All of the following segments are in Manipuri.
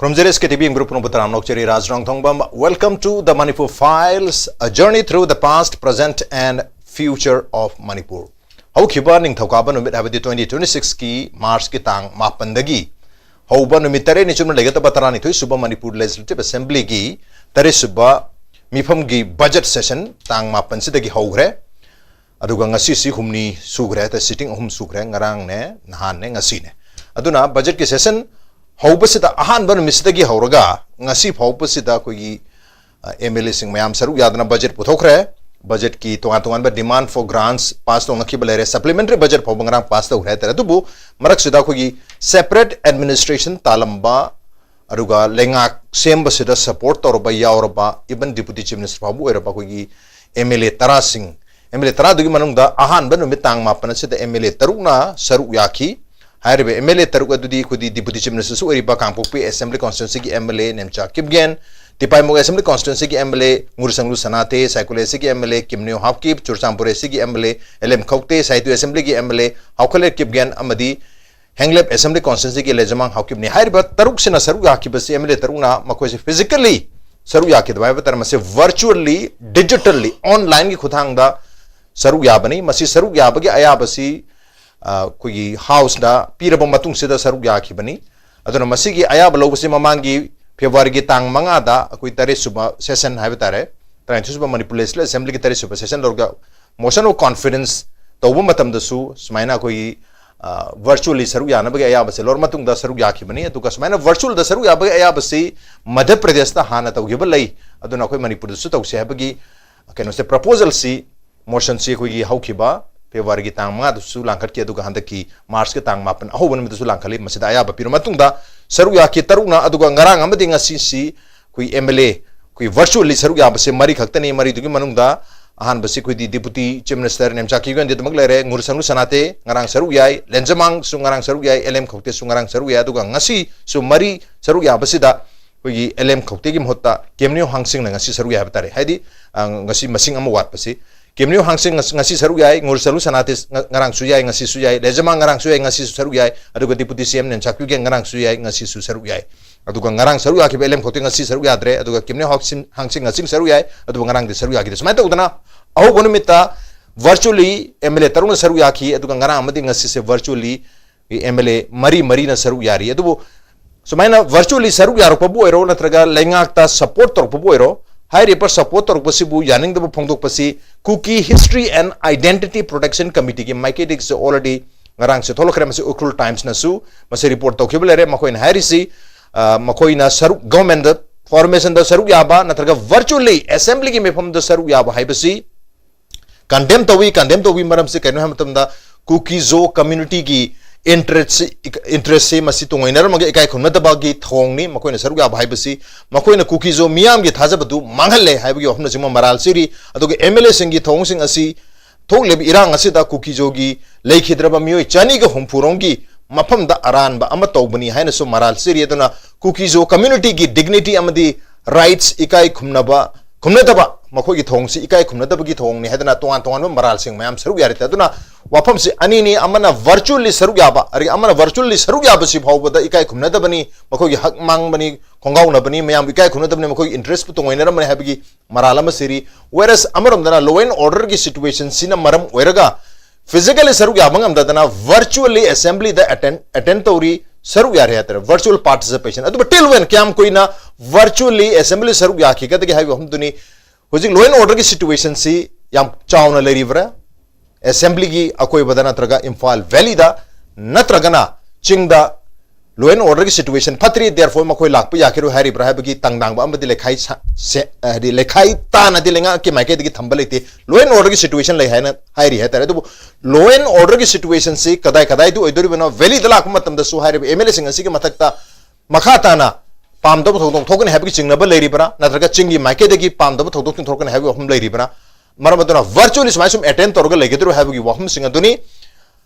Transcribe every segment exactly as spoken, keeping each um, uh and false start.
From J S K T V ꯌꯦꯡꯕꯤꯔ ꯄꯨꯝꯅꯃꯛꯄꯨ ꯇꯔꯥꯝꯅ ꯑꯣꯛꯆꯔꯤ꯫ ꯔꯥꯖ ꯔꯣꯡꯊꯣꯡꯕꯝ, welcome to the Manipur Files, a journey through the past, present and future of Manipur. ꯍꯧꯈꯤꯕ ꯅꯤꯡꯊꯧꯀꯥꯕ ꯅꯨꯃꯤꯠ, ꯍꯥꯏꯕꯗꯤ twenty twenty-six ꯀꯤ March ꯀꯤ ꯇꯥꯡ ꯃꯥꯄꯟꯗꯒꯤ ꯍꯧꯕ ꯅꯨꯃꯤꯠ ꯇꯔꯦꯠꯅꯤ ꯆꯨꯞꯅ ꯂꯩꯒꯗꯕ ꯇꯔꯥꯅꯤꯊꯣꯏ ꯁꯨꯕ Manipur Legislative Assembly ꯒꯤ ꯇꯔꯦꯠ ꯁꯨꯕ ꯃꯤꯐꯝꯒꯤ budget session ꯇꯥꯡ ꯃꯥꯄꯟꯁꯤꯗꯒꯤ ꯍꯧꯈ꯭ꯔꯦ꯫ ꯑꯗꯨꯒ ꯉꯁꯤꯁꯤ ꯍꯨꯝꯅꯤ ꯁꯨꯈ꯭ꯔꯦ, ꯍꯥꯏꯇꯥꯔꯦ, sitting ꯑꯍꯨꯝ ꯁꯨꯈ꯭ꯔꯦ, ꯉꯔꯥꯡꯅꯦ, ꯅꯍꯥꯟꯅꯦ, ꯉꯁꯤꯅꯦ꯫ ꯑꯗꯨꯅ budget ꯀꯤ session ꯍꯧꯕꯁꯤꯗ, ꯑꯍꯥꯟꯕ ꯅꯨꯃꯤꯠꯁꯤꯗꯒꯤ ꯍꯧꯔꯒ ꯉꯁꯤ ꯐꯥꯎꯕꯁꯤꯗ ꯑꯩꯈꯣꯏꯒꯤ, ꯑ, M L A ꯁꯤꯡ ꯃꯌꯥꯝ ꯁꯔꯨꯛ ꯌꯥꯗꯅ budget ꯄꯨꯊꯣꯛꯈ꯭ꯔꯦ꯫ Budget ꯀꯤ ꯇꯣꯉꯥꯟ ꯇꯣꯉꯥꯟꯕ demand for grants pass ꯇꯧꯅꯈꯤꯕ ꯂꯩꯔꯦ꯫ Supplementary budget ꯐꯥꯎꯕ ꯉꯔꯥꯡ pass ꯇꯧꯈ꯭ꯔꯦ, ꯍꯥꯏꯇꯥꯔꯦ꯫ ꯑꯗꯨꯕꯨ ꯃꯔꯛꯁꯤꯗ ꯑꯩꯈꯣꯏꯒꯤ separate administration ꯇꯥꯜꯂꯝꯕ, ꯑꯗꯨꯒ ꯂꯩꯉꯥꯛ ꯁꯦꯝꯕꯁꯤꯗ support ꯇꯧꯔꯕ, ꯌꯥꯎꯔꯕ, even Deputy Chief Minister ꯐꯥꯎꯕ ꯑꯣꯏꯔꯕ ꯑꯩꯈꯣꯏꯒꯤ M L A ꯇꯔꯥꯁꯤꯡ, M L A ꯇꯔꯥꯗꯨꯒꯤ ꯃꯅꯨꯡꯗ ꯑꯍꯥꯟꯕ ꯅꯨꯃꯤꯠ ꯇꯥꯡ ꯃꯥꯄꯟ ꯑꯁꯤꯗ M L A ꯇꯔꯨꯛꯅ ꯁꯔꯨꯛ ꯌꯥꯈꯤ꯫ ꯍꯥꯏꯔꯤꯕ M L A ꯇꯔꯨꯛ ꯑꯗꯨꯗꯤ ꯑꯩꯈꯣꯏꯗꯤ Deputy Chief Minister ꯁꯨ ꯑꯣꯏꯔꯤꯕ ꯀꯥꯡꯄꯣꯛꯄꯤ Assembly Constituency ꯒꯤ M L A Nemcha Kipgen, ꯇꯤꯄꯥꯏꯃꯨꯛ Assembly Constituency ꯒꯤ M L A ꯉꯨꯔꯁꯪꯂꯨ ꯁꯅꯥꯊꯦ, ꯁꯥꯏꯀꯨꯂꯦ ꯑꯁꯤꯒꯤ M L A ꯀꯤꯝꯅꯤꯌꯣ ꯍꯥꯞꯀꯤꯞ, ꯆꯨꯔꯆꯥꯟꯄꯨꯔ ꯑꯁꯤꯒꯤ M L A L M ꯈꯧꯇꯦ, ꯁꯥꯏꯇꯨ Assembly ꯒꯤ M L A ꯍꯥꯎꯈꯂꯦ ꯀꯤꯞꯒꯦꯟ ꯑꯃꯗꯤ ꯍꯦꯡꯂꯦꯞ Assembly Constituency ꯒꯤ ꯂꯦꯖꯃꯥꯡ ꯍꯥꯎꯀꯤꯞꯅꯤ꯫ ꯍꯥꯏꯔꯤꯕ ꯇꯔꯨꯛꯁꯤꯅ ꯁꯔꯨꯛ ꯌꯥꯈꯤꯕꯁꯤ, M L A ꯇꯔꯨꯛꯅ ꯃꯈꯣꯏꯁꯦ physically ꯁꯔꯨꯛ ꯌꯥꯈꯤꯗꯕ ꯍꯥꯏꯕ ꯇꯥꯔꯦ, ꯃꯁꯤ virtually, digitally, online ꯒꯤ ꯈꯨꯠꯊꯥꯡꯗ ꯁꯔꯨꯛ ꯌꯥꯕꯅꯤ꯫ ꯃꯁꯤ ꯁꯔꯨꯛ ꯌꯥꯕꯒꯤ ꯑꯌꯥꯕꯁꯤ, ꯑ, ꯑꯩꯈꯣꯏꯒꯤ House ꯗ ꯄꯤꯔꯕ ꯃꯇꯨꯡꯁꯤꯗ ꯁꯔꯨꯛ ꯌꯥꯈꯤꯕꯅꯤ꯫ ꯑꯗꯨꯅ ꯃꯁꯤꯒꯤ ꯑꯌꯥꯕ ꯂꯧꯕꯁꯤ ꯃꯃꯥꯡꯒꯤ February ꯒꯤ ꯇꯥꯡ ꯃꯉꯥꯗ ꯑꯩꯈꯣꯏ ꯇꯔꯦꯠ ꯁꯨꯕ session ꯍꯥꯏꯕ ꯇꯥꯔꯦ, ꯇꯔꯥꯅꯤꯊꯣꯏ ꯁꯨꯕ Manipur Legislative Assembly ꯒꯤ ꯇꯔꯦꯠ ꯁꯨꯕ session ꯂꯧꯔꯒ motion of confidence ꯇꯧꯕ ꯃꯇꯝꯗꯁꯨ ꯁꯨꯃꯥꯏꯅ ꯑꯩꯈꯣꯏꯒꯤ, ꯑ, virtually ꯁꯔꯨꯛ ꯌꯥꯅꯕꯒꯤ ꯑꯌꯥꯕꯁꯦ ꯂꯧꯔ ꯃꯇꯨꯡꯗ ꯁꯔꯨꯛ ꯌꯥꯈꯤꯕꯅꯤ꯫ ꯑꯗꯨꯒ ꯁꯨꯃꯥꯏꯅ virtual ꯗ ꯁꯔꯨꯛ ꯌꯥꯕꯒꯤ ꯑꯌꯥꯕꯁꯤ ꯃꯙ꯭ꯌ ꯄ꯭ꯔꯗꯦꯁꯇ ꯍꯥꯟꯅ ꯇꯧꯈꯤꯕ ꯂꯩ, ꯑꯗꯨꯅ ꯑꯩꯈꯣꯏ ꯃꯅꯤꯄꯨꯔꯗꯁꯨ ꯇꯧꯁꯦ ꯍꯥꯏꯕꯒꯤ ꯀꯩꯅꯣꯁꯦ, proposal ꯁꯤ, motion ꯁꯤ ꯑꯩꯈꯣꯏꯒꯤ ꯍꯧꯈꯤꯕ February ꯒꯤ ꯇꯥꯡ ꯃꯉꯥꯗꯁꯨ ꯂꯥꯡꯈꯠꯈꯤ, ꯑꯗꯨꯒ ꯍꯟꯗꯛꯀꯤ March ꯀꯤ ꯇꯥꯡ ꯃꯥꯄꯟ ꯑꯍꯧꯕ ꯅꯨꯃꯤꯠꯇꯁꯨ ꯂꯥꯡꯈꯠꯂꯤ꯫ ꯃꯁꯤꯗ ꯑꯌꯥꯕ ꯄꯤꯔꯕ ꯃꯇꯨꯡꯗ ꯁꯔꯨꯛ ꯌꯥꯈꯤ ꯇꯔꯨꯛꯅ, ꯑꯗꯨꯒ ꯉꯔꯥꯡ ꯑꯃꯗꯤ ꯉꯁꯤꯁꯤ ꯑꯩꯈꯣꯏ M L A ꯑꯩꯈꯣꯏ virtually ꯁꯔꯨꯛ ꯌꯥꯕꯁꯦ ꯃꯔꯤ ꯈꯛꯇꯅꯤ꯫ ꯃꯔꯤꯗꯨꯒꯤ ꯃꯅꯨꯡꯗ ꯑꯍꯥꯟꯕꯁꯤ ꯑꯩꯈꯣꯏꯗꯤ Deputy Chief Minister ꯅꯦꯝꯆꯥ ꯀꯤꯞꯒꯦꯟꯗꯤ ꯑꯗꯨꯃꯛ ꯂꯩꯔꯦ, ꯉꯨꯔꯁꯪꯂꯨ ꯁꯅꯥꯊꯦ ꯉꯔꯥꯡ ꯁꯔꯨꯛ ꯌꯥꯏ, ꯂꯦꯟꯖꯃꯥꯡꯁꯨ ꯉꯔꯥꯡ ꯁꯔꯨꯛ ꯌꯥꯏ, L M ꯈꯧꯇꯦꯁꯨ ꯉꯔꯥꯡ ꯁꯔꯨꯛ ꯌꯥꯏ, ꯑꯗꯨꯒ ꯉꯁꯤꯁꯨ ꯃꯔꯤ ꯁꯔꯨꯛ ꯌꯥꯕꯁꯤꯗ ꯑꯩꯈꯣꯏꯒꯤ L M ꯈꯧꯇꯦꯒꯤ ꯃꯍꯨꯠꯇ ꯀꯦꯝꯅꯤꯌꯣ ꯍꯥꯡꯁꯤꯡꯅ ꯉꯁꯤ ꯁꯔꯨꯛ ꯌꯥꯏ ꯍꯥꯏꯕ ꯇꯥꯔꯦ꯫ ꯍꯥꯏꯗꯤ, ꯑ, ꯉꯁꯤ ꯃꯁꯤꯡ ꯑꯃ ꯋꯥꯠꯄꯁꯤ꯫ ꯀꯦꯝꯅꯤꯌꯣ ꯍꯥꯡꯁꯤꯡ ꯉꯁ-, ꯉꯁꯤ ꯁꯔꯨꯛ ꯌꯥꯏ, ꯉꯨꯔꯁꯪꯂꯨ ꯁꯅꯥꯊꯦ ꯉ-, ꯉꯔꯥꯡꯁꯨ ꯌꯥꯏ, ꯉꯁꯤꯁꯨ ꯌꯥꯏ, ꯂꯦꯟꯖꯃꯥꯡ ꯉꯔꯥꯡꯁꯨ ꯌꯥꯏ, ꯉꯁꯤꯁꯨ ꯁꯔꯨꯛ ꯌꯥꯏ, ꯑꯗꯨꯒ Deputy C M Nemcha Kipgen ꯉꯔꯥꯡꯁꯨ ꯌꯥꯏ, ꯉꯁꯤꯁꯨ ꯁꯔꯨꯛ ꯌꯥꯏ꯫ ꯑꯗꯨꯒ ꯉꯔꯥꯡ ꯁꯔꯨꯛ ꯌꯥꯈꯤꯕ ꯑꯦꯜ ꯑꯦꯝ ꯈꯧꯇꯦ ꯉꯁꯤ ꯁꯔꯨꯛ ꯌꯥꯗ꯭ꯔꯦ, ꯑꯗꯨꯒ ꯀꯤꯝꯅꯦ ꯍꯥꯡꯆꯤꯡ, ꯍꯥꯡꯆꯤꯡ ꯉꯁꯤ ꯁꯔꯨꯛ ꯌꯥꯏ, ꯑꯗꯨꯕꯨ ꯉꯔꯥꯡꯗꯤ ꯁꯔꯨꯛ ꯌꯥꯈꯤꯗꯦ꯫ ꯁꯨꯃꯥꯏꯅ ꯇꯧꯗꯅ ꯑꯍꯧꯕ ꯅꯨꯃꯤꯠꯇ virtually ꯑꯦꯝ ꯑꯦꯜ ꯑꯦ ꯇꯔꯨꯛꯅ ꯁꯔꯨꯛ ꯌꯥꯈꯤ, ꯑꯗꯨꯒ ꯉꯔꯥꯡ ꯑꯃꯗꯤ ꯉꯁꯤꯁꯦ virtually ꯑꯦꯝ ꯑꯦꯜ ꯑꯦ ꯃꯔꯤ ꯃꯔꯤꯅ ꯁꯔꯨꯛ ꯌꯥꯔꯤ꯫ ꯑꯗꯨꯕꯨ ꯁꯨꯃꯥꯏꯅ virtually ꯁꯔꯨꯛ ꯌꯥꯔꯛꯄꯕꯨ ꯑꯣꯏꯔꯣ, ꯅꯠꯇ꯭ꯔꯒ ꯂꯩꯉꯥꯛꯇ support ꯇꯧꯔꯛꯄꯕꯨ ꯑꯣꯏꯔꯣ, ꯍꯥꯏꯔꯤꯕ support ꯇꯧꯔꯛꯄꯁꯤꯕꯨ ꯌꯥꯅꯤꯡꯗꯕ ꯐꯣꯡꯗꯣꯛꯄꯁꯤ Kuki History and Identity Protection Committeeꯒꯤ ꯃꯥꯏꯀꯩꯗꯒꯤꯁꯨ already ꯉꯔꯥꯡꯁꯦ ꯊꯣꯛꯂꯛꯈ꯭ꯔꯦ꯫ ꯃꯁꯤ ꯎꯈ꯭ꯔꯨꯜ ꯇꯥꯏꯝꯁꯅꯁꯨ ꯃꯁꯤ report ꯇꯧꯈꯤꯕ ꯂꯩꯔꯦ꯫ ꯃꯈꯣꯏꯅ ꯍꯥꯏꯔꯤꯁꯤ, ꯑ, ꯃꯈꯣꯏꯅ ꯁꯔꯨꯛ, governmentꯗ formationꯗ ꯁꯔꯨꯛ ꯌꯥꯕ ꯅꯠꯇ꯭ꯔꯒ virtually assemblyꯒꯤ ꯃꯤꯐꯝꯗ ꯁꯔꯨꯛ ꯌꯥꯕ ꯍꯥꯏꯕꯁꯤ condemn ꯇꯧꯏ꯫ Condemn ꯇꯧꯕꯒꯤ ꯃꯔꯝꯁꯤ ꯀꯩꯅꯣ ꯍꯥꯏꯕ ꯃꯇꯝꯗ, ꯀꯨꯀꯤꯖꯣ communityꯒꯤ interest, interestꯁꯤ ꯃꯁꯤ ꯇꯨꯡꯑꯣꯏꯅꯔꯝꯃꯒ ꯏꯀꯥꯏ ꯈꯨꯝꯅꯗꯕꯒꯤ ꯊꯧꯑꯣꯡꯅꯤ꯫ ꯃꯈꯣꯏꯅ ꯁꯔꯨꯛ ꯌꯥꯕ ꯍꯥꯏꯕꯁꯤ ꯃꯈꯣꯏꯅ ꯀꯨꯀꯤꯖꯣ ꯃꯤꯌꯥꯝꯒꯤ ꯊꯥꯖꯕꯗꯨ ꯃꯥꯡꯍꯜꯂꯦ ꯍꯥꯏꯕꯒꯤ ꯋꯥꯐꯝꯅꯆꯤꯡꯕ ꯃꯔꯥꯜ ꯁꯤꯔꯤ꯫ ꯑꯗꯨꯒ ꯑꯦꯝ ꯑꯦꯜ ꯑꯦꯁꯤꯡꯒꯤ ꯊꯧꯑꯣꯡꯁꯤꯡ ꯑꯁꯤ ꯊꯣꯛꯂꯤꯕ ꯏꯔꯥꯡ ꯑꯁꯤꯗ ꯀꯨꯀꯤꯖꯣꯒꯤ ꯂꯩꯈꯤꯗ꯭ꯔꯕ ꯃꯤꯑꯣꯏ ꯆꯅꯤꯒ ꯍꯨꯝꯐꯨ ꯔꯣꯝꯒꯤ ꯃꯐꯝꯗ ꯑꯔꯥꯟꯕ ꯑꯃ ꯇꯧꯕꯅꯤ ꯍꯥꯏꯅꯁꯨ ꯃꯔꯥꯜ ꯁꯤꯔꯤ꯫ ꯑꯗꯨꯅ ꯀꯨꯀꯤꯖꯣ communityꯒꯤ dignity ꯑꯃꯗꯤ rights ꯏꯀꯥꯏ ꯈꯨꯝꯅꯕ, ꯈꯨꯝꯅꯗꯕ, ꯃꯈꯣꯏꯒꯤ ꯊꯧꯑꯣꯡꯁꯤ ꯏꯀꯥꯏ ꯈꯨꯝꯅꯗꯕꯒꯤ ꯊꯧꯑꯣꯡꯅꯤ ꯍꯥꯏꯗꯅ ꯇꯣꯉꯥꯟ ꯇꯣꯉꯥꯟꯕ ꯃꯔꯥꯜꯁꯤꯡ ꯃꯌꯥꯝ ꯁꯔꯨꯛ ꯌꯥꯔꯤ꯫ ꯑꯗꯨꯅ ꯋꯥꯐꯝꯁꯤ ꯑꯅꯤꯅꯤ, ꯑꯃꯅ virtually ꯁꯔꯨꯛ ꯌꯥꯕ, ꯑꯗꯒꯤ ꯑꯃꯅ virtually ꯁꯔꯨꯛ ꯌꯥꯕꯁꯤ ꯐꯥꯎꯕꯗ ꯏꯀꯥꯏ ꯈꯨꯝꯅꯗꯕꯅꯤ, ꯃꯈꯣꯏꯒꯤ ꯍꯛ ꯃꯥꯡꯕꯅꯤ, ꯈꯣꯡꯒꯥꯎꯅꯕꯅꯤ, ꯃꯌꯥꯝꯕꯨ ꯏꯀꯥꯏ ꯈꯨꯝꯅꯗꯕꯅꯤ, ꯃꯈꯣꯏꯒꯤ interestꯄꯨ ꯇꯨꯡꯑꯣꯏꯅꯔꯝꯕꯅꯤ ꯍꯥꯏꯕꯒꯤ ꯃꯔꯥꯜ ꯑꯃ ꯁꯤꯔꯤ꯫ Whereas ꯑꯃꯔꯣꯝꯗꯅ law and orderꯒꯤ situationꯁꯤꯅ ꯃꯔꯝ ꯑꯣꯏꯔꯒ physically ꯁꯔꯨꯛ ꯌꯥꯕ ꯉꯝꯗꯗꯅ virtually assemblyꯗ attend, attend ꯇꯧꯔꯤ, ꯁꯔꯨꯛ ꯌꯥꯔꯦ ꯍꯥꯏꯇꯥꯔꯦ, virtual participation꯫ ꯑꯗꯨꯕꯨ till when, ꯀꯌꯥꯝ ꯀꯨꯏꯅ virtually assembly ꯁꯔꯨꯛ ꯌꯥꯈꯤꯒꯗꯒꯦ ꯍꯥꯏꯕ ꯋꯥꯐꯝꯗꯨꯅꯤ꯫ ꯍꯧꯖꯤꯛ law and orderꯒꯤ situationꯁꯤ ꯌꯥꯝ ꯆꯥꯎꯅ ꯂꯩꯔꯤꯕ꯭ꯔꯥ? Assemblyꯒꯤ ꯑꯀꯣꯏꯕꯗ ꯅꯠꯇ꯭ꯔꯒ ꯏꯝꯐꯥꯜ valleyꯗ ꯅꯠꯇ꯭ꯔꯒꯅ ꯆꯤꯡꯗ law and orderꯒꯤ situation ꯐꯠꯇ꯭ꯔꯤ, therefore ꯃꯈꯣꯏ ꯂꯥꯛꯄ ꯌꯥꯈꯤꯔꯣꯏ ꯍꯥꯏꯔꯤꯕ꯭ꯔꯥ ꯍꯥꯏꯕꯒꯤ ꯇꯥꯡꯗꯥꯡꯕ ꯑꯃꯗꯤ ꯂꯩꯈꯥꯏ ꯁꯥ-, ꯁꯦ-, ꯍꯥꯏꯗꯤ ꯂꯩꯈꯥꯏ ꯇꯥꯅꯗꯤ ꯂꯩꯉꯥꯛꯀꯤ ꯃꯥꯏꯀꯩꯗꯒꯤ ꯊꯝꯕ ꯂꯩꯇꯦ꯫ Law and orderꯒꯤ situation ꯂꯩ ꯍꯥꯏꯅ ꯍꯥꯏꯔꯤ ꯍꯥꯏꯇꯥꯔꯦ꯫ ꯑꯗꯨꯕꯨ law and orderꯒꯤ situationꯁꯤ ꯀꯗꯥꯏ ꯀꯗꯥꯏꯗ ꯑꯣꯏꯗꯣꯔꯤꯕꯅꯣ? Valleyꯗ ꯂꯥꯛꯄ ꯃꯇꯝꯗꯁꯨ ꯍꯥꯏꯔꯤꯕ ꯑꯦꯝ ꯑꯦꯜ ꯑꯦꯁꯤꯡ ꯑꯁꯤꯒꯤ ꯃꯊꯛꯇ ꯃꯈꯥ ꯇꯥꯅ ꯄꯥꯝꯗꯕ ꯊꯧꯗꯣꯛ ꯊꯣꯛꯀꯅꯤ ꯍꯥꯏꯕꯒꯤ ꯆꯤꯡꯅꯕ ꯂꯩꯔꯤꯕ꯭ꯔꯥ? ꯅꯠꯇ꯭ꯔꯒ ꯆꯤꯡꯒꯤ ꯃꯥꯏꯀꯩꯗꯒꯤ ꯄꯥꯝꯗꯕ ꯊꯧꯗꯣꯛꯁꯤꯡ ꯊꯣꯛꯀꯅꯤ ꯍꯥꯏꯕꯒꯤ ꯋꯥꯐꯝ ꯂꯩꯔꯤꯕ꯭ꯔꯥ? ꯃꯔꯝ ꯑꯗꯨꯅ virtually ꯁꯨꯃꯥꯏꯅ ꯁꯨꯝ attend ꯇꯧꯔꯒ ꯂꯩꯒꯗ꯭ꯔꯣ ꯍꯥꯏꯕꯒꯤ ꯋꯥꯐꯝꯁꯤꯡ ꯑꯗꯨꯅꯤ꯫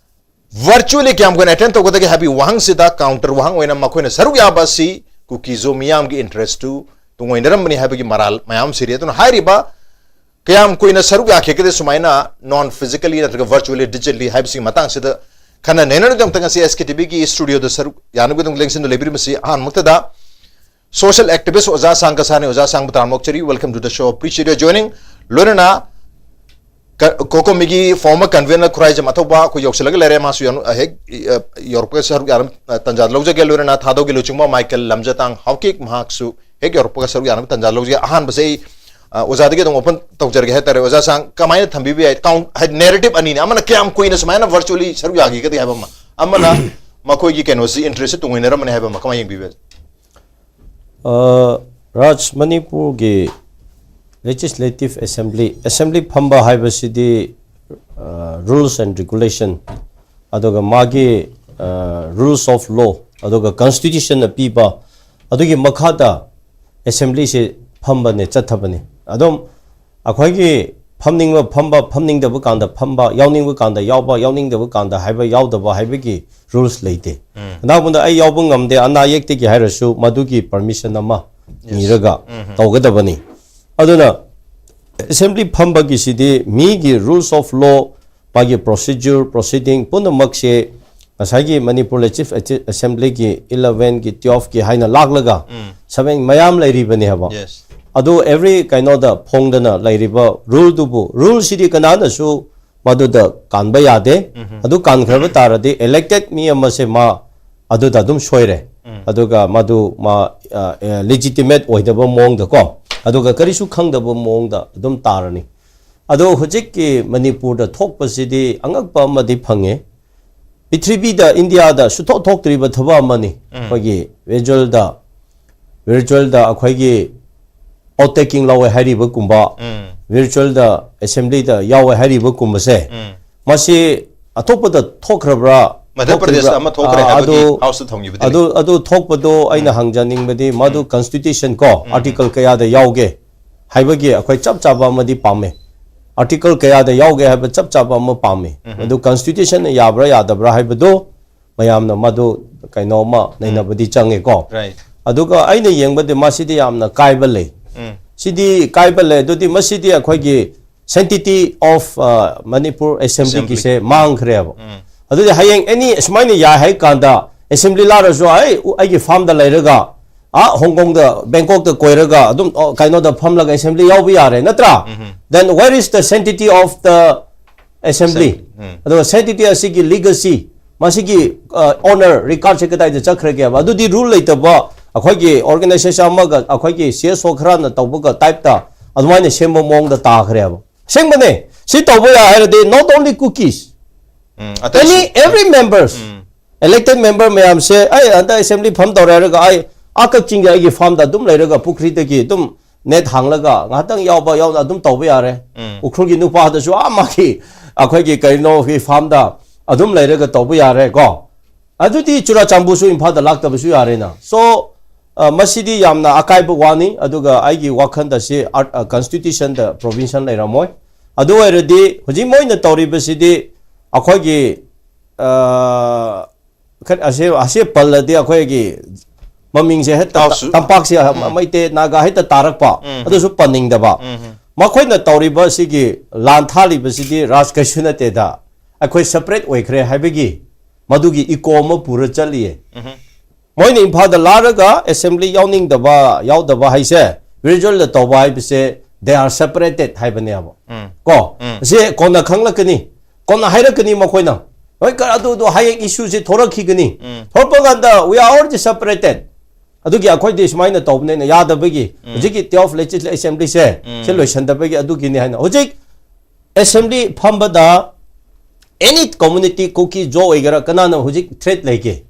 Virtually ꯀꯌꯥꯝ ꯀꯨꯏꯅ attend ꯇꯧꯒꯗꯒꯦ ꯍꯥꯏꯕꯒꯤ ꯋꯥꯍꯪꯁꯤꯗ counter ꯋꯥꯍꯪ ꯑꯣꯏꯅ ꯃꯈꯣꯏꯅ ꯁꯔꯨꯛ ꯌꯥꯕ ꯑꯁꯤ ꯀꯨꯀꯤꯖꯣ ꯃꯤꯌꯥꯝꯒꯤ interestꯇꯨ ꯇꯨꯡꯑꯣꯏꯅꯔꯝꯕꯅꯤ ꯍꯥꯏꯕꯒꯤ ꯃꯔꯥꯜ ꯃꯌꯥꯝ ꯁꯤꯔꯤ꯫ ꯑꯗꯨꯅ ꯍꯥꯏꯔꯤꯕ ꯀꯌꯥꯝ ꯀꯨꯏꯅ ꯁꯔꯨꯛ ꯌꯥꯈꯤꯒꯗꯦ ꯁꯨꯃꯥꯏꯅ non physically ꯅꯠꯇ꯭ꯔꯒ virtually, digitally ꯍꯥꯏꯕꯁꯤꯒꯤ ꯃꯇꯥꯡꯁꯤꯗ ꯈꯟꯅ ꯅꯩꯅꯅꯕꯒꯤꯗꯃꯛꯇ ꯉꯁꯤ S K T Vꯒꯤ studioꯗ ꯁꯔꯨꯛ ꯌꯥꯅꯕꯒꯤꯗꯃꯛ ꯂꯦꯡꯁꯤꯟꯗꯨꯅ ꯂꯩꯕꯤꯔꯤꯕꯁꯤ ꯑꯍꯥꯟꯕꯃꯛꯇꯗ Social activist ꯑꯣꯖꯥ ꯁꯥꯡ ꯀꯁꯥꯅꯤ꯫ ꯑꯣꯖꯥ ꯁꯥꯡꯕꯨ ꯇꯔꯥꯝꯅ ꯑꯣꯛꯆꯔꯤ꯫ Welcome to the show. Appreciate your joining. ꯂꯣꯏꯅꯅ ꯀ-, ꯀꯣꯀꯣꯃꯤꯒꯤ former convener ꯈꯨꯔꯥꯏꯖꯝ ꯑꯊꯧꯕ ꯑꯩꯈꯣꯏ ꯌꯧꯁꯤꯜꯂꯒ ꯂꯩꯔꯦ꯫ ꯃꯥꯁꯨ ꯌꯥꯎ-, ꯍꯦꯛ, ꯑ, ꯌꯧꯔꯛꯄꯒ ꯁꯔꯨꯛ ꯌꯥꯅꯕ, ꯑ, ꯇꯥꯟꯖꯥ ꯂꯧꯖꯒꯦ꯫ ꯂꯣꯏꯅꯅ ꯊꯥꯗꯧꯒꯤ ꯂꯨꯆꯤꯡꯕ ꯃꯥꯏꯀꯦꯜ ꯂꯝꯖꯇꯥꯡ ꯍꯥꯎꯀꯤꯛ, ꯃꯍꯥꯛꯁꯨ ꯍꯦꯛ ꯌꯧꯔꯛꯄꯒ ꯁꯔꯨꯛ ꯌꯥꯅꯕ ꯇꯥꯟꯖꯥ ꯂꯧꯖꯒꯦ꯫ ꯑꯍꯥꯟꯕꯁꯦ ꯑꯩ, ꯑ, ꯑꯣꯖꯥꯗꯒꯤ ꯑꯗꯨꯝ open ꯇꯧꯖꯔꯒꯦ ꯍꯥꯏꯇꯥꯔꯦ꯫ ꯑꯣꯖꯥ ꯁꯥꯡ, ꯀꯃꯥꯏꯅ ꯊꯝꯕꯤꯕ ꯌꯥꯏ? Count, ꯍꯥꯏꯗꯤ, narrative ꯑꯅꯤꯅꯦ꯫ ꯑꯃꯅ ꯀꯌꯥꯝ ꯀꯨꯏꯅ ꯁꯨꯃꯥꯏꯅ virtually ꯁꯔꯨꯛ ꯌꯥꯈꯤꯒꯗꯒꯦ ꯍꯥꯏꯕ ꯑꯃ, ꯑꯃꯅ ꯃꯈꯣꯏꯒꯤ ꯀꯩꯅꯣꯁꯤ, interest ꯁꯤ ꯇꯨꯡ ꯑꯣꯏꯅꯔꯝꯕꯅꯦ ꯍꯥꯏꯕ ꯑꯃ꯫ ꯀꯃꯥꯏꯅ ꯌꯦꯡꯕꯤꯕ ꯌꯥꯏ? ꯑ, ꯔꯥꯖ, ꯃꯅꯤꯄꯨꯔꯒꯤ Legislative Assembly, Assembly ꯐꯝꯕ ꯍꯥꯏꯕꯁꯤꯗꯤ, ꯑ, rules and regulation, ꯑꯗꯨꯒ ꯃꯥꯒꯤ, ꯑ, rules of law, ꯑꯗꯨꯒ constitution ꯅ ꯄꯤꯕ, ꯑꯗꯨꯒꯤ ꯃꯈꯥꯗ Assembly ꯁꯦ ꯐꯝꯕꯅꯦ, ꯆꯠꯊꯕꯅꯦ꯫ ꯑꯗꯨꯝ ꯑꯩꯈꯣꯏꯒꯤ ꯐꯝꯅꯤꯡꯕ ꯐꯝꯕ, ꯐꯝꯅꯤꯡꯗꯕ ꯀꯥꯟꯗ ꯐꯝꯕ, ꯌꯥꯎꯅꯤꯡꯕ ꯀꯥꯟꯗ ꯌꯥꯎꯕ, ꯌꯥꯎꯅꯤꯡꯗꯕ ꯀꯥꯟꯗ ꯍꯥꯏꯕ, ꯌꯥꯎꯗꯕ ꯍꯥꯏꯕꯒꯤ rules ꯂꯩꯇꯦ꯫ ꯎꯝ꯫ ꯀꯅꯥꯒꯨꯝꯕꯗ "ꯑꯩ ꯌꯥꯎꯕ ꯉꯝꯗꯦ, ꯑꯅꯥ ꯑꯌꯦꯛꯇꯒꯤ" ꯍꯥꯏꯔꯁꯨ ꯃꯗꯨꯒꯤ permission ꯑꯃ Yes. ꯅꯤꯔꯒ ꯎꯝ꯫ ꯇꯧꯒꯗꯕꯅꯤ꯫ ꯑꯗꯨꯅ Assembly ꯐꯝꯕꯒꯤꯁꯤꯗꯤ ꯃꯤꯒꯤ rules of law, ꯃꯥꯒꯤ procedure, proceeding ꯄꯨꯝꯅꯃꯛꯁꯦ ꯉꯁꯥꯏꯒꯤ ꯃꯅꯤꯄꯨꯔ Legislative Assembly ꯒꯤ eleven ꯒꯤ, twelve ꯀꯤ ꯍꯥꯏꯅ ꯂꯥꯛꯂꯒ ꯎꯝ꯫ Seven ꯃꯌꯥꯝ ꯂꯩꯔꯤꯕꯅꯦ ꯍꯥꯏꯕ꯫ Yes. ꯑꯗꯨ every ꯀꯩꯅꯣꯗ ꯐꯣꯡꯗꯅ ꯂꯩꯔꯤꯕ rule ꯗꯨꯕꯨ, rule ꯁꯤꯗꯤ ꯀꯅꯥꯅꯁꯨ ꯃꯗꯨꯗ ꯀꯥꯟꯕ ꯌꯥꯗꯦ꯫ ꯎꯝ꯫ ꯑꯗꯨ ꯀꯥꯟꯈ꯭ꯔꯕ ꯇꯥꯔꯗꯤ elected ꯃꯤ ꯑꯃꯁꯦ ꯃꯥ ꯑꯗꯨꯗ ꯑꯗꯨꯝ ꯁꯣꯏꯔꯦ꯫ ꯎꯝ꯫ ꯑꯗꯨꯒ ꯃꯗꯨ ꯃꯥ, ꯑ, ꯑ, legitimate ꯑꯣꯏꯗꯕ ꯃꯑꯣꯡꯗꯀꯣ, ꯑꯗꯨꯒ ꯀꯔꯤꯁꯨ ꯈꯪꯗꯕ ꯃꯑꯣꯡꯗ ꯑꯗꯨꯝ ꯇꯥꯔꯅꯤ꯫ ꯑꯗꯣ ꯍꯧꯖꯤꯛꯀꯤ ꯃꯅꯤꯄꯨꯔꯗ ꯊꯣꯛꯄꯁꯤꯗꯤ ꯑꯉꯛꯄ ꯑꯃꯗꯤ ꯐꯪꯉꯦ꯫ ꯄ꯭ꯔꯤꯊꯤꯕꯤꯗ, ꯏꯟꯗꯤꯌꯥꯗ ꯁꯨꯊꯣꯛ ꯊꯣꯛꯇ꯭ꯔꯤꯕ ꯊꯕꯛ ꯑꯃꯅꯤ꯫ ꯎꯝ꯫ ꯑꯩꯈꯣꯏꯒꯤ virtual ꯗ, virtual ꯗ ꯑꯩꯈꯣꯏꯒꯤ vote taking ꯂꯧꯋꯦ ꯍꯥꯏꯔꯤꯕꯒꯨꯝꯕ, ꯎꯝ꯫ Virtual ꯗ Assembly ꯗ ꯌꯥꯎꯋꯦ ꯍꯥꯏꯔꯤꯕꯒꯨꯝꯕꯁꯦ, ꯎꯝ꯫ ꯃꯁꯤ ꯑꯇꯣꯞꯄꯗ ꯊꯣꯛꯈ꯭ꯔꯕ꯭ꯔꯥ? ꯃꯙ꯭ꯌ ꯊꯣꯛꯇ꯭ꯔꯤꯕ꯭ꯔꯥ? ꯄ꯭ꯔꯗꯦꯁꯇ ꯑꯃ ꯊꯣꯛꯈ꯭ꯔꯦ ꯑꯥ, ꯍꯥꯏꯕꯒꯤ ꯑꯗꯨ, House ꯇ ꯊꯝꯈꯤꯕꯗꯨꯅꯤ꯫ ꯑꯗꯨ, ꯑꯗꯨ ꯊꯣꯛꯄꯗꯣ ꯑꯩꯅ ꯎꯝ꯫ ꯍꯪꯖꯅꯤꯡꯕꯗꯤ ꯃꯗꯨ ꯎꯝ꯫ Constitution ꯀꯣ, ꯎꯝ꯫ Article ꯀꯌꯥꯗ ꯌꯥꯎꯒꯦ ꯍꯥꯏꯕꯒꯤ ꯑꯩꯈꯣꯏ ꯆꯞ ꯆꯥꯕ ꯑꯃꯗꯤ ꯄꯥꯝꯃꯦ꯫ Article ꯀꯌꯥꯗ ꯌꯥꯎꯒꯦ ꯍꯥꯏꯕ ꯆꯞ ꯆꯥꯕ ꯑꯃ ꯄꯥꯝꯃꯦ꯫ ꯎꯝ꯫ ꯑꯗꯨ Constitution ꯅ ꯌꯥꯕ꯭ꯔꯥ ꯌꯥꯗꯕ꯭ꯔꯥ ꯍꯥꯏꯕꯗꯨ ꯃꯌꯥꯝꯅ ꯃꯗꯨ ꯀꯩꯅꯣꯝꯃ ꯎꯝ꯫ ꯅꯩꯅꯕꯗꯤ ꯆꯪꯉꯦꯀꯣ꯫ Right. ꯑꯗꯨꯒ ꯑꯩꯅ ꯌꯦꯡꯕꯗꯤ ꯃꯁꯤꯗꯤ ꯌꯥꯝꯅ ꯀꯥꯏꯕ ꯂꯩ꯫ ꯎꯝ꯫ ꯁꯤꯗꯤ ꯀꯥꯏꯕ ꯂꯩ꯫ ꯑꯗꯨꯗꯤ ꯃꯁꯤꯗꯤ ꯑꯩꯈꯣꯏꯒꯤ sanctity of, ꯑ, Manipur Assembly Assembly꯫ ꯒꯤꯁꯦ ꯃꯥꯡꯈ꯭ꯔꯦꯕ꯫ ꯎꯝ꯫ ꯑꯗꯨꯗꯤ ꯍꯌꯦꯡ any ꯁꯨꯃꯥꯏꯅ ꯌꯥꯏ ꯍꯥꯏ ꯀꯥꯟꯗ Assembly ꯂꯥꯛꯂꯁꯨ, "ꯑꯩ, ꯑꯩꯒꯤ farm ꯗ ꯂꯩꯔꯒ ꯑꯥ ꯍꯣꯡꯀꯣꯡꯗ, ꯕꯦꯡꯀꯣꯛꯇ ꯀꯣꯏꯔꯒ ꯑꯗꯨꯝ, ꯑꯣ, ꯀꯩꯅꯣꯗ ꯐꯝꯂꯒ ꯑꯦꯁꯦꯝꯕ꯭ꯂꯤ ꯌꯥꯎꯕ ꯌꯥꯔꯦ, ꯅꯠꯇ꯭ꯔꯥ? Then where is the sanctity of the assembly? ꯑꯗꯨꯒ sanctity ꯑꯁꯤꯒꯤ legacy, ꯃꯁꯤꯒꯤ ꯑꯣꯅꯔ ꯔꯤꯀꯥꯔꯠꯁꯦ ꯀꯗꯥꯏꯗ ꯆꯠꯈ꯭ꯔꯒꯦꯕ? ꯑꯗꯨꯗꯤ ꯔꯨꯜ ꯂꯩꯇꯕ ꯑꯩꯈꯣꯏꯒꯤ ꯑꯣꯔꯒꯅꯥꯏꯖꯦꯁꯟ ꯑꯃꯒ ꯑꯩꯈꯣꯏꯒꯤ ꯁꯤ ꯑꯦꯁ ꯑꯣ ꯈꯔꯅ ꯇꯧꯕꯒ ꯇꯥꯏꯞꯇ ꯑꯗꯨꯃꯥꯏꯅ ꯁꯦꯝꯕ ꯃꯑꯣꯡꯗ ꯇꯥꯈ꯭ꯔꯦꯕ꯫ ꯑꯁꯦꯡꯕꯅꯦ, ꯁꯤ ꯇꯧꯕ ꯌꯥꯏ ꯍꯥꯏꯔꯗꯤ not only Kukis, um, any, ꯑꯇꯩꯁꯨ꯫ every members, elected member ꯃꯌꯥꯝꯁꯦ, ꯑꯩ ꯍꯟꯗꯛ ꯑꯦꯁꯦꯝꯕ꯭ꯂꯤ ꯐꯝ ꯇꯧꯔꯦ ꯍꯥꯏꯔꯒ ꯑꯩ ꯑꯥ ꯀꯛꯆꯤꯡꯒꯤ ꯑꯩꯒꯤ ꯐꯥꯔꯝꯗ ꯑꯗꯨꯝ ꯂꯩꯔꯒ ꯄꯨꯈ꯭ꯔꯤꯗꯒꯤ ꯑꯗꯨꯝ ꯅꯦꯠ ꯍꯥꯡꯂꯒ ꯉꯥꯏꯍꯥꯛꯇꯪ ꯌꯥꯎꯕ ꯌꯥꯎꯅ ꯑꯗꯨꯝ ꯇꯧꯕ ꯌꯥꯔꯦ꯫ ꯎꯝ꯫ ꯎꯈ꯭ꯔꯨꯜꯒꯤ ꯅꯨꯄꯥꯗꯁꯨ ꯑꯥ ꯃꯥꯒꯤ ꯑꯩꯈꯣꯏꯒꯤ ꯀꯩꯅꯣꯒꯤ ꯐꯥꯔꯝꯗ ꯑꯗꯨꯝ ꯂꯩꯔꯒ ꯇꯧꯕ ꯌꯥꯔꯦ ꯀꯣ꯫ ꯑꯗꯨꯗꯤ ꯆꯨꯔꯥꯆꯥꯟꯄꯨꯔꯁꯨ ꯏꯝꯐꯥꯜꯗ ꯂꯥꯛꯇꯕꯁꯨ ꯌꯥꯔꯦꯅ꯫ So, ꯑ, ꯃꯁꯤꯗꯤ ꯌꯥꯝꯅ ꯑꯀꯥꯏꯕ ꯋꯥꯅꯤ꯫ ꯑꯗꯨꯒ ꯑꯩꯒꯤ ꯋꯥꯈꯜꯗ ꯁꯤ ꯑꯥꯔꯠ-, ꯑ, ꯀꯟꯁꯇꯤꯇ꯭ꯌꯨꯁꯟꯗ ꯄ꯭ꯔꯣꯚꯤꯖꯟ ꯂꯩꯔꯝꯃꯣꯏ꯫ ꯑꯗꯨ ꯑꯣꯏꯔꯗꯤ ꯍꯧꯖꯤꯛ ꯃꯣꯏꯅ ꯇꯧꯔꯤꯕꯁꯤꯗꯤ ꯑꯩꯈꯣꯏꯒꯤ, ꯑ, ꯈꯠ-, ꯑꯁꯤ, ꯑꯁꯤ ꯄꯜꯂꯗꯤ ꯑꯩꯈꯣꯏꯒꯤ ꯃꯃꯤꯡꯁꯦ ꯍꯦꯛꯇ ꯇꯥꯎꯁꯨ꯫ ꯇꯝꯄꯥꯛꯁꯦ ꯃꯩꯇꯩ ꯅꯥꯒꯥ ꯍꯦꯛꯇ ꯇꯥꯔꯛꯄ, ꯎꯝ꯫ ꯑꯗꯨꯁꯨ ꯄꯟꯅꯤꯡꯗꯕ꯫ ꯎꯝ꯫ ꯃꯈꯣꯏꯅ ꯇꯧꯔꯤꯕ ꯑꯁꯤꯒꯤ ꯂꯥꯟ ꯊꯥꯔꯤꯕꯁꯤꯗꯤ ꯔꯥꯖ ꯀꯩꯁꯨ ꯅꯠꯇꯦꯗ, ꯑꯩꯈꯣꯏ ꯁꯦꯄꯔꯦꯠ ꯑꯣꯏꯈ꯭ꯔꯦ ꯍꯥꯏꯕꯒꯤ ꯃꯗꯨꯒꯤ ꯏꯀꯣ ꯑꯃ ꯄꯨꯔ ꯆꯠꯂꯤꯌꯦ꯫ ꯎꯝ꯫ ꯃꯣꯏꯅ ꯏꯝꯐꯥꯜꯗ ꯂꯥꯛꯂꯒ ꯑꯦꯁꯦꯝꯕ꯭ꯂꯤ ꯌꯥꯎꯅꯤꯡꯗꯕ, ꯌꯥꯎꯗꯕ ꯍꯥꯏꯁꯦ, ꯚꯤꯖꯨꯋꯦꯜꯗ ꯇꯧꯕ ꯍꯥꯏꯕꯁꯦ, they are separated ꯍꯥꯏꯕꯅꯦꯕ꯫ ꯎꯝ꯫ ꯀꯣ? ꯎꯝ꯫ ꯑꯁꯤ ꯀꯣꯟꯅ ꯈꯪꯂꯛꯀꯅꯤ, ꯀꯣꯟꯅ ꯍꯥꯏꯔꯛꯀꯅꯤ ꯃꯈꯣꯏꯅ꯫ ꯍꯣꯏ, ꯀ-, ꯑꯗꯨ, ꯑꯗꯨ ꯍꯌꯦꯡ ꯏꯁꯨꯁꯦ ꯊꯣꯔꯛꯈꯤꯒꯅꯤ꯫ ꯎꯝ꯫ ꯊꯣꯔꯛꯄ ꯀꯥꯟꯗ, "We are already separated." ꯑꯗꯨꯒꯤ ꯑꯩꯈꯣꯏꯗꯤ ꯁꯨꯃꯥꯏꯅ ꯇꯧꯕꯅꯤꯅ ꯌꯥꯗꯕꯒꯤ, ꯎꯝ꯫ ꯍꯧꯖꯤꯛꯀꯤ twelve legislative assembly ꯁꯦ, ꯎꯝ꯫ ꯁꯤ ꯂꯣꯏꯁꯟꯗꯕꯒꯤ ꯑꯗꯨꯒꯤꯅꯤ ꯍꯥꯏꯅ꯫ ꯍꯧꯖꯤꯛ ꯑꯦꯁꯦꯝꯕ꯭ꯂꯤ ꯐꯝꯕꯗ any community ꯀꯨꯀꯤ ꯖꯣ ꯑꯣꯏꯒꯦꯔꯥ, ꯀꯅꯥꯅ ꯍꯧꯖꯤꯛ ꯊ꯭ꯔꯦꯠ ꯂꯩꯒꯦ?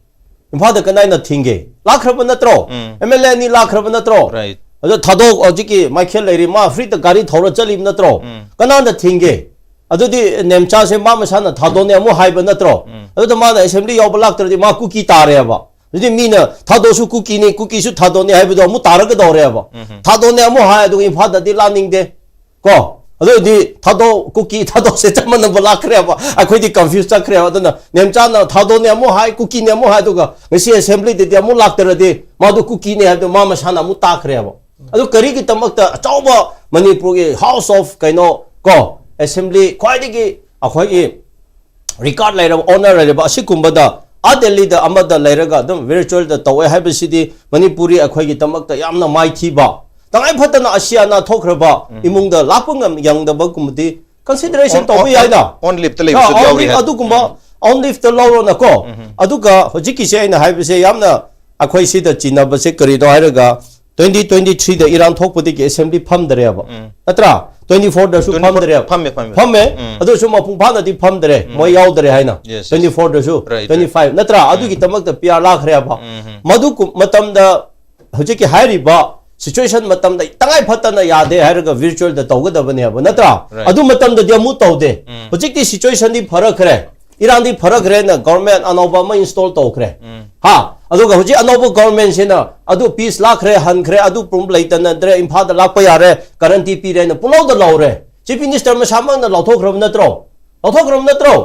ꯏꯝꯐꯥꯜꯗ ꯀꯅꯥꯅ ꯊꯤꯡꯒꯦ? ꯂꯥꯛꯈ꯭ꯔꯕ ꯅꯠꯇ꯭ꯔꯣ? ꯎꯝ꯫ ꯑꯦꯝ ꯑꯦꯜ ꯑꯦ ꯑꯅꯤ ꯂꯥꯛꯈ꯭ꯔꯕ ꯅꯠꯇ꯭ꯔꯣ? Right. ꯑꯗꯣ ꯊꯥꯗꯣꯛ, ꯍꯧꯖꯤꯛꯀꯤ ꯃꯥꯏꯈꯦꯜ ꯂꯩꯔꯤ, ꯃꯥ ꯐ꯭ꯔꯤꯗ ꯒꯥꯔꯤ ꯊꯧꯔ ꯆꯠꯂꯤꯕ ꯅꯠꯇ꯭ꯔꯣ? ꯎꯝ꯫ ꯀꯅꯥꯅ ꯊꯤꯡꯒꯦ? ꯑꯗꯨꯗꯤ ꯅꯦꯝꯆꯥꯁꯦ ꯃꯥ ꯃꯁꯥꯅ ꯊꯥꯗꯣꯛꯅꯦ ꯑꯃꯨꯛ ꯍꯥꯏꯕ ꯅꯠꯇ꯭ꯔꯣ? ꯎꯝ꯫ ꯑꯗꯨꯗ ꯃꯥꯅ ꯑꯦꯁꯦꯝꯕ꯭ꯂꯤ ꯌꯥꯎꯕ ꯂꯥꯛꯇ꯭ꯔꯗꯤ ꯃꯥ ꯀꯨꯀꯤ ꯇꯥꯔꯦꯕ꯫ ꯑꯗꯨꯗꯤ ꯃꯤꯅ ꯊꯥꯗꯣꯛꯁꯨ ꯀꯨꯀꯤꯅꯤ, ꯀꯨꯀꯤꯁꯨ ꯊꯥꯗꯣꯛꯅꯤ ꯍꯥꯏꯕꯗꯣ ꯑꯃꯨꯛ ꯇꯥꯔꯒꯗꯧꯔꯦꯕ꯫ ꯎꯝ꯫ ꯊꯥꯗꯣꯛꯅꯦ ꯑꯃꯨꯛ ꯍꯥꯏ, ꯑꯗꯨꯒ ꯏꯝꯐꯥꯜꯗꯗꯤ ꯂꯥꯛꯅꯤꯡꯗꯦ꯫ ꯀꯣ? ꯑꯗꯨ ꯑꯣꯏꯔꯗꯤ ꯊꯥꯗꯣꯛ, ꯀꯨꯀꯤ ꯊꯥꯗꯣꯛꯁꯦ ꯆꯞ ꯃꯥꯟꯅꯕ ꯂꯥꯛꯈ꯭ꯔꯦꯕ꯫ ꯑꯩꯈꯣꯏꯗꯤ ꯀꯟꯐ꯭ꯌꯨꯁ ꯆꯠꯈ꯭ꯔꯦꯕ꯫ ꯑꯗꯨꯅ ꯅꯦꯝꯆꯥꯅ ꯊꯥꯗꯣꯛꯅꯦ ꯑꯃꯨꯛ ꯍꯥꯏ, ꯀꯨꯀꯤꯅꯦ ꯑꯃꯨꯛ ꯍꯥꯏ, ꯑꯗꯨꯒ ꯉꯁꯤ ꯑꯦꯁꯦꯝꯕ꯭ꯂꯤꯗꯗꯤ ꯑꯃꯨꯛ ꯂꯥꯛꯇ꯭ꯔꯗꯤ ꯃꯥꯗꯨ ꯀꯨꯀꯤꯅꯦ ꯍꯥꯏꯕꯗꯨ ꯃꯥ ꯃꯁꯥꯅ ꯑꯃꯨꯛ ꯇꯥꯈ꯭ꯔꯦꯕ꯫ ꯑꯗꯨ ꯀꯔꯤꯒꯤꯗꯃꯛꯇ ꯑꯆꯧꯕ ꯃꯅꯤꯄꯨꯔꯒꯤ House of ꯀꯩꯅꯣ ꯀꯣ, ꯑꯦꯁꯦꯝꯕ꯭ꯂꯤ ꯈ꯭ꯋꯥꯏꯗꯒꯤ ꯑꯩꯈꯣꯏꯒꯤ ꯔꯤꯀꯥꯔꯗ ꯂꯩꯔꯕ, ꯑꯣꯅꯔ ꯂꯩꯔꯕ ꯑꯁꯤꯒꯨꯝꯕꯗ ꯑꯥ ꯗꯦꯜꯂꯤꯗ ꯑꯃꯗ ꯂꯩꯔꯒ ꯑꯗꯨꯝ ꯚꯤꯔꯆꯨꯋꯦꯜꯗ ꯇꯧꯋꯦ ꯍꯥꯏꯕꯁꯤꯗꯤ ꯃꯅꯤꯄꯨꯔꯤ ꯑꯩꯈꯣꯏꯒꯤꯗꯃꯛꯇ ꯌꯥꯝꯅ ꯃꯥꯏꯊꯤꯕ, ꯇꯉꯥꯏ ꯐꯗꯅ ꯑꯁꯤ ꯑꯅꯥ ꯊꯣꯛꯈ꯭ꯔꯕ ꯏꯃꯨꯡꯗ ꯂꯥꯛꯄ ꯉꯝ ꯌꯥꯗꯕꯒꯨꯝꯕꯗꯤ ꯀꯟꯁꯤꯗꯔꯦꯁꯟ ꯇꯧꯕ ꯌꯥꯏꯅ꯫ ꯑꯣꯟ ꯂꯤꯞꯇ ꯂꯩꯕꯁꯨ ꯌꯥꯎꯔꯤ ꯍꯥꯏ꯫ ꯑꯗꯨꯒꯨꯝꯕ ꯑꯣꯟ ꯂꯤꯞꯇ ꯂꯧꯔꯣꯅꯀꯣ꯫ ꯑꯗꯨꯒ ꯍꯧꯖꯤꯛꯀꯤꯁꯦ ꯑꯩꯅ ꯍꯥꯏꯕꯁꯦ ꯌꯥꯝꯅ ꯑꯩꯈꯣꯏ ꯁꯤꯗ ꯆꯤꯟꯅꯕꯁꯦ ꯀꯔꯤꯅꯣ ꯍꯥꯏꯔꯒ ꯇ꯭ꯋꯦꯟꯇꯤ ꯇ꯭ꯋꯦꯟꯇꯤ ꯊ꯭ꯔꯤꯗ ꯏꯔꯥꯡ ꯊꯣꯛꯄꯗꯒꯤ ꯑꯦꯁꯦꯝꯕ꯭ꯂꯤ ꯐꯝꯗ꯭ꯔꯦꯕ, ꯅꯠꯇ꯭ꯔꯥ? ꯇ꯭ꯋꯦꯟꯇꯤ ꯐꯣꯔꯗꯁꯨ ꯐꯝꯗ꯭ꯔꯦꯕ꯫ ꯐꯝꯃꯦ, ꯐꯝꯃꯦ꯫ ꯐꯝꯃꯦ꯫ ꯑꯗꯨꯁꯨ ꯃꯄꯨꯡ ꯐꯥꯅꯗꯤ ꯐꯝꯗ꯭ꯔꯦ, ꯃꯣꯏ ꯌꯥꯎꯗ꯭ꯔꯦ ꯍꯥꯏꯅ꯫ Yes, yes. ꯇ꯭ꯋꯦꯟꯇꯤ ꯐꯣꯔꯗꯁꯨ, Right, ꯇ꯭ꯋꯦꯟꯇꯤ ꯐꯥꯏꯚ ꯅꯠꯇ꯭ꯔꯥ? ꯑꯗꯨꯒꯤꯗꯃꯛꯇ ꯄꯤ ꯑꯥꯔ ꯂꯥꯛꯈ꯭ꯔꯦꯕ꯫ ꯃꯗꯨ ꯀꯨꯝ- ꯃꯇꯝꯗ ꯍꯧꯖꯤꯛꯀꯤ ꯍꯥꯏꯔꯤꯕ ꯁꯤꯆꯨꯋꯦꯁꯟ ꯃꯇꯝꯗ ꯇꯉꯥꯏ ꯐꯗꯅ ꯌꯥꯗꯦ ꯍꯥꯏꯔꯒ ꯚꯤꯔꯆꯨꯋꯦꯜꯗ ꯇꯧꯒꯗꯕꯅꯦꯕ, ꯅꯠꯇ꯭ꯔꯥ? Right. ꯑꯗꯨ ꯃꯇꯝꯗꯗꯤ ꯑꯃꯨꯛ ꯇꯧꯗꯦ꯫ ꯍꯧꯖꯤꯛꯇꯤ ꯁꯤꯆꯨꯋꯦꯁꯟꯗꯤ ꯐꯔꯛꯈ꯭ꯔꯦ, ꯏꯔꯥꯡꯗꯤ ꯐꯔꯛꯈ꯭ꯔꯦꯅ ꯒꯣꯔꯃꯦꯟ ꯑꯅꯧꯕ ꯑꯃ ꯏꯟꯁꯇꯣꯜ ꯇꯧꯈ꯭ꯔꯦ꯫ ꯍꯥ, ꯑꯗꯨꯒ ꯍꯧꯖꯤꯛ ꯑꯅꯧꯕ ꯒꯣꯔꯃꯦꯟꯁꯤꯅ ꯑꯗꯨ ꯄꯤꯁ ꯂꯥꯛꯈ꯭ꯔꯦ, ꯍꯟꯈ꯭ꯔꯦ, ꯑꯗꯨ ꯄ꯭ꯔꯣꯕ꯭ꯂꯦꯝ ꯂꯩꯇꯅꯗ꯭ꯔꯦ, ꯏꯝꯐꯥꯜꯗ ꯂꯥꯛꯄ ꯌꯥꯔꯦ, ꯒꯥꯔꯦꯟꯇꯤ ꯄꯤꯔꯦꯅ ꯄꯨꯡꯂꯧꯗ ꯂꯧꯔꯦ꯫ ꯆꯤꯐ ꯃꯤꯅꯤꯁꯇꯔ ꯃꯁꯥꯃꯛꯅ ꯂꯧꯊꯣꯛꯈ꯭ꯔꯕ ꯅꯠꯇ꯭ꯔꯣ? ꯂꯧꯊꯣꯛꯈ꯭ꯔꯕ ꯅꯠꯇ꯭ꯔꯣ?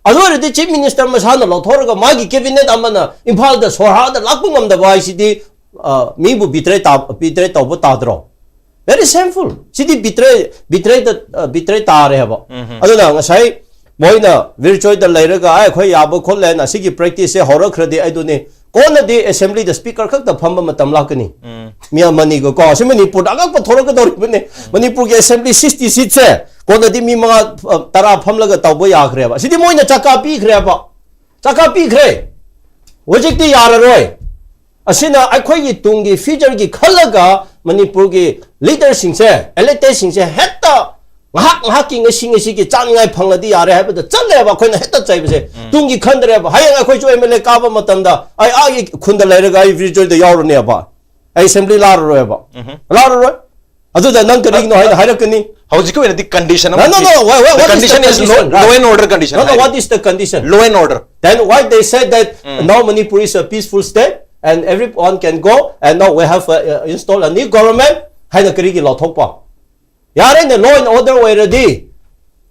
ꯑꯗꯨ ꯑꯣꯏꯔꯗꯤ ꯆꯤꯐ ꯃꯤꯅꯤꯁꯇꯔ ꯃꯁꯥꯅ ꯂꯧꯊꯣꯛꯑꯒ ꯃꯥꯒꯤ ꯀꯦꯕꯤꯅꯦꯠ ꯑꯃꯅ ꯏꯝꯐꯥꯜꯗ ꯁꯣꯔꯍꯥꯗ ꯂꯥꯛꯄ ꯉꯝꯗꯕ ꯍꯥꯏꯁꯤꯗꯤ, ꯑ, ꯃꯤꯕꯨ ꯕꯤꯇ꯭ꯔꯦ ꯇꯥ-, ꯕꯤꯇ꯭ꯔꯦ ꯇꯧꯕ ꯇꯥꯗ꯭ꯔꯣ? Very shameful. ꯁꯤꯗꯤ ꯕꯤꯇ꯭ꯔꯦ, ꯕꯤꯇ꯭ꯔꯦꯗ, ꯑ, ꯕꯤꯇ꯭ꯔꯦ ꯇꯥꯔꯦ ꯍꯥꯏꯕ꯫ ꯑꯗꯨꯅ ꯉꯁꯥꯏ ꯃꯣꯏꯅ ꯚꯤꯔꯆꯣꯏꯗ ꯂꯩꯔꯒ, "ꯑꯥ, ꯑꯩꯈꯣꯏ ꯌꯥꯕ ꯈꯣꯠꯂꯦꯅ ꯑꯁꯤꯒꯤ ꯄ꯭ꯔꯦꯛꯇꯤꯁꯁꯦ ꯍꯧꯔꯛꯈ꯭ꯔꯗꯤ ꯑꯩꯗꯨꯅꯤ, ꯀꯣꯟꯅꯗꯤ ꯑꯦꯁꯦꯝꯕ꯭ꯂꯤꯗ ꯁ꯭ꯄꯤꯀꯔ ꯈꯛꯇ ꯐꯝꯕ ꯃꯇꯝ ꯂꯥꯛꯀꯅꯤ꯫ ꯃꯤ ꯑꯃꯅꯤꯒ ꯀꯣ, ꯑꯁꯤ ꯃꯅꯤꯄꯨꯔꯗ ꯑꯉꯛꯄ ꯊꯣꯛꯂꯛꯀꯗꯧꯔꯤꯕꯅꯤ꯫ ꯃꯅꯤꯄꯨꯔꯒꯤ ꯑꯦꯁꯦꯝꯕ꯭ꯂꯤ ꯁꯤꯛꯁꯇꯤ ꯁꯤꯠꯁꯦ ꯀꯣꯟꯅꯗꯤ ꯃꯤ ꯃꯉꯥ, ꯑ, ꯇꯔꯥ ꯐꯝꯂꯒ ꯇꯧꯕ ꯌꯥꯈ꯭ꯔꯦꯕ꯫ ꯁꯤꯗꯤ ꯃꯣꯏꯅ ꯆꯀꯥ ꯄꯤꯈ꯭ꯔꯦꯕ꯫ ꯆꯀꯥ ꯄꯤꯈ꯭ꯔꯦ꯫ ꯍꯧꯖꯤꯛꯇꯤ ꯌꯥꯔꯔꯣꯏ꯫ ꯑꯁꯤꯅ ꯑꯩꯈꯣꯏꯒꯤ ꯇꯨꯡꯒꯤ ꯐ꯭ꯌꯨꯆꯔꯒꯤ ꯈꯜꯂꯒ ꯃꯅꯤꯄꯨꯔꯒꯤ ꯂꯤꯗꯔꯁꯤꯡꯁꯦ, ꯏꯂꯦꯛꯇꯦꯗꯁꯤꯡꯁꯦ ꯍꯦꯛꯇ ꯉꯥꯏꯍꯥꯛ ꯉꯥꯏꯍꯥꯛꯀꯤ ꯉꯁꯤ ꯉꯁꯤꯒꯤ ꯆꯥꯅꯤꯡꯉꯥꯏ ꯐꯪꯂꯗꯤ ꯌꯥꯔꯦ ꯍꯥꯏꯕꯗ ꯆꯠꯂꯦꯕ꯫ ꯑꯩꯈꯣꯏꯅ ꯍꯦꯛꯇ ꯆꯩꯕꯁꯦ꯫ ꯇꯨꯡꯒꯤ ꯈꯟꯗ꯭ꯔꯦꯕ꯫ ꯍꯌꯦꯡ ꯑꯩꯈꯣꯏꯁꯨ ꯑꯦꯝ ꯑꯦꯜ ꯑꯦ ꯀꯥꯕ ꯃꯇꯝꯗ ꯑꯩ ꯑꯥꯒꯤ ꯈꯨꯟꯗ ꯂꯩꯔꯒ ꯑꯩ ꯚꯤꯔꯆꯨꯋꯦꯜꯗ ꯌꯥꯎꯔꯅꯦꯕ꯫ ꯑꯩ ꯑꯦꯁꯦꯝꯕ꯭ꯂꯤ ꯂꯥꯛꯑꯔꯣꯏꯕ꯫ ꯂꯥꯛꯑꯔꯣꯏ꯫ ꯑꯗꯨꯗ ꯅꯪ ꯀꯔꯤꯒꯤꯅꯣ ꯍꯥꯏꯅ ꯍꯥꯏꯔꯛꯀꯅꯤ꯫ ꯍꯧꯖꯤꯛꯀꯤ ꯑꯣꯏꯅꯗꯤ condition No, no, no. What, what, The what is the condition is condition? law and order condition. No, no. What is the condition? Law and order. Then why they said that now Manipur is a peaceful state and everyone can go and now we have uh, uh, installed a new government? ꯍꯥꯏꯅ ꯀꯔꯤꯒꯤ ꯂꯥꯎꯊꯣꯛꯄ? ꯌꯥꯔꯦꯅꯦ, law and order ꯑꯣꯏꯔꯗꯤ,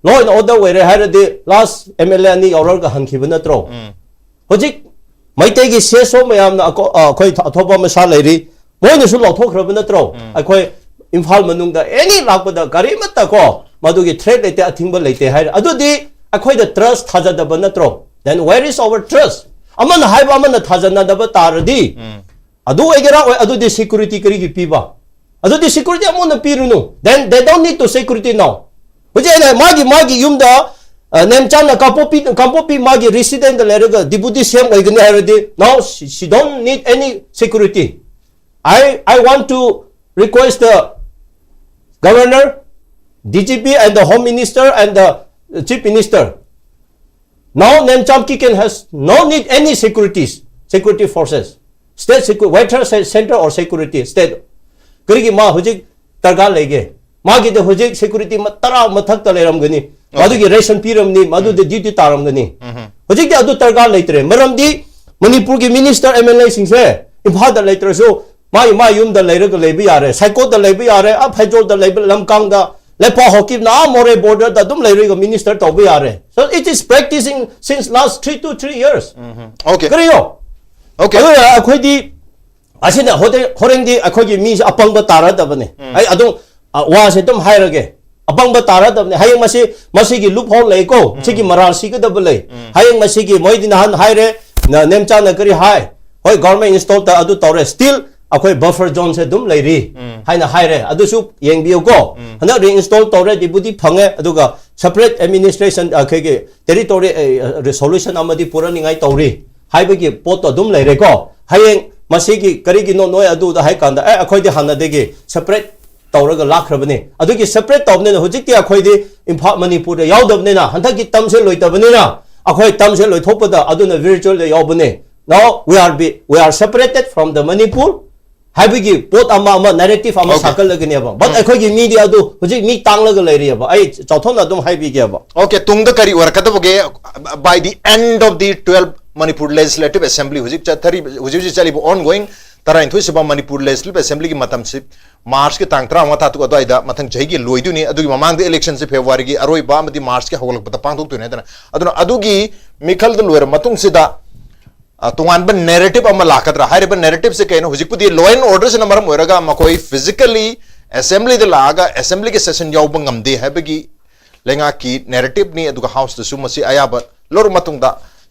law and order ꯑꯣꯏꯔꯦ ꯍꯥꯏꯔꯗꯤ ꯂꯥꯁ ꯑꯦꯝ ꯑꯦꯜ ꯑꯦ ꯑꯅꯤ ꯌꯥꯎꯔꯒ ꯍꯟꯈꯤꯕ ꯅꯠꯇ꯭ꯔꯣ? ꯍꯧꯖꯤꯛ ꯃꯩꯇꯩꯒꯤ ꯁꯤ ꯑꯦꯁ ꯑꯣ ꯃꯌꯥꯝꯅ ꯑꯀꯣ-, ꯑ, ꯑꯩꯈꯣꯏ ꯊ-, ꯑꯊꯣꯞꯄ ꯃꯁꯥ ꯂꯩꯔꯤ, ꯃꯣꯏꯅꯁꯨ ꯂꯥꯎꯊꯣꯛꯈ꯭ꯔꯕ ꯅꯠꯇ꯭ꯔꯣ? ꯑꯩꯈꯣꯏ ꯏꯝꯐꯥꯜ ꯃꯅꯨꯡꯗ ꯑꯦꯅꯤ ꯂꯥꯛꯄꯗ ꯒꯥꯔꯤ ꯑꯃꯠꯇ ꯀꯣ, ꯃꯗꯨꯒꯤ ꯊ꯭ꯔꯦꯠ ꯂꯩꯇꯦ, ꯑꯊꯤꯡꯕ ꯂꯩꯇꯦ ꯍꯥꯏꯔꯦ꯫ ꯑꯗꯨꯗꯤ ꯑꯩꯈꯣꯏꯗ ꯇ꯭ꯔꯁ ꯊꯥꯖꯗꯕ ꯅꯠꯇ꯭ꯔꯣ? Then where is our trust? ꯑꯃꯅ ꯍꯥꯏꯕ ꯑꯃꯅ ꯊꯥꯖꯅꯗꯕ ꯇꯥꯔꯗꯤ, ꯑꯗꯨ ꯑꯣꯏꯒꯦꯔꯥ ꯑꯣꯏ, ꯑꯗꯨꯗꯤ security ꯀꯔꯤꯒꯤ ꯄꯤꯕ? ꯑꯗꯨꯗꯤ security ꯑꯃꯨꯛꯅ ꯄꯤꯔꯨꯅꯨ. Then they don't need to security now. ꯍꯧꯖꯤꯛ ꯑꯩꯅ ꯃꯥꯒꯤ, ꯃꯥꯒꯤ ꯌꯨꯝꯗ, ꯑ, ꯅꯦꯝꯆꯥꯅ ꯀꯥꯡꯄꯣꯛꯄꯤ, ꯀꯥꯡꯄꯣꯛꯄꯤ ꯃꯥꯒꯤ resident ꯗ ꯂꯩꯔꯒ deputy C M ꯑꯣꯏꯒꯅꯤ ꯍꯥꯏꯔꯗꯤ, now she, she don't need any security. I, I want to request the governor, D G P and the home minister and the chief minister. Now Nemcham Kiken has no need any securities, security forces. State secu-, whether se-, center or security, state. ꯀꯔꯤꯒꯤ ꯃꯥ ꯍꯧꯖꯤꯛ ꯗꯔꯀꯥꯔ ꯂꯩꯒꯦ? ꯃꯥꯒꯤꯗ ꯍꯧꯖꯤꯛ security ꯃ-, ꯇꯔꯥ ꯃꯊꯛꯇ ꯂꯩꯔꯝꯒꯅꯤ. ꯃꯗꯨꯒꯤ ration ꯄꯤꯔꯝꯅꯤ, ꯃꯗꯨꯗ duty ꯇꯥꯔꯝꯒꯅꯤ. ꯍꯧꯖꯤꯛꯇꯤ ꯑꯗꯨ ꯗꯔꯀꯥꯔ ꯂꯩꯇ꯭ꯔꯦ. ꯃꯔꯝꯗꯤ ꯃꯅꯤꯄꯨꯔꯒꯤ minister, M L A ꯁꯤꯡꯁꯦ ꯏꯝꯐꯥꯜꯗ ꯂꯩꯇ꯭ꯔꯁꯨ ꯃꯥꯏ, ꯃꯥꯏ ꯌꯨꯝꯗ ꯂꯩꯔꯒ ꯂꯩꯕ ꯌꯥꯔꯦ, ꯁꯥꯏꯀꯣꯠꯇ ꯂꯩꯕ ꯌꯥꯔꯦ, ꯑ ꯐꯩꯖꯣꯜꯗ ꯂꯩꯕ, ꯂꯝꯀꯥꯡꯗ, ꯂꯩꯄꯥꯛ ꯍꯣꯀꯤꯞꯅ ꯑꯥ ꯃꯣꯔꯦ border ꯗ ꯑꯗꯨꯝ ꯂꯩꯔꯒ minister ꯇꯧꯕ ꯌꯥꯔꯦ. So it is practicing since last three to three years. Okay. ꯀꯔꯤꯅꯣ? Okay. ꯑꯗꯨꯅ ꯑꯩꯈꯣꯏꯗꯤ ꯑꯁꯤꯅ ꯍꯣꯔꯦꯟ, ꯍꯣꯔꯦꯟꯗꯤ ꯑꯩꯈꯣꯏꯒꯤ ꯃꯤꯁꯦ ꯑꯄꯪꯕ ꯇꯥꯔꯗꯕꯅꯤ. ꯑꯩ ꯑꯗꯨꯝ, ꯑ, ꯋꯥꯁꯦ ꯑꯗꯨꯝ ꯍꯥꯏꯔꯒꯦ. ꯑꯄꯪꯕ ꯇꯥꯔꯗꯕꯅꯤ. ꯍꯌꯦꯡ ꯃꯁꯤ, ꯃꯁꯤꯒꯤ loophole ꯂꯩꯀꯣ, ꯁꯤꯒꯤ ꯃꯔꯥꯜ ꯁꯤꯒꯗꯕ ꯂꯩ. ꯍꯌꯦꯡ ꯃꯁꯤꯒꯤ ꯃꯣꯏꯗꯤ ꯅꯍꯥꯟ ꯍꯥꯏꯔꯦ, ꯅ-, ꯅꯦꯝꯆꯥꯅ ꯀꯔꯤ ꯍꯥꯏ? ꯍꯣꯏ, government install ꯇ ꯑꯗꯨ ꯇꯧꯔꯦ, still ꯑꯩꯈꯣꯏ buffer zone ꯁꯦ ꯑꯗꯨꯝ ꯂꯩꯔꯤ ꯍꯥꯏꯅ ꯍꯥꯏꯔꯦ. ꯑꯗꯨꯁꯨ ꯌꯦꯡꯕꯤꯌꯨꯀꯣ. ꯍꯟꯗꯛ reinstall ꯇꯧꯔꯦ, deputy ꯐꯪꯉꯦ, ꯑꯗꯨꯒ separate administration, ꯑꯩꯈꯣꯏꯒꯤ territory, ꯑ, resolution ꯑꯃꯗꯤ ꯄꯨꯔꯛꯅꯤꯡꯉꯥꯏ ꯇꯧꯔꯤ ꯍꯥꯏꯕꯒꯤ ꯄꯣꯠꯇꯣ ꯑꯗꯨꯝ ꯂꯩꯔꯦꯀꯣ. ꯍꯌꯦꯡ ꯃꯁꯤꯒꯤ ꯀꯔꯤꯒꯤꯅꯣ ꯅꯣꯏ ꯑꯗꯨꯗ ꯍꯥꯏ ꯀꯥꯟꯗ, ꯑꯦ, ꯑꯩꯈꯣꯏꯗꯤ ꯍꯥꯟꯅꯗꯒꯤ separate ꯇꯧꯔꯒ ꯂꯥꯛꯈ꯭ꯔꯕꯅꯤ꯫ ꯑꯗꯨꯒꯤ separate ꯇꯧꯕꯅꯤꯅ ꯍꯧꯖꯤꯛꯇꯤ ꯑꯩꯈꯣꯏꯗꯤ ꯏꯝꯐꯥꯜ, ꯃꯅꯤꯄꯨꯔꯗ ꯌꯥꯎꯗꯕꯅꯤꯅ, ꯍꯟꯗꯛꯀꯤ term ꯁꯦ ꯂꯣꯏꯇꯕꯅꯤꯅ, ꯑꯩꯈꯣꯏ term ꯁꯦ ꯂꯣꯏꯊꯣꯛꯄꯗ ꯑꯗꯨꯅ virtual ꯗ ꯌꯥꯎꯕꯅꯦ꯫ Now we are be, we are separated from the Manipur ꯍꯥꯏꯕꯒꯤ ꯄꯣꯠ ꯑꯃ, ꯑꯃ narrative ꯑꯃ Okay. ꯁꯥꯒꯠꯂꯒꯅꯦꯕ꯫ But ꯑꯩꯈꯣꯏꯒꯤ media ꯑꯗꯨ ꯍꯧꯖꯤꯛ ꯃꯤ ꯇꯥꯡꯂꯒ ꯂꯩꯔꯤꯑꯕ꯫ ꯑꯩ ꯆꯥꯎꯊꯣꯛꯅ ꯑꯗꯨꯝ ꯍꯥꯏꯕꯤꯒꯦꯕ꯫ Okay, ꯇꯨꯡꯗ ꯀꯔꯤ ꯑꯣꯏꯔꯛꯀꯗꯕꯒꯦ? By the end of the twelve Manipur Legislative Assembly, ꯍꯧꯖꯤꯛ ꯆꯠꯊꯔꯤꯕ, ꯍꯧꯖꯤꯛ ꯍꯧꯖꯤꯛ ꯆꯠꯂꯤꯕ ongoing ꯇꯔꯥꯅꯤꯊꯣꯏ ꯁꯨꯕ Manipur Legislative Assembly ꯒꯤ ꯃꯇꯝꯁꯤ March ꯀꯤ ꯇꯥꯡ ꯇꯔꯥꯃꯉꯥ, ꯇꯔꯥꯇꯔꯨꯛ ꯑꯗꯨꯋꯥꯏꯗ ꯃꯊꯪ ꯆꯍꯤꯒꯤ ꯂꯣꯏꯗꯣꯏꯅꯤ꯫ ꯑꯗꯨꯒꯤ ꯃꯃꯥꯡꯗ election ꯁꯦ February ꯒꯤ ꯑꯔꯣꯏꯕ ꯑꯃꯗꯤ March ꯀꯤ ꯍꯧꯒꯠꯂꯛꯄꯗ ꯄꯥꯡꯊꯣꯛꯇꯣꯏꯅꯤ ꯍꯥꯏꯗꯅ꯫ ꯑꯗꯨꯅ ꯑꯗꯨꯒꯤ ꯃꯤꯈꯜꯗ ꯂꯣꯏꯔ ꯃꯇꯨꯡꯁꯤꯗ, ꯑ, ꯇꯣꯉꯥꯟꯕ narrative ꯑꯃ ꯂꯥꯛꯀꯗ꯭ꯔꯥ? ꯍꯥꯏꯔꯤꯕ narrative ꯁꯦ ꯀꯩꯅꯣ? ꯍꯧꯖꯤꯛꯄꯨꯗꯤ law and order ꯁꯤꯅ ꯃꯔꯝ ꯑꯣꯏꯔꯒ ꯃꯈꯣꯏ physically assembly ꯗ ꯂꯥꯛꯑꯒ assembly ꯒꯤ session ꯌꯥꯎꯕ ꯉꯝꯗꯦ ꯍꯥꯏꯕꯒꯤ ꯂꯩꯉꯥꯛꯀꯤ narrative ꯅꯤ꯫ ꯑꯗꯨꯒ House ꯇꯁꯨ ꯃꯁꯤ ꯑꯌꯥꯕ ꯂꯧꯔ ꯃꯇꯨꯡꯗ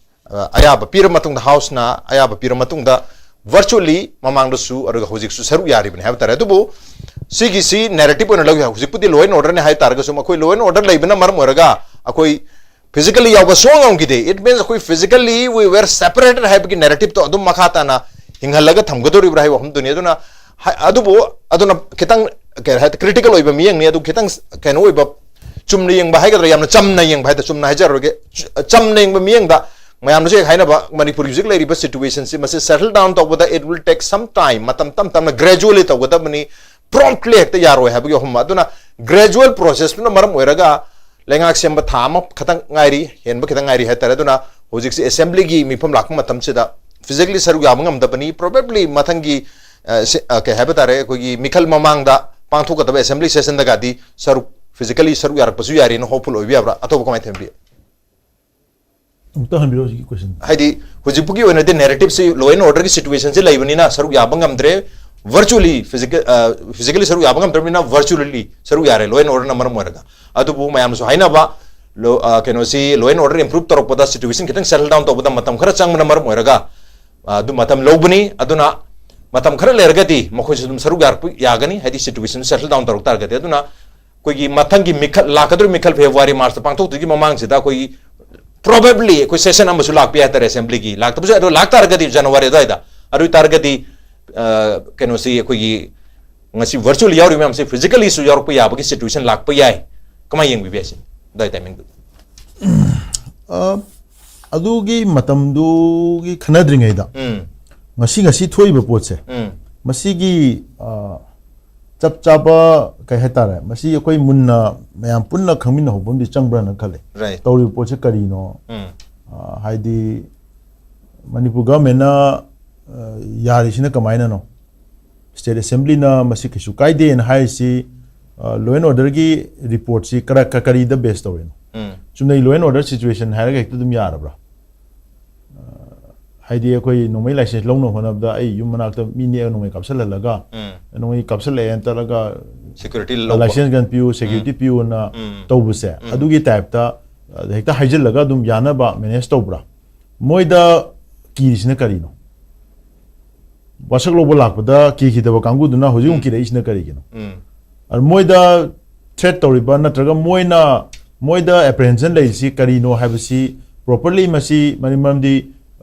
ꯑ, ꯑꯌꯥꯕ ꯄꯤꯔ ꯃꯇꯨꯡꯗ, ꯍꯥꯎꯁꯅ ꯑꯌꯥꯕ ꯄꯤꯔ ꯃꯇꯨꯡꯗ, ꯚꯔꯆꯨꯋꯦꯜꯂꯤ ꯃꯃꯥꯡꯗꯁꯨ ꯑꯗꯨꯒ ꯍꯧꯖꯤꯛꯁꯨ ꯁꯔꯨꯛ ꯌꯥꯔꯤꯕꯅꯤ ꯍꯥꯏꯕ ꯇꯥꯔꯦ꯫ ꯑꯗꯨꯕꯨ ꯁꯤꯒꯤꯁꯤ ꯅꯦꯔꯦꯇꯤꯞ ꯑꯣꯏꯅ ꯂꯧ ꯌꯥꯏ꯫ ꯍꯧꯖꯤꯛꯄꯨꯗꯤ ꯂꯣ ꯑꯦꯟ ꯑꯣꯔꯗꯔꯅꯤ ꯍꯥꯏ ꯇꯥꯔꯒꯁꯨ, ꯃꯈꯣꯏ ꯂꯣ ꯑꯦꯟ ꯑꯣꯔꯗꯔ ꯂꯩꯕꯅ ꯃꯔꯝ ꯑꯣꯏꯔꯒ ꯑꯩꯈꯣꯏ ꯐꯤꯖꯤꯀꯦꯜꯂꯤ ꯌꯥꯎꯕ ꯁꯨꯡꯉꯝ ꯉꯝꯈꯤꯗꯦ꯫ It means ꯑꯩꯈꯣꯏ physically we were separated ꯍꯥꯏꯕꯒꯤ ꯅꯦꯔꯦꯇꯤꯞꯇꯣ ꯑꯗꯨꯝ ꯃꯈꯥ ꯇꯥꯅ ꯍꯤꯡꯍꯜꯂꯒ ꯊꯝꯒꯗꯧꯔꯤꯕ꯭ꯔꯥ ꯍꯥꯏꯕ ꯋꯥꯐꯝꯗꯨꯅꯤ꯫ ꯑꯗꯨꯅ ꯍꯥꯏ-, ꯑꯗꯨꯕꯨ ꯑꯗꯨꯅ ꯈꯤꯇꯪ, ꯀꯩ ꯍꯥꯏ, ꯀ꯭ꯔꯤꯇꯤꯀꯦꯜ ꯑꯣꯏꯕ ꯃꯤꯠꯌꯦꯡꯅꯤ꯫ ꯑꯗꯨ ꯈꯤꯇꯪ ꯀꯩꯅꯣ ꯑꯣꯏꯕ, ꯆꯨꯝꯅ ꯌꯦꯡꯕ ꯍꯥꯏꯒꯗ꯭ꯔꯥ, ꯌꯥꯝꯅ ꯆꯝꯅ ꯌꯦꯡꯕ ꯍꯥꯏꯗ, ꯆꯨꯝꯅ ꯍꯥꯏꯖꯔꯔꯣꯏꯒꯦ꯫ ꯆ-, ꯆꯝꯅ ꯌꯦꯡꯕ ꯃꯤꯠꯌꯦꯡꯗ ꯃꯌꯥꯝꯅꯁꯨ ꯍꯦꯛ ꯍꯥꯏꯅꯕ, ꯃꯅꯤꯄꯨꯔꯒꯤ ꯍꯧꯖꯤꯛ ꯂꯩꯔꯤꯕ ꯁꯤꯆꯨꯋꯦꯁꯟꯁꯤ, ꯃꯁꯤ ꯁꯦꯇꯜ ꯗꯥꯎꯟ ꯇꯧꯕꯗ it will take some time, ꯃꯇꯝ ꯇꯞ ꯇꯞꯅ, ꯒ꯭ꯔꯦꯖꯨꯋꯦꯜꯂꯤ ꯇꯧꯒꯗꯕꯅꯤ, ꯄ꯭ꯔꯣꯝꯞꯂꯤ ꯍꯦꯛꯇ ꯌꯥꯔꯣꯏ ꯍꯥꯏꯕꯒꯤ ꯋꯥꯐꯝ꯫ ꯑꯗꯨꯅ ꯒ꯭ꯔꯦꯖꯨꯋꯦꯜ ꯄ꯭ꯔꯣꯁꯦꯁꯇꯨꯅ ꯃꯔꯝ ꯑꯣꯏꯔꯒ ꯂꯩꯉꯥꯛ ꯁꯦꯝꯕ ꯊꯥ ꯑꯃ ꯈꯛꯇꯪ ꯉꯥꯏꯔꯤ, ꯍꯦꯟꯕ ꯈꯤꯇꯪ ꯉꯥꯏꯔꯤ ꯍꯥꯏꯇꯥꯔꯦ꯫ ꯑꯗꯨꯅ ꯍꯧꯖꯤꯛꯁꯦ ꯑꯦꯁꯦꯝꯕ꯭ꯂꯤꯒꯤ ꯃꯤꯐꯝ ꯂꯥꯛꯄ ꯃꯇꯝꯁꯤꯗ ꯐꯤꯖꯤꯀꯦꯜꯂꯤ ꯁꯔꯨꯛ ꯌꯥꯕ ꯉꯝꯗꯕꯅꯤ꯫ Probably ꯃꯊꯪꯒꯤ, ꯑ, ꯁꯦ-, ꯑ, ꯀꯩ ꯍꯥꯏꯕ ꯇꯥꯔꯦ, ꯑꯩꯈꯣꯏꯒꯤ ꯃꯤꯈꯜ ꯃꯃꯥꯡꯗ ꯄꯥꯡꯊꯣꯛꯀꯗꯕ ꯑꯦꯁꯦꯝꯕ꯭ꯂꯤ ꯁꯦꯁꯟꯗꯒꯗꯤ ꯁꯔꯨꯛ, ꯐꯤꯖꯤꯀꯦꯜꯂꯤ ꯁꯔꯨꯛ ꯌꯥꯔꯛꯄꯁꯨ ꯌꯥꯔꯤꯅ ꯍꯣꯞꯐꯨꯜ ꯑꯣꯏꯕ ꯌꯥꯕ꯭ꯔꯥ? ꯑꯇꯣꯞꯄ ꯀꯃꯥꯏꯅ ꯊꯝꯕꯤ? ꯑꯃꯨꯛꯇ ꯍꯟꯕꯤꯔꯛꯑꯣ ꯍꯧꯖꯤꯛꯀꯤ ꯀꯣꯏꯁꯟ꯫ ꯍꯥꯏꯗꯤ ꯍꯧꯖꯤꯛꯄꯨꯒꯤ ꯑꯣꯏꯅꯗꯤ ꯅꯦꯔꯦꯇꯤꯞꯁꯤ ꯂꯣ ꯑꯦꯟ ꯑꯣꯔꯗꯔꯒꯤ ꯁꯤꯆꯨꯋꯦꯁꯟꯁꯤ ꯂꯩꯕꯅꯤꯅ ꯁꯔꯨꯛ ꯌꯥꯕ ꯉꯝꯗ꯭ꯔꯦ, ꯚꯔꯆꯨꯋꯦꯜꯂꯤ, ꯐꯤꯖꯤꯀꯦꯜ, ꯑ, ꯐꯤꯖꯤꯀꯦꯜꯂꯤ ꯁꯔꯨꯛ ꯌꯥꯕ ꯉꯝꯗ꯭ꯔꯕꯅꯤꯅ ꯚꯔꯆꯨꯋꯦꯜꯂꯤ ꯁꯔꯨꯛ ꯌꯥꯔꯦ, ꯂꯣ ꯑꯦꯟ ꯑꯣꯔꯗꯔꯅ ꯃꯔꯝ ꯑꯣꯏꯔꯒ꯫ ꯑꯗꯨꯕꯨ ꯃꯌꯥꯝꯅꯁꯨ ꯍꯥꯏꯅꯕ, ꯂꯣ-, ꯑ, ꯀꯩꯅꯣꯁꯤ, ꯂꯣ ꯑꯦꯟ ꯑꯣꯔꯗꯔ ꯏꯝꯄ꯭ꯔꯨꯞ ꯇꯧꯔꯛꯄꯗ, ꯁꯤꯆꯨꯋꯦꯁꯟ ꯈꯤꯇꯪ ꯁꯦꯇꯜ ꯗꯥꯎꯟ ꯇꯧꯕꯗ ꯃꯇꯝ ꯈꯔ ꯆꯪꯕꯅ ꯃꯔꯝ ꯑꯣꯏꯔꯒ, ꯑ, ꯑꯗꯨ ꯃꯇꯝ ꯂꯧꯕꯅꯤ꯫ ꯑꯗꯨꯅ ꯃꯇꯝ ꯈꯔ ꯂꯩꯔꯒꯗꯤ ꯃꯈꯣꯏꯁꯨ ꯑꯗꯨꯝ ꯁꯔꯨꯛ ꯌꯥꯔꯛꯄ ꯌꯥꯒꯅꯤ, ꯍꯥꯏꯗꯤ ꯁꯤꯆꯨꯋꯦꯁꯟ ꯁꯦꯇꯜ ꯗꯥꯎꯟ ꯇꯧꯔꯛ ꯇꯥꯔꯒꯗꯤ꯫ ꯑꯗꯨꯅ ꯑꯩꯈꯣꯏꯒꯤ ꯃꯊꯪꯒꯤ ꯃꯤꯈꯜ, ꯂꯥꯛꯀꯗꯧꯔꯤꯕ ꯃꯤꯈꯜ ꯐꯦꯕ꯭ꯔꯨꯋꯥꯔꯤ, ꯃꯥꯔꯆꯇ ꯄꯥꯡꯊꯣꯛꯇꯣꯏꯒꯤ ꯃꯃꯥꯡꯁꯤꯗ ꯑꯩꯈꯣꯏꯒꯤ probably ꯑꯩꯈꯣꯏ ꯁꯦꯁꯟ ꯑꯃꯁꯨ ꯂꯥꯛꯄ ꯌꯥꯏ ꯍꯥꯏꯇꯥꯔꯦ ꯑꯦꯁꯦꯝꯕ꯭ꯂꯤꯒꯤ꯫ ꯂꯥꯛꯇꯕꯁꯨ ꯌꯥꯏ, ꯑꯗꯣ ꯂꯥꯛ ꯇꯥꯔꯒꯗꯤ ꯖꯅꯋꯥꯔꯤ ꯑꯗꯨꯋꯥꯏꯗ꯫ ꯑꯗꯨ ꯑꯣꯏ ꯇꯥꯔꯒꯗꯤ, ꯑ, ꯀꯩꯅꯣꯁꯤ, ꯑꯩꯈꯣꯏꯒꯤ ꯉꯁꯤ ꯚꯔꯆꯨꯋꯦꯜ ꯌꯥꯎꯔꯤꯕ ꯃꯌꯥꯝꯁꯤ ꯐꯤꯖꯤꯀꯦꯜꯂꯤꯁꯨ ꯌꯥꯎꯔꯛꯄ ꯌꯥꯕꯒꯤ ꯁꯤꯆꯨꯋꯦꯁꯟ ꯂꯥꯛꯄ ꯌꯥꯏ꯫ ꯀꯃꯥꯏꯅ ꯌꯦꯡꯕꯤꯕ ꯌꯥꯏ ꯁꯤ ꯑꯗꯨꯋꯥꯏ ꯇꯥꯏꯃꯤꯡꯗꯨꯗ? ꯑ, ꯑꯗꯨꯒꯤ ꯃꯇꯝꯗꯨꯒꯤ ꯈꯟꯅꯗ꯭ꯔꯤꯉꯩꯗ ꯎꯝ꯫ ꯉꯁꯤ, ꯉꯁꯤ ꯊꯣꯛꯏꯕ ꯄꯣꯠꯁꯦ, ꯎꯝ꯫ ꯃꯁꯤꯒꯤ, ꯑ, ꯆꯞ ꯆꯥꯕ, ꯀꯩ ꯍꯥꯏꯇꯥꯔꯦ, ꯃꯁꯤ ꯑꯩꯈꯣꯏ ꯃꯨꯟꯅ ꯃꯌꯥꯝ ꯄꯨꯟꯅ ꯈꯪꯃꯤꯟꯅꯍꯧꯕ ꯑꯃꯗꯤ ꯆꯪꯕ꯭ꯔꯥꯅ ꯈꯜꯂꯦ꯫ Right. ꯇꯧꯔꯤꯕ ꯄꯣꯠꯁꯦ ꯀꯔꯤꯅꯣ? ꯎꯝ꯫ ꯑ, ꯍꯥꯏꯗꯤ ꯃꯅꯤꯄꯨꯔ ꯒꯚꯔꯟꯃꯦꯟꯅ, ꯑ, ꯌꯥꯔꯤꯁꯤꯅ ꯀꯃꯥꯏꯅꯅꯣ? ꯁ꯭ꯇꯦꯠ ꯑꯦꯁꯦꯝꯕ꯭ꯂꯤꯅ ꯃꯁꯤ ꯀꯩꯁꯨ ꯀꯥꯏꯗꯦꯅ ꯍꯥꯏꯔꯤꯁꯤ, ꯑ, ꯂꯣ ꯑꯦꯟ ꯑꯣꯔꯗꯔꯒꯤ ꯔꯤꯄꯣꯔꯠꯁꯤ ꯀꯔ-, ꯀ-, ꯀꯔꯤꯗ ꯕꯦꯁ ꯇꯧꯔꯤꯅꯣ? ꯎꯝ꯫ ꯆꯨꯝꯅꯩ ꯂꯣ ꯑꯦꯟ ꯑꯣꯔꯗꯔ ꯁꯤꯆꯨꯋꯦꯁꯟ ꯍꯥꯏꯔꯒ ꯍꯦꯛꯇ ꯑꯗꯨꯝ ꯌꯥꯔꯕ꯭ꯔꯥ? ꯑ, ꯍꯥꯏꯗꯤ ꯑꯩꯈꯣꯏ ꯅꯣꯡꯃꯩ ꯂꯥꯏꯁꯦꯟꯁ ꯂꯧꯅꯕ ꯍꯣꯠꯅꯕꯗ ꯑꯩ ꯌꯨꯝ ꯃꯅꯥꯛꯇ ꯃꯤ ꯅꯦꯛꯑꯒ ꯅꯣꯡꯃꯩ ꯀꯥꯞꯁꯤꯜꯍꯜꯂꯒ, ꯎꯝ꯫ ꯅꯣꯡꯃꯩ ꯀꯥꯞꯁꯤꯜꯂꯛꯑꯦꯅ ꯆꯠꯂꯒ ꯁꯦꯀ꯭ꯌꯨꯔꯤꯇꯤ ꯂꯧꯕ꯫ ꯂꯥꯏꯁꯦꯟꯁ ꯒꯟ ꯄꯤꯌꯨ, ꯁꯦꯀ꯭ꯌꯨꯔꯤꯇꯤ ꯎꯝ꯫ ꯄꯤꯌꯨꯅ ꯎꯝ꯫ ꯇꯧꯕꯁꯦ, ꯎꯝ꯫ ꯑꯗꯨꯒꯤ ꯇꯥꯏꯞꯇ, ꯑ, ꯍꯦꯛꯇ ꯍꯥꯏꯖꯤꯜꯂꯒ ꯑꯗꯨꯝ ꯌꯥꯅꯕ ꯃꯦꯅꯦꯖ ꯇꯧꯕ꯭ꯔꯥ? ꯃꯣꯏꯗ ꯀꯤꯔꯤꯁꯤꯅ ꯀꯔꯤꯅꯣ? ꯋꯥꯁꯛ ꯂꯧꯕ ꯂꯥꯛꯄꯗ ꯀꯤꯈꯤꯗꯕ ꯀꯥꯡꯕꯨꯗꯨꯅ ꯍꯧꯖꯤꯛ ꯑꯃꯨꯛ ꯎꯝ꯫ ꯀꯤꯔꯛꯏꯁꯤꯅ ꯀꯔꯤꯒꯤꯅꯣ? ꯎꯝ꯫ ꯑꯗꯨ ꯃꯣꯏꯗ threat ꯇꯧꯔꯤꯕ ꯅꯠꯇ꯭ꯔꯒ ꯃꯣꯏꯅ, ꯃꯣꯏꯗ apprehension ꯂꯩꯔꯤꯁꯤ ꯀꯔꯤꯅꯣ ꯍꯥꯏꯕꯁꯤ properly ꯃꯁꯤ ꯃꯔꯝ-, ꯃꯔꯝꯗꯤ,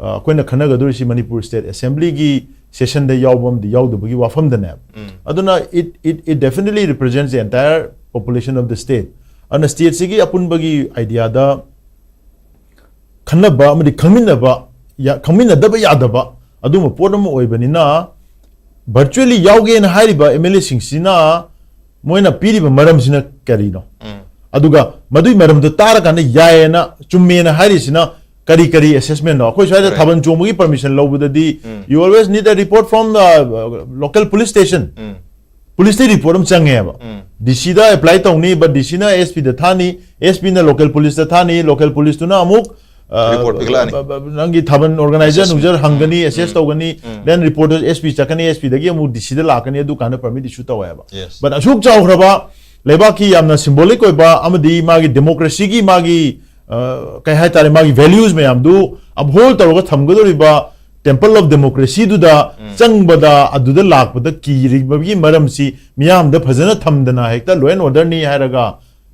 ꯑ, ꯑꯩꯈꯣꯏꯅ ꯈꯟꯅꯒꯗꯧꯔꯤꯁꯤ ꯃꯅꯤꯄꯨꯔ State Assemblyꯒꯤ sessionꯗ ꯌꯥꯎꯕ ꯑꯃꯗꯤ ꯌꯥꯎꯗꯕꯒꯤ ꯋꯥꯐꯝꯗꯅꯦꯕ꯫ ꯎꯝ꯫ ꯑꯗꯨꯅ it, it, it definitely represents the entire population of the state. ꯑꯗꯨꯅ stateꯁꯤꯒꯤ ꯑꯄꯨꯟꯕꯒꯤ ideaꯗ ꯈꯟꯅꯕ ꯑꯃꯗꯤ ꯈꯪꯃꯤꯟꯅꯕ ꯌꯥ-, ꯈꯪꯃꯤꯟꯅꯗꯕ ꯌꯥꯗꯕ ꯑꯗꯨꯒꯨꯝꯕ ꯄꯣꯠ ꯑꯃ ꯑꯣꯏꯕꯅꯤꯅ, virtually ꯌꯥꯎꯒꯦꯅ ꯍꯥꯏꯔꯤꯕ MLAꯁꯤꯡꯁꯤꯅ ꯃꯣꯏꯅ ꯄꯤꯔꯤꯕ ꯃꯔꯝꯁꯤꯅ ꯀꯔꯤꯅꯣ? ꯎꯝ꯫ ꯑꯗꯨꯒ ꯃꯗꯨꯒꯤ ꯃꯔꯝꯗꯣ ꯇꯥꯔꯀꯥꯟꯗ ꯌꯥꯏꯌꯦꯅ, ꯆꯨꯝꯃꯦꯅ ꯍꯥꯏꯔꯤꯁꯤꯅ ꯀꯔꯤ ꯀꯔꯤ assessmentꯅꯣ? ꯑꯩꯈꯣꯏ ꯁ꯭ꯋꯥꯏꯗ Correct. Thabal ꯆꯣꯡꯕꯒꯤ permission ꯂꯧꯕꯗꯗꯤ, um. You always need a report from the, uh, local police station. Um. Policeꯇꯩ report ꯑꯃ ꯆꯪꯉꯦꯕ꯫ ꯎꯝ꯫ DCꯗ apply ꯇꯧꯅꯤ, but DCꯅ SPꯗ ꯊꯥꯅꯤ, SPꯅ local policeꯇ ꯊꯥꯅꯤ, local policeꯇꯨꯅ ꯑꯃꯨꯛ, ꯑ, Report ꯄꯤꯈꯠꯂꯛꯑꯅꯤ꯫ ꯕ-, ꯕ-, ꯅꯪꯒꯤ ꯊꯥꯕꯜ organizer Assessment. ꯅꯨꯡꯖꯔ ꯍꯪꯒꯅꯤ, ꯎꯝ, assess ꯎꯝ, ꯇꯧꯒꯅꯤ, ꯎꯝ꯫ Then report SP ꯆꯠꯀꯅꯤ, SPꯗꯒꯤ ꯑꯃꯨꯛ DCꯗ ꯂꯥꯛꯀꯅꯤ, ꯑꯗꯨ ꯀꯥꯟꯗ permit issue ꯇꯧꯋꯦꯕ꯫ Yes. But ꯑꯁꯨꯛ ꯆꯥꯎꯈ꯭ꯔꯕ ꯂꯩꯕꯥꯛꯀꯤ ꯌꯥꯝꯅ symbolic ꯑꯣꯏꯕ ꯑꯃꯗꯤ ꯃꯥꯒꯤ democracyꯒꯤ ꯃꯥꯒꯤ, ꯑ, ꯀꯩ ꯍꯥꯏꯇꯥꯔꯦ, ꯃꯥꯒꯤ values ꯃꯌꯥꯝꯗꯨ uphold ꯇꯧꯔꯒ ꯊꯝꯒꯗꯧꯔꯤꯕ Temple of Democracyꯗꯨꯗ ꯎꯝ꯫ ꯆꯪꯕꯗ, ꯑꯗꯨꯗ ꯂꯥꯛꯄꯗ ꯀꯤꯔꯤꯕꯒꯤ ꯃꯔꯝꯁꯤ ꯃꯤꯌꯥꯝꯗ ꯐꯖꯅ ꯊꯝꯗꯅ ꯍꯦꯛꯇ law and orderꯅꯤ ꯍꯥꯏꯔꯒ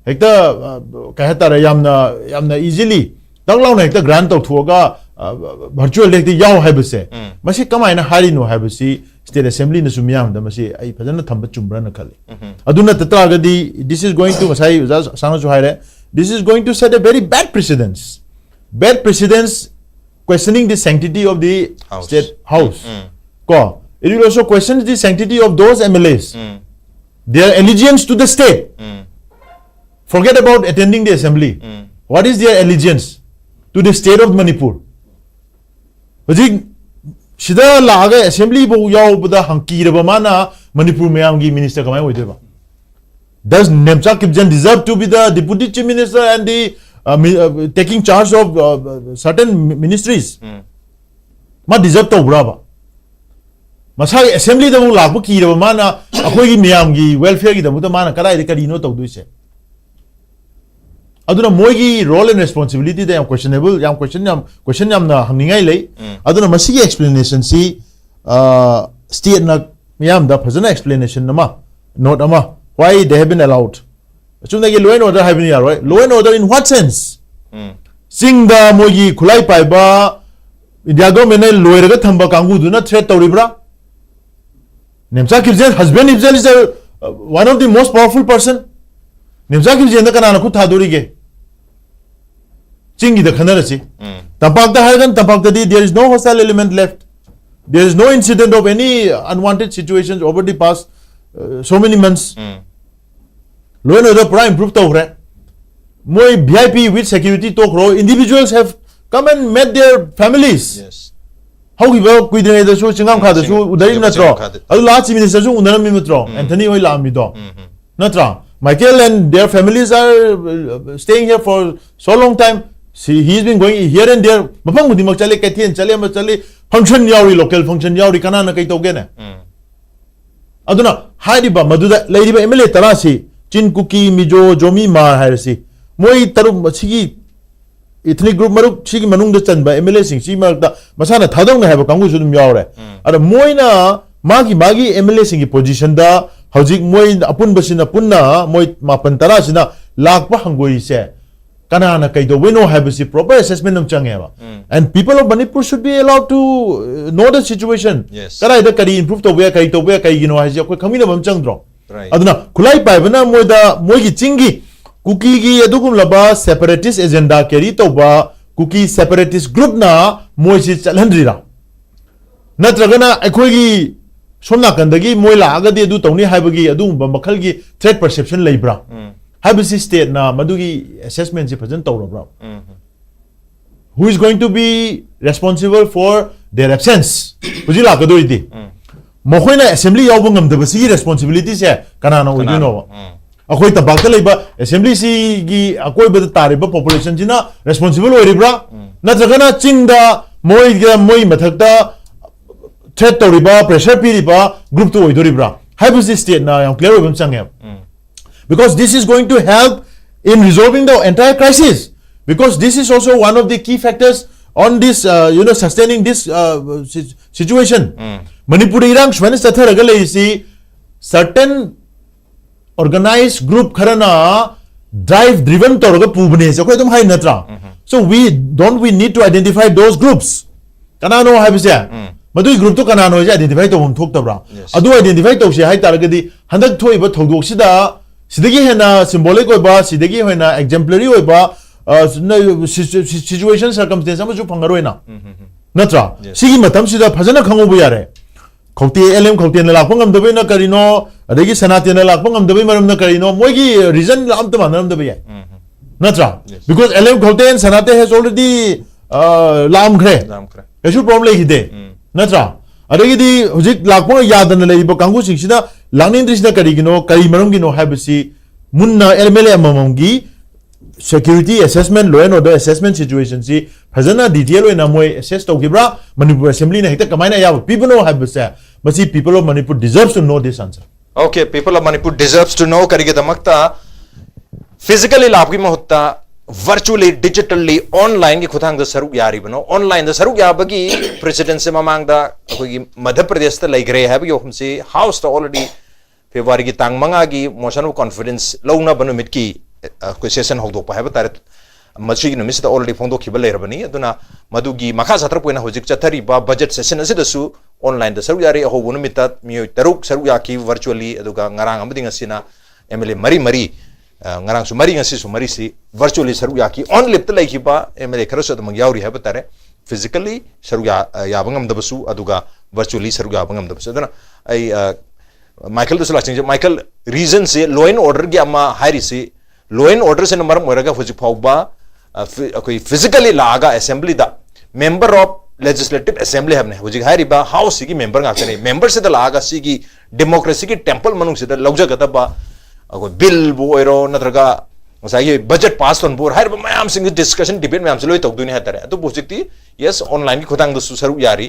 ꯍꯦꯛꯇ, ꯑ, ꯀꯩ ꯍꯥꯏꯇꯥꯔꯦ, ꯌꯥꯝꯅ, ꯌꯥꯝꯅ easily ꯇꯛ ꯂꯥꯎꯅ ꯍꯦꯛꯇ grant ꯇꯧꯊꯣꯛꯑꯒ, ꯑ, virtualꯗ ꯍꯦꯛꯇ ꯌꯥꯎ ꯍꯥꯏꯕꯁꯦ, ꯎꯝ꯫ ꯃꯁꯤ ꯀꯃꯥꯏꯅ ꯍꯥꯏꯔꯤꯅꯣ ꯍꯥꯏꯕꯁꯤ State Assemblyꯅꯁꯨ ꯃꯤꯌꯥꯝꯗ ꯃꯁꯤ ꯑꯩ ꯐꯖꯅ ꯊꯝꯕ ꯆꯨꯝꯕ꯭ꯔꯅ ꯈꯜꯂꯤ꯫ ꯎꯝ꯫ ꯑꯗꯨ ꯅꯠꯇ ꯇꯥꯔꯒꯗꯤ, this is going to, ꯉꯁꯥꯏ ꯑꯣꯖꯥ ꯑꯁꯥꯡꯅꯁꯨ ꯍꯥꯏꯔꯦ, this is going to set a very bad precedence. Bad precedence questioning the sanctity of the House. State House. ꯎꯝ꯫ ꯀꯣ, it will also question the sanctity of those MLAs. Um. Their allegiance to the state. Um. Forget about attending the assembly. Um. What is their allegiance to the state of Manipur? ꯍꯧꯖꯤꯛ ꯁꯤꯗ ꯂꯥꯛꯑꯒ assembly ꯐꯥꯎ ꯌꯥꯎꯕꯗ ꯍꯪꯀꯤꯔꯕ ꯃꯥꯅ ꯃꯅꯤꯄꯨꯔ ꯃꯌꯥꯝꯒꯤ minister ꯀꯃꯥꯏꯅ ꯑꯣꯏꯗꯣꯏꯕ? Does Nemcha Kipgen deserve to be the deputy chief minister and the, uh, mi-, uh, taking charge of, uh, certain mi-, ministries? ꯎꯝ꯫ ꯃꯥ deserve ꯇꯧꯕ꯭ꯔꯕ? ꯃꯁꯥꯒꯤ assemblyꯗ ꯑꯃꯨꯛ ꯂꯥꯛꯄ ꯀꯤꯔꯕ ꯃꯥꯅ ꯑꯩꯈꯣꯏꯒꯤ ꯃꯌꯥꯝꯒꯤ welfareꯒꯤꯗꯃꯛꯇ ꯃꯥꯅ ꯀꯗꯥꯏꯗ ꯀꯔꯤꯅꯣ ꯇꯧꯗꯣꯏꯁꯦ? ꯑꯗꯨꯅ ꯃꯣꯏꯒꯤ role and responsibilityꯗ ꯌꯥꯝ questionable, ꯌꯥꯝ question, ꯌꯥꯝ question ꯌꯥꯝꯅ ꯍꯪꯅꯤꯡꯉꯥꯏ ꯂꯩ꯫ ꯎꯝ. ꯑꯗꯨꯅ ꯃꯁꯤꯒꯤ explanationꯁꯤ stateꯅ ꯃꯤꯌꯥꯝꯗ ꯐꯖꯅ explanation ꯑꯃ, note ꯑꯃ, why they have been allowed. ꯑꯆꯨꯝꯅꯒꯤ law and order ꯍꯥꯏꯕꯅꯤ ꯌꯥꯔꯣꯏ, law and order in what sense? ꯎꯝ. ꯆꯤꯡꯗ ꯃꯣꯏꯒꯤ ꯈꯨꯠꯂꯥꯏ ꯄꯥꯏꯕ India governmentꯅ ꯂꯣꯏꯔꯒ ꯊꯝꯕ ꯀꯥꯡꯕꯨꯗꯨꯅ threat ꯇꯧꯔꯤꯕ꯭ꯔꯥ? Nemcha ꯀꯤꯞꯖꯦꯟ, husband himself is a, uh, one of the most powerful person. Nemcha ꯀꯤꯞꯖꯦꯟꯗ ꯀꯅꯥꯅ ꯈꯨꯠ ꯊꯥꯗꯣꯔꯤꯒꯦ? ꯆꯤꯡꯒꯤꯗ ꯈꯟꯅꯔꯁꯤ꯫ ꯎꯝ. ꯇꯝꯄꯥꯛꯇ ꯍꯥꯏꯔꯒꯅ ꯇꯝꯄꯥꯛꯇꯗꯤ there is no hostile element left. There is no incident of any unwanted situations over the past uh, so many months. Um. Law and order ꯄꯨꯔꯥ improve ꯇꯧꯈ꯭ꯔꯦ꯫ ꯃꯣꯏ V I P with security ꯇꯣꯛꯈ꯭ꯔꯣ, individuals have come and met their families. Yes. ꯍꯧꯈꯤꯕ ꯀꯨꯏꯗ꯭ꯔꯤꯉꯩꯗꯁꯨ ꯆꯤꯡꯉꯥꯝꯈꯥꯗꯁꯨ ꯆꯤꯡ- ꯎꯅꯔꯤꯕ ꯅꯠꯇ꯭ꯔꯣ? ꯆꯤꯡꯉꯥꯝꯈꯥꯗ. ꯑꯗꯨ ꯂꯥꯁ ꯆꯤꯐ ꯃꯤꯅꯤꯁꯇꯔꯁꯨ ꯎꯅꯔꯝꯃꯤ ꯅꯠꯇ꯭ꯔꯣ? ꯎꯝ. ꯑꯦꯟꯊꯅꯤ ꯍꯣꯏ ꯂꯥꯛꯑꯝꯃꯤꯗꯣ ꯎꯝ. ꯎꯝ. ꯅꯠꯇ꯭ꯔꯥ? Michael and their families are uh, staying here for so long time. See, he's been going here and there. ꯃꯐꯝ ꯈꯨꯗꯤꯡꯃꯛ ꯆꯠꯂꯤ, ꯀꯩꯊꯦꯜ ꯆꯠꯂꯤ, ꯑꯃ ꯆꯠꯂꯤ, function ꯌꯥꯎꯔꯤ, local function ꯌꯥꯎꯔꯤ, ꯀꯅꯥꯅ ꯀꯩ ꯇꯧꯒꯦꯅꯦ? ꯎꯝ. ꯑꯗꯨꯅ ꯍꯥꯏꯔꯤꯕ ꯃꯗꯨꯗ ꯂꯩꯔꯤꯕ M L A ꯇꯔꯥꯁꯤ, ꯆꯤꯟ, ꯀꯨꯀꯤ, ꯃꯤꯖꯣ, ꯖꯣꯃꯤ, ꯃꯥꯔ ꯍꯥꯏꯔꯁꯤ, ꯃꯣꯏ ꯇꯔꯨꯛ, ꯁꯤꯒꯤ ethnic group ꯃꯔꯨꯞ ꯁꯤꯒꯤ ꯃꯅꯨꯡꯗ ꯆꯟꯕ M L A ꯁꯤꯡ ꯁꯤ ꯃꯔꯛꯇ ꯃꯁꯥꯅ ꯊꯥꯗꯧꯅ ꯍꯥꯏꯕ ꯀꯥꯡꯕꯨꯁꯨ ꯑꯗꯨꯝ ꯌꯥꯎꯔꯦ꯫ ꯎꯝ. ꯑꯗ ꯃꯣꯏꯅ ꯃꯥꯒꯤ ꯃꯥꯒꯤ M L A ꯁꯤꯡꯒꯤ positionꯗ ꯍꯧꯖꯤꯛ ꯃꯣꯏ ꯑꯄꯨꯟꯕꯁꯤꯅ ꯄꯨꯟꯅ ꯃꯣꯏ ꯃꯥꯄꯟ ꯇꯔꯥꯁꯤꯅ ꯂꯥꯛꯄ ꯍꯪꯒꯣꯏꯔꯤꯁꯦ ꯀꯅꯥꯅ ꯀꯩꯗꯧꯕꯩꯅꯣ ꯍꯥꯏꯕꯁꯤ proper assessment ꯑꯃ ꯆꯪꯉꯦꯕ꯫ ꯎꯝ. And people of Manipur should be allowed to uh, know the situation. Yes. ꯀꯗꯥꯏꯗ ꯀꯔꯤ improve ꯇꯧꯕ ꯌꯥꯏ, ꯀꯔꯤ ꯇꯧꯕ ꯌꯥꯏ, ꯀꯩꯒꯤꯅꯣ ꯍꯥꯏꯁꯦ ꯑꯩꯈꯣꯏ ꯈꯪꯃꯤꯟꯅꯕ ꯑꯃ ꯆꯪꯗ꯭ꯔꯣ? Right. ꯑꯗꯨꯅ ꯈꯨꯠꯂꯥꯏ ꯄꯥꯏꯕꯅ ꯃꯣꯏꯗ ꯃꯣꯏꯒꯤ ꯆꯤꯡꯒꯤ ꯀꯨꯀꯤꯒꯤ ꯑꯗꯨꯒꯨꯝꯂꯕ separatist agenda carry ꯇꯧꯕ ꯀꯨꯀꯤ separatist groupꯅ ꯃꯣꯏꯁꯤ ꯆꯠꯍꯟꯗ꯭ꯔꯤꯔꯥ? ꯅꯠꯇ꯭ꯔꯒꯅ ꯑꯩꯈꯣꯏꯒꯤ ꯁꯣꯝ ꯅꯥꯀꯟꯗꯒꯤ ꯃꯣꯏ ꯂꯥꯛꯑꯒꯗꯤ ꯑꯗꯨ ꯇꯧꯅꯤ ꯍꯥꯏꯕꯒꯤ ꯑꯗꯨꯒꯨꯝꯕ ꯃꯈꯜꯒꯤ threat perception ꯂꯩꯕ꯭ꯔꯥ? ꯎꯝ. ꯍꯥꯏꯕꯁꯤ stateꯅ ꯃꯗꯨꯒꯤ assessmentꯁꯤ ꯐꯖꯅ ꯇꯧꯔꯕ꯭ꯔꯥ? ꯎꯝ. Who is going to be responsible for their absence? ꯍꯧꯖꯤꯛ ꯂꯥꯛꯀꯗꯣꯏꯗꯤ ꯎꯝ. ꯃꯈꯣꯏꯅ assembly ꯌꯥꯎꯕ ꯉꯝꯗꯕꯁꯤꯒꯤ responsibilityꯁꯦ ꯀꯅꯥꯅ ꯑꯣꯏꯗꯣꯏꯅꯣꯕ? ꯎꯝ. ꯑꯩꯈꯣꯏ ꯇꯝꯄꯥꯛꯇ ꯂꯩꯕ assemblyꯁꯤꯒꯤ ꯑꯀꯣꯏꯕꯗ ꯇꯥꯔꯤꯕ populationꯁꯤꯅ responsible ꯑꯣꯏꯔꯤꯕ꯭ꯔꯥ? ꯎꯝ. ꯅꯠꯇ꯭ꯔꯒꯅ ꯆꯤꯡꯗ ꯃꯣꯏꯒ ꯃꯣꯏ ꯃꯊꯛꯇ threat ꯇꯧꯔꯤꯕ, pressure ꯄꯤꯔꯤꯕ groupꯇꯨ ꯑꯣꯏꯗꯣꯔꯤꯕ꯭ꯔꯥ ꯍꯥꯏꯕꯁꯤ stateꯅ ꯌꯥꯝ clear ꯑꯣꯏꯕ ꯑꯃ ꯆꯪꯉꯦꯕ꯫ ꯎꯝ. Because this is going to help in resolving the entire crisis, because this is also one of the key factors on this, uh, you know, sustaining this, uh, si- situation. ꯃꯅꯤꯄꯨꯔꯗ ꯏꯔꯥꯡ ꯁꯨꯃꯥꯏꯅ ꯆꯠꯊꯔꯒ ꯂꯩꯔꯤꯁꯤ certain organized group ꯈꯔꯅ drive driven ꯇꯧꯔꯒ ꯄꯨꯕꯅꯦꯁꯦ ꯑꯩꯈꯣꯏ ꯑꯗꯨꯝ ꯍꯥꯏ ꯅꯠꯇ꯭ꯔꯥ? So we don't we need to identify those groups? ꯀꯅꯥꯅꯣ ꯍꯥꯏꯕꯁꯦ, ꯃꯗꯨꯒꯤ groupꯇꯨ ꯀꯅꯥꯅꯣ ꯍꯥꯏꯁꯦ identify ꯇꯧꯐꯝ ꯊꯣꯛꯇꯕ꯭ꯔꯥ? ꯑꯗꯨ identify ꯇꯧꯁꯦ ꯍꯥꯏꯇꯥꯔꯒꯗꯤ ꯍꯟꯗꯛ ꯊꯣꯛꯏꯕ ꯊꯧꯗꯣꯛꯁꯤꯗ ꯁꯤꯗꯒꯤ ꯍꯦꯟꯅ symbolic ꯑꯣꯏꯕ, ꯁꯤꯗꯒꯤ ꯍꯦꯟꯅ exemplary ꯑꯣꯏꯕ, ꯑ, ꯁꯤ- ꯁꯤ- situation circumstance ꯑꯃꯁꯨ ꯐꯪꯉꯔꯣꯏꯅ, ꯅꯠꯇ꯭ꯔꯥ? Yes. ꯁꯤꯒꯤ ꯃꯇꯝꯁꯤꯗ ꯐꯖꯅ ꯈꯪꯍꯧꯕ ꯌꯥꯔꯦ꯫ ꯈꯧꯇꯦ, ꯑꯦꯜ ꯑꯦꯝ ꯈꯧꯇꯦꯅ ꯂꯥꯛꯄ ꯉꯝꯗꯕꯩꯅ ꯀꯔꯤꯅꯣ, ꯑꯗꯒꯤ ꯁꯅꯥꯇꯦꯟꯅ ꯂꯥꯛꯄ ꯉꯝꯗꯕꯩ ꯃꯔꯝꯅ ꯀꯔꯤꯅꯣ, ꯃꯣꯏꯒꯤ reason ꯑꯝꯇ ꯃꯥꯟꯅꯔꯝꯗꯕ ꯌꯥꯏ, ꯅꯠꯇ꯭ꯔꯥ? Yes. Because ꯑꯦꯜ ꯑꯦꯝ ꯈꯧꯇꯦ and ꯁꯅꯥꯇꯦ has already, ꯑ, ꯂꯥꯛꯑꯝꯈ꯭ꯔꯦ꯫ ꯂꯥꯛꯑꯝꯈ꯭ꯔꯦ꯫ ꯀꯩꯁꯨ problem ꯂꯩꯈꯤꯗꯦ, ꯅꯠꯇ꯭ꯔꯥ? ꯑꯗꯒꯤꯗꯤ ꯍꯧꯖꯤꯛ ꯂꯥꯛꯄ ꯌꯥꯗꯅ ꯂꯩꯔꯤꯕ ꯀꯥꯡꯕꯨꯁꯤꯡꯁꯤꯅ ꯂꯥꯛꯅꯤꯡꯗ꯭ꯔꯤꯁꯤꯅ ꯀꯔꯤꯒꯤꯅꯣ, ꯀꯔꯤ ꯃꯔꯝꯒꯤꯅꯣ ꯍꯥꯏꯕꯁꯤ ꯃꯨꯟꯅ ꯑꯦꯝ ꯑꯦꯜ ꯑꯦ ꯑꯃꯃꯝꯒꯤ security assessment, law and order assessment situationꯁꯤ ꯐꯖꯅ detail ꯑꯣꯏꯅ ꯃꯣꯏ assess ꯇꯧꯈꯤꯕ꯭ꯔꯥ, ꯃꯅꯤꯄꯨꯔ ꯑꯦꯁꯦꯝꯕ꯭ꯂꯤꯅ ꯍꯦꯛꯇ ꯀꯃꯥꯏꯅ ꯑꯌꯥꯕ ꯄꯤꯕꯅꯣ ꯍꯥꯏꯕꯁꯦ, ꯃꯁꯤ people of Manipur deserves to know this answer. Okay, people of Manipur deserves to know ꯀꯔꯤꯒꯤꯗꯃꯛꯇ physically ꯂꯥꯛꯄꯒꯤ ꯃꯍꯨꯠꯇ virtually, digitally, onlineꯒꯤ ꯈꯨꯠꯊꯥꯡꯗ ꯁꯔꯨꯛ ꯌꯥꯔꯤꯕꯅꯣ? Onlineꯗ ꯁꯔꯨꯛ ꯌꯥꯕꯒꯤ precedentꯁꯦ ꯃꯃꯥꯡꯗ ꯑꯩꯈꯣꯏꯒꯤ ꯃꯙ꯭ꯌ ꯄ꯭ꯔꯗꯦꯁꯇ ꯂꯩꯈ꯭ꯔꯦ ꯍꯥꯏꯕꯒꯤ ꯋꯥꯐꯝꯁꯤ Houseꯇ already Februaryꯒꯤ ꯇꯥꯡ ꯃꯉꯥꯒꯤ motion of confidence ꯂꯧꯅꯕ ꯅꯨꯃꯤꯠꯀꯤ, ꯑ, ꯑꯩꯈꯣꯏ session ꯍꯧꯗꯣꯛꯄ ꯍꯥꯏꯕ ꯇꯥꯔꯦ, ꯃꯁꯤꯒꯤ ꯅꯨꯃꯤꯠꯁꯤꯗ already ꯐꯣꯡꯗꯣꯛꯈꯤꯕ ꯂꯩꯔꯕꯅꯤ꯫ ꯑꯗꯨꯅ ꯃꯗꯨꯒꯤ ꯃꯈꯥ ꯆꯠꯊꯔꯛꯄ ꯑꯣꯏꯅ ꯍꯧꯖꯤꯛ ꯆꯠꯊꯔꯤꯕ budget session ꯑꯁꯤꯗꯁꯨ onlineꯗ ꯁꯔꯨꯛ ꯌꯥꯔꯤ꯫ ꯑꯍꯧꯕ ꯅꯨꯃꯤꯠꯇ ꯃꯤꯑꯣꯏ ꯇꯔꯨꯛ ꯁꯔꯨꯛ ꯌꯥꯈꯤ virtually, ꯑꯗꯨꯒ ꯉꯔꯥꯡ ꯑꯃꯗꯤ ꯉꯁꯤꯅ ꯑꯦꯝ ꯑꯦꯜ ꯑꯦ ꯃꯔꯤ ꯃꯔꯤ, ꯑ, ꯉꯔꯥꯡꯁꯨ ꯃꯔꯤ, ꯉꯁꯤꯁꯨ ꯃꯔꯤꯁꯤ virtually ꯁꯔꯨꯛ ꯌꯥꯈꯤ꯫ On leaveꯇ ꯂꯩꯈꯤꯕ ꯑꯦꯝ ꯑꯦꯜ ꯑꯦ ꯈꯔꯁꯨ ꯑꯗꯨꯃꯛ ꯌꯥꯎꯔꯤ ꯍꯥꯏꯕ ꯇꯥꯔꯦ꯫ Physically ꯁꯔꯨꯛ ꯌꯥ-, ꯑ, ꯌꯥꯕ ꯉꯝꯗꯕꯁꯨ, ꯑꯗꯨꯒ virtually ꯁꯔꯨꯛ ꯌꯥꯕ ꯉꯝꯗꯕꯁꯨ꯫ ꯑꯗꯨꯅ ꯑꯩ, ꯑ, ꯃꯥꯏꯀꯦꯜꯗꯁꯨ ꯂꯥꯛꯆꯅꯤꯡꯖꯩ꯫ ꯃꯥꯏꯀꯦꯜ, reasonꯁꯦ law and orderꯒꯤ ꯑꯃ ꯍꯥꯏꯔꯤꯁꯤ, law and orderꯁꯤꯅ ꯃꯔꯝ ꯑꯣꯏꯔꯒ ꯍꯧꯖꯤꯛ ꯐꯥꯎꯕ, ꯑ, ꯐꯤ-, ꯑꯩꯈꯣꯏ physically ꯂꯥꯛꯑꯒ assemblyꯗ member of legislative assembly ꯍꯥꯏꯕꯅꯦ, ꯍꯧꯖꯤꯛ ꯍꯥꯏꯔꯤꯕ Houseꯁꯤꯒꯤ member ꯉꯥꯛꯇꯅꯤ꯫ Memberꯁꯤꯗ ꯂꯥꯛꯑꯒ ꯁꯤꯒꯤ democracyꯒꯤ temple ꯃꯅꯨꯡꯁꯤꯗ ꯂꯧꯖꯒꯗꯕ ꯑꯩꯈꯣꯏ billꯕꯨ ꯑꯣꯏꯔꯣ, ꯅꯠꯇ꯭ꯔꯒ ꯉꯁꯥꯏꯒꯤ budget pass ꯇꯧꯕꯨ ꯑꯣꯏꯔꯣ, ꯍꯥꯏꯔꯤꯕ ꯃꯌꯥꯝꯁꯤꯡꯒꯤ discussion, debate ꯃꯌꯥꯝꯁꯤ ꯂꯣꯏ ꯇꯧꯗꯣꯏꯅꯤ ꯍꯥꯏꯇꯥꯔꯦ꯫ ꯑꯗꯨꯕꯨ ꯍꯧꯖꯤꯛꯇꯤ, yes, onlineꯒꯤ ꯈꯨꯠꯊꯥꯡꯗꯁꯨ ꯁꯔꯨꯛ ꯌꯥꯔꯤ꯫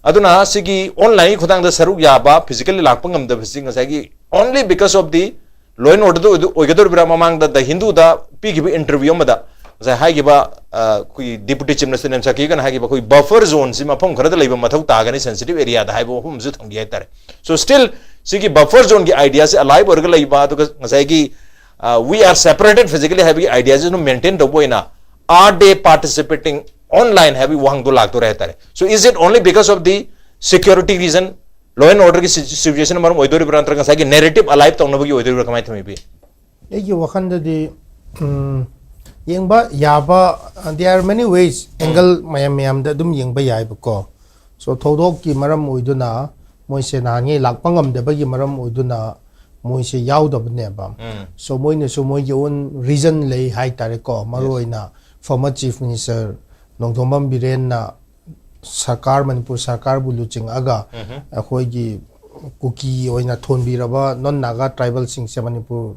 ꯑꯗꯨꯅ ꯁꯤꯒꯤ onlineꯒꯤ ꯈꯨꯠꯊꯥꯡꯗ ꯁꯔꯨꯛ ꯌꯥꯕ, physically ꯂꯥꯛꯄ ꯉꯝꯗꯕꯁꯤ ꯉꯁꯥꯏꯒꯤ only because of the Law and Order ꯑꯣꯏꯒꯗꯧꯔꯤꯕ꯭ꯔꯥ? ꯃꯃꯥꯡꯗ The Hindu ꯗ ꯄꯤꯈꯤꯕ interview ꯑꯃꯗ ꯉꯁꯥꯏ ꯍꯥꯏꯈꯤꯕ, ꯑ, ꯑꯩꯈꯣꯏꯒꯤ Deputy Chief Minister ꯅꯦꯝꯁꯥꯀꯤꯒꯅ ꯍꯥꯏꯈꯤꯕ, ꯑꯩꯈꯣꯏ buffer zone ꯁꯤ ꯃꯐꯝ ꯈꯔꯗ ꯂꯩꯕ ꯃꯊꯧ ꯇꯥꯒꯅꯤ, sensitive area ꯗ ꯍꯥꯏꯕ ꯋꯥꯐꯝ ꯑꯃꯁꯨ ꯊꯝꯈꯤ ꯍꯥꯏꯇꯥꯔꯦ꯫ So still ꯁꯤꯒꯤ buffer zone ꯒꯤ idea ꯁꯤ alive ꯑꯣꯏꯔꯒ ꯂꯩꯕ, ꯑꯗꯨꯒ ꯉꯁꯥꯏꯒꯤ, ꯑ, "We are separated physically" ꯍꯥꯏꯕꯒꯤ idea ꯁꯤ ꯑꯗꯨꯝ maintain ꯇꯧꯕ ꯑꯣꯏꯅ, "Are they participating online?" ꯍꯥꯏꯕꯒꯤ ꯋꯥꯍꯪꯗꯣ ꯂꯥꯛꯇꯣꯔꯦ ꯍꯥꯏꯇꯥꯔꯦ꯫ So is it only because of the security reason, law and order ꯒꯤ situation ꯃꯔꯝ ꯑꯣꯏꯗꯣꯔꯤꯕ꯭ꯔꯥ, ꯅꯠꯇ꯭ꯔꯒ ꯉꯁꯥꯏꯒꯤ narrative alive ꯇꯧꯅꯕꯒꯤ ꯑꯣꯏꯗꯣꯔꯤꯕ꯭ꯔꯥ? ꯀꯃꯥꯏꯅ ꯊꯝꯕꯤꯕꯤ? ꯑꯩꯒꯤ ꯋꯥꯈꯜꯗꯗꯤ, ꯎꯝ, ꯌꯦꯡꯕ ꯌꯥꯕ, there are many ways, angle ꯃꯌꯥꯝ ꯃꯌꯥꯝꯗ ꯑꯗꯨꯝ ꯌꯦꯡꯕ ꯌꯥꯏꯕꯀꯣ꯫ So ꯊꯧꯗꯣꯛꯀꯤ ꯃꯔꯝ ꯑꯣꯏꯗꯨꯅ ꯃꯣꯏꯁꯦ ꯅꯍꯥꯟꯉꯩ ꯂꯥꯛꯄ ꯉꯝꯗꯕꯒꯤ ꯃꯔꯝ ꯑꯣꯏꯗꯨꯅ ꯃꯣꯏꯁꯦ ꯌꯥꯎꯗꯕꯅꯦꯕ꯫ ꯎꯝ. So ꯃꯣꯏꯅꯁꯨ ꯃꯣꯏꯒꯤ own reason ꯂꯩ ꯍꯥꯏꯇꯥꯔꯦꯀꯣ꯫ ꯃꯔꯨ ꯑꯣꯏꯅ former Chief Minister ꯅꯣꯡꯊꯣꯝꯕꯝ ꯕꯤꯔꯦꯟꯅ ꯁꯔꯀꯥꯔ, ꯃꯅꯤꯄꯨꯔ ꯁꯔꯀꯥꯔꯕꯨ ꯂꯨꯆꯤꯡꯉꯛꯑꯒ ꯑꯩꯈꯣꯏꯒꯤ ꯀꯨꯀꯤ ꯑꯣꯏꯅ ꯊꯣꯟꯕꯤꯔꯕ non Naga tribal ꯁꯤꯡꯁꯦ ꯃꯅꯤꯄꯨꯔ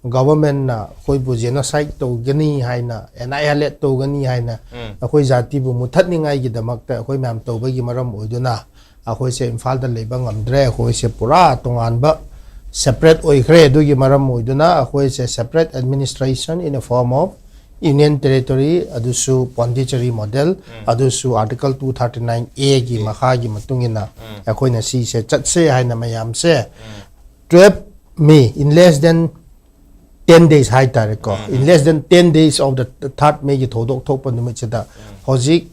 government ꯅ ꯑꯩꯈꯣꯏꯕꯨ genocide ꯇꯧꯒꯅꯤ ꯍꯥꯏꯅ, annihilate ꯇꯧꯒꯅꯤ ꯍꯥꯏꯅ, ꯎꯝ. ꯑꯩꯈꯣꯏ ꯖꯥꯇꯤꯕꯨ ꯃꯨꯠꯊꯠꯅꯤꯡꯉꯥꯏꯒꯤꯗꯃꯛꯇ ꯑꯩꯈꯣꯏ ꯃꯌꯥꯝ ꯇꯧꯕꯒꯤ ꯃꯔꯝ ꯑꯣꯏꯗꯨꯅ ꯑꯩꯈꯣꯏꯁꯦ ꯏꯝꯐꯥꯜꯗ ꯂꯩꯕ ꯉꯝꯗ꯭ꯔꯦ꯫ ꯑꯩꯈꯣꯏꯁꯦ ꯄꯨꯔꯥ ꯇꯣꯉꯥꯟꯕ separate ꯑꯣꯏꯈ꯭ꯔꯦ꯫ ꯑꯗꯨꯒꯤ ꯃꯔꯝ ꯑꯣꯏꯗꯨꯅ ꯑꯩꯈꯣꯏꯁꯦ separate administration in a form of Union Territory, ꯑꯗꯨꯁꯨ Pondicherry model, ꯑꯗꯨꯁꯨ Article two thirty nine A ꯒꯤ ꯃꯈꯥꯒꯤ ꯃꯇꯨꯡ ꯏꯟꯅ ꯑꯩꯈꯣꯏꯅ ꯁꯤꯁꯦ ꯆꯠꯁꯦ ꯍꯥꯏꯅ ꯃꯌꯥꯝꯁꯦ twelve May, in less than ten days ꯍꯥꯏꯇꯥꯔꯦꯀꯣ, in less than ten days of the third May ꯒꯤ ꯊꯧꯗꯣꯛ ꯊꯣꯛꯄ ꯅꯨꯃꯤꯠꯁꯤꯗ ꯍꯧꯖꯤꯛ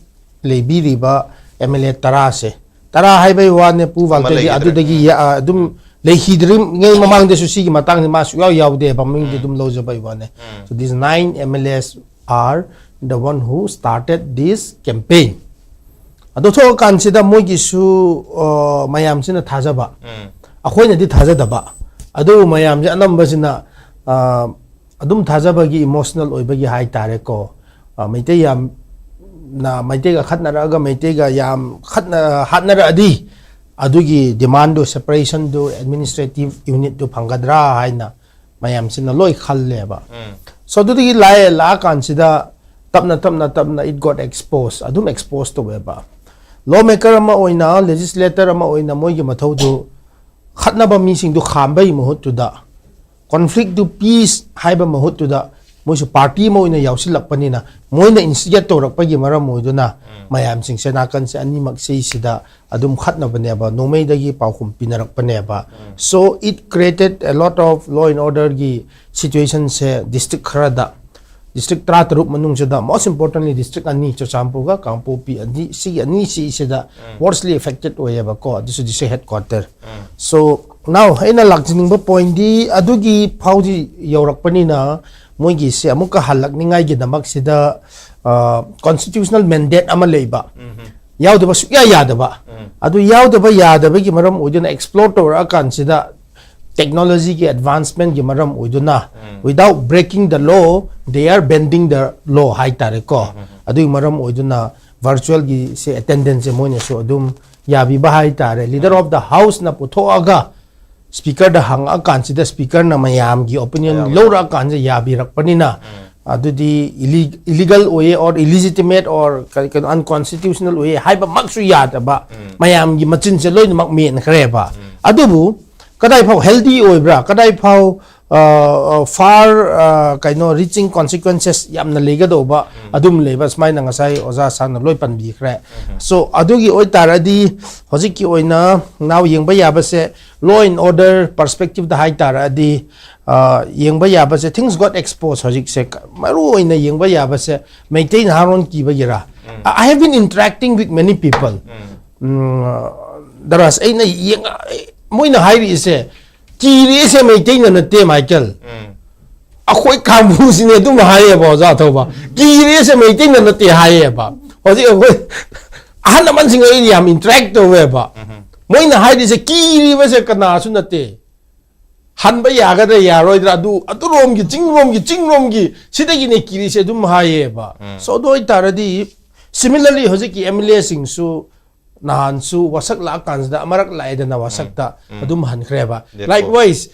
ꯂꯩꯕꯤꯔꯤꯕ M L A ꯇꯔꯥꯁꯦ, ꯇꯔꯥ ꯍꯥꯏꯕꯩ ꯋꯥꯅꯦ, ꯄꯨ ꯋꯥꯜꯇꯦꯗꯤ ꯂꯩꯈꯤꯗ꯭ꯔꯦ꯫ ꯑꯗꯨꯗꯒꯤ ꯌꯥ-, ꯑ, ꯑꯗꯨꯝ ꯂꯩꯈꯤꯗ꯭ꯔꯤꯉꯩ ꯃꯃꯥꯡꯗꯁꯨ ꯁꯤꯒꯤ ꯃꯇꯥꯡꯁꯦ ꯃꯥ ꯁꯨꯛꯌꯥꯎ ꯌꯥꯎꯗꯦꯕ, ꯃꯃꯤꯡꯗꯤ ꯑꯗꯨꯝ ꯂꯧꯖꯕꯩ ꯋꯥꯅꯦ꯫ So these nine M L As are the one who started this campaign. ꯑꯗꯣ ꯊꯣꯛꯑꯀꯥꯟꯁꯤꯗ ꯃꯣꯏꯒꯤꯁꯨ, ꯑ, ꯃꯌꯥꯝꯁꯤꯅ ꯊꯥꯖꯕ, ꯎꯝ. ꯑꯩꯈꯣꯏꯅꯗꯤ ꯊꯥꯖꯗꯕ, ꯑꯗꯨꯕꯨ ꯃꯌꯥꯝꯁꯦ ꯑꯅꯝꯕꯁꯤꯅ, ꯑ, ꯑꯗꯨꯝ ꯊꯥꯖꯕꯒꯤ emotional ꯑꯣꯏꯕꯒꯤ ꯍꯥꯏꯇꯥꯔꯦꯀꯣ꯫ ꯑ, ꯃꯩꯇꯩ ꯌꯥꯝꯅ, ꯃꯩꯇꯩꯒ ꯈꯠꯅꯔꯛꯑꯒ ꯃꯩꯇꯩꯒ ꯌꯥꯝ ꯈꯠꯅ-, ꯍꯥꯠꯅꯔꯛꯑꯗꯤ ꯑꯗꯨꯒꯤ demand ꯗꯨ, separation ꯗꯨ, administrative unit ꯇꯨ ꯐꯪꯒꯗ꯭ꯔꯥ ꯍꯥꯏꯅ ꯃꯌꯥꯝꯁꯤꯅ ꯂꯣꯏ ꯈꯜꯂꯦꯕ꯫ ꯎꯝ. So ꯑꯗꯨꯗꯒꯤ ꯂꯥꯛꯑꯦ, ꯂꯥꯛꯑꯀꯥꯟꯁꯤꯗ ꯇꯞꯅ, ꯇꯞꯅ, ꯇꯞꯅ it got exposed, ꯑꯗꯨꯝ expose ꯇꯧꯋꯦꯕ꯫ Law maker ꯑꯃ ꯑꯣꯏꯅ, legislator ꯑꯃ ꯑꯣꯏꯅ ꯃꯣꯏꯒꯤ ꯃꯊꯧꯗꯨ ꯈꯠꯅꯕ ꯃꯤꯁꯤꯡꯗꯨ ꯈꯥꯝꯕꯒꯤ ꯃꯍꯨꯠꯇꯨꯗ conflict to peace ꯍꯥꯏꯕ ꯃꯍꯨꯠꯇꯨꯗ ꯃꯣꯏꯁꯨ party ꯑꯃ ꯑꯣꯏꯅ ꯌꯥꯎꯁꯤꯜꯂꯛꯄꯅꯤꯅ, ꯃꯣꯏꯅ instigate ꯇꯧꯔꯛꯄꯒꯤ ꯃꯔꯝ ꯑꯣꯏꯗꯨꯅ ꯃꯌꯥꯝꯁꯤꯡꯁꯦ ꯅꯥꯀꯟꯁꯦ ꯑꯅꯤꯃꯛꯁꯤꯁꯤꯗ ꯑꯗꯨꯝ ꯈꯠꯅꯕꯅꯦꯕ, ꯅꯣꯡꯃꯩꯗꯒꯤ ꯄꯥꯎꯈꯨꯝ ꯄꯤꯅꯔꯛꯄꯅꯦꯕ꯫ So it created a lot of law and orderꯒꯤ situationꯁꯦ district ꯈꯔꯗ, district ꯇꯔꯥꯇꯔꯨꯛ ꯃꯅꯨꯡꯁꯤꯗ, most importantly district ꯑꯅꯤ, ꯆꯨꯔꯆꯥꯟꯄꯨꯔꯒ ꯀꯥꯡꯄꯣꯛꯄꯤ, ꯑꯅꯤ, ꯁꯤꯒꯤ ꯑꯅꯤꯁꯤꯁꯤꯗ worstly affected ꯑꯣꯏꯌꯦꯕꯀꯣ, ꯑꯗꯨꯁꯨ district headquarter꯫ So now ꯑꯩꯅ ꯂꯥꯛꯆꯅꯤꯡꯕ pointꯗꯤ, ꯑꯗꯨꯒꯤ ꯐꯥꯎꯗꯤ ꯌꯧꯔꯛꯄꯅꯤꯅ, ꯃꯣꯏꯒꯤꯁꯦ ꯑꯃꯨꯛꯀ ꯍꯜꯂꯛꯅꯤꯉꯥꯏꯒꯤꯗꯃꯛꯁꯤꯗ, ꯑ, constitutional mandate ꯑꯃ ꯂꯩꯕ, ꯌꯥꯎꯗꯕ ꯁꯨꯛꯌꯥ ꯌꯥꯗꯕ꯫ ꯑꯗꯨ ꯌꯥꯎꯗꯕ ꯌꯥꯗꯕꯒꯤ ꯃꯔꯝ ꯑꯣꯏꯗꯨꯅ, explore ꯇꯧꯔꯛꯑꯀꯥꯟꯁꯤꯗ technologyꯒꯤ advancementꯀꯤ ꯃꯔꯝ ꯑꯣꯏꯗꯨꯅ, without breaking the law, they are bending the law ꯍꯥꯏꯇꯥꯔꯦꯀꯣ꯫ ꯑꯗꯨꯒꯤ ꯃꯔꯝ ꯑꯣꯏꯗꯨꯅ virtualꯒꯤꯁꯦ attendanceꯁꯦ ꯃꯣꯏꯅꯁꯨ ꯑꯗꯨꯝ ꯌꯥꯕꯤꯕ ꯍꯥꯏꯇꯥꯔꯦ꯫ Leader of the houseꯅ ꯄꯨꯊꯣꯛꯑꯒ speakerꯗ ꯍꯪꯉꯛꯑꯀꯥꯟꯁꯤꯗ, speakerꯅ ꯃꯌꯥꯝꯒꯤ opinion ꯂꯧꯔꯛꯑꯀꯥꯟꯁꯤꯗ ꯌꯥꯕꯤꯔꯛꯄꯅꯤꯅ, ꯑꯗꯨꯗꯤ illegal ꯑꯣꯏꯌꯦ, or illegitimate, or ꯀꯔꯤ, ꯀꯩꯅꯣ, unconstitutional ꯑꯣꯏꯌꯦ ꯍꯥꯏꯕꯃꯛꯁꯨ ꯌꯥꯗꯕ, ꯃꯌꯥꯝꯒꯤ ꯃꯆꯤꯟꯁꯦ ꯂꯣꯏꯅꯃꯛ ꯃꯦꯟꯈ꯭ꯔꯦꯕ꯫ ꯑꯗꯨꯕꯨ ꯀꯗꯥꯏ ꯐꯥꯎ healthy ꯑꯣꯏꯕ꯭ꯔꯥ, ꯀꯗꯥꯏ ꯐꯥꯎ, ꯑ, ꯑ, far, ꯑ, ꯀꯩꯅꯣ, reaching consequences ꯌꯥꯝꯅ ꯂꯩꯒꯗꯧꯕ ꯑꯗꯨꯝ ꯂꯩꯕ, ꯁꯨꯃꯥꯏꯅ ꯉꯁꯥꯏ ꯑꯣꯖꯥ ꯁꯥꯔꯅ ꯂꯣꯏ ꯄꯟꯕꯤꯈ꯭ꯔꯦ꯫ So ꯑꯗꯨꯒꯤ ꯑꯣꯏꯇꯥꯔꯗꯤ ꯍꯧꯖꯤꯛꯀꯤ ꯑꯣꯏꯅ ꯅꯥꯎ ꯌꯦꯡꯕ ꯌꯥꯕꯁꯦ, law and order perspectiveꯗ ꯍꯥꯏꯇꯥꯔꯗꯤ, ꯑ, ꯌꯦꯡꯕ ꯌꯥꯕꯁꯦ, things got exposed ꯍꯧꯖꯤꯛꯁꯦ꯫ ꯃꯔꯨ ꯑꯣꯏꯅ ꯌꯦꯡꯕ ꯌꯥꯕꯁꯦ Meitei ꯅꯍꯥꯔꯣꯟ ꯀꯤꯕꯒꯤꯔꯥ? I have been interacting with many people꯫ ꯎꯝ, ꯗꯔꯥꯁ, ꯑꯩꯅ ꯌꯦꯡ-, ꯃꯣꯏꯅ ꯍꯥꯏꯔꯤꯁꯦ, "ꯀꯤꯔꯤꯁꯦ ꯃꯩꯇꯩꯅ ꯅꯠꯇꯦ, ꯃꯥꯏꯀꯦꯜ꯫ ꯑꯩꯈꯣꯏ ꯀꯥꯡꯕꯨꯁꯤꯅꯦ" ꯑꯗꯨꯝ ꯍꯥꯏꯌꯦꯕ ꯑꯣꯖꯥ ꯊꯧꯕ꯫ "ꯀꯤꯔꯤꯁꯦ ꯃꯩꯇꯩꯅ ꯅꯠꯇꯦ" ꯍꯥꯏꯌꯦꯕ꯫ ꯍꯧꯖꯤꯛ ꯑꯩꯈꯣꯏ ꯑꯍꯜ ꯂꯃꯟꯁꯤꯡ ꯑꯩ ꯌꯥꯝ interact ꯇꯧꯋꯦꯕ꯫ ꯃꯣꯏꯅ ꯍꯥꯏꯔꯤꯁꯦ, "ꯀꯤꯔꯤꯕꯁꯦ ꯀꯅꯥꯁꯨ ꯅꯠꯇꯦ꯫ ꯍꯟꯕ ꯌꯥꯒꯗ꯭ꯔꯥ ꯌꯥꯔꯣꯏꯗ꯭ꯔꯥ, ꯑꯗꯨ, ꯑꯗꯨꯔꯣꯝꯒꯤ, ꯆꯤꯡꯔꯣꯝꯒꯤ, ꯆꯤꯡꯔꯣꯝꯒꯤ, ꯁꯤꯗꯒꯤꯅꯦ ꯀꯤꯔꯤꯁꯦ" ꯑꯗꯨꯝ ꯍꯥꯏꯌꯦꯕ꯫ So ꯑꯗꯨ ꯑꯣꯏꯇꯥꯔꯗꯤ, similarly ꯍꯧꯖꯤꯛꯀꯤ MLAꯁꯤꯡꯁꯨ ꯅꯍꯥꯟꯁꯨ ꯋꯥꯁꯛ ꯂꯥꯛꯑꯀꯥꯟꯁꯤꯗ ꯑꯃꯔꯛ ꯂꯥꯛꯑꯦꯗꯅ, ꯋꯥꯁꯛꯇ ꯑꯗꯨꯝ ꯍꯟꯈ꯭ꯔꯦꯕ꯫ Likewise,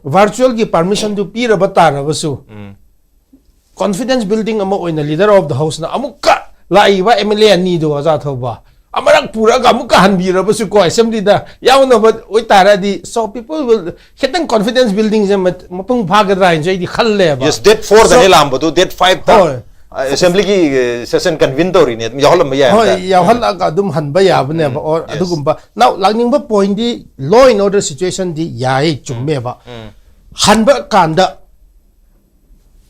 virtualꯒꯤ permissionꯗꯨ ꯄꯤꯔꯕ ꯇꯥꯔꯕꯁꯨ, confidence building ꯑꯃ ꯑꯣꯏꯅ leader of the houseꯅ ꯑꯃꯨꯛꯀ ꯂꯥꯛꯏꯕ MLA ꯑꯅꯤꯗꯣ, ꯑꯣꯖꯥ ꯊꯧꯕ, ꯑꯃꯔꯛ ꯄꯨꯔꯛꯑꯒ ꯑꯃꯨꯛꯀ ꯍꯟꯕꯤꯔꯕꯁꯨ ꯀꯣ, ꯑꯦꯁꯦꯝꯕ꯭ꯂꯤꯗ ꯌꯥꯎꯅꯕ ꯑꯣꯏꯇꯥꯔꯗꯤ, so people will, ꯈꯤꯇꯪ confidence building ꯁꯦ ꯃꯄꯨꯡ ꯐꯥꯒꯗ꯭ꯔꯥ ꯍꯥꯏꯅꯁꯨ ꯑꯩꯗꯤ ꯈꯜꯂꯦꯕ꯫ Yes, date four ꯗꯅꯦ ꯂꯥꯛꯑꯝꯕꯗꯨ, date five ꯇ ꯍꯣꯏ꯫ ꯑꯦꯁꯦꯝꯕ꯭ꯂꯤꯒꯤ ꯁꯦꯁꯟ ꯀꯟꯚꯤꯟ ꯇꯧꯔꯤꯅꯦ, ꯑꯗꯨꯝ ꯌꯥꯎꯍꯜꯂꯝꯕ ꯌꯥꯏ ꯍꯣꯏ, ꯍꯥꯏꯇꯥꯔꯦ꯫ ꯌꯥꯎꯍꯜꯂꯒ ꯑꯗꯨꯝ ꯍꯟꯕ ꯌꯥꯕꯅꯦꯕ꯫ ꯎꯝ, Or yes. ꯑꯗꯨꯒꯨꯝꯕ, now ꯂꯥꯛꯅꯤꯡꯕ point D law and order situation ꯗꯤ ꯌꯥꯏ, ꯆꯨꯝꯃꯦꯕ꯫ ꯎꯝ. ꯍꯟꯕ ꯀꯥꯟꯗ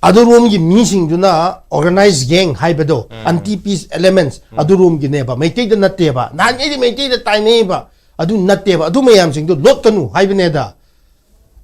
ꯑꯗꯨꯔꯣꯝꯒꯤ ꯃꯤꯁꯤꯡꯗꯨꯅ organized gang ꯍꯥꯏꯕꯗꯣ, anti peace elements, ꯑꯗꯨꯔꯣꯝꯒꯤꯅꯦꯕ, ꯃꯩꯇꯩꯗ ꯅꯠꯇꯦꯕ꯫ ꯅꯍꯥꯟꯉꯩꯗꯤ ꯃꯩꯇꯩꯗ ꯇꯥꯏꯅꯩꯕ, ꯑꯗꯨ ꯅꯠꯇꯦꯕ꯫ ꯑꯗꯨ ꯃꯌꯥꯝꯁꯤꯡꯗꯣ ꯂꯣꯠꯀꯅꯨ ꯍꯥꯏꯕꯅꯦꯗ꯫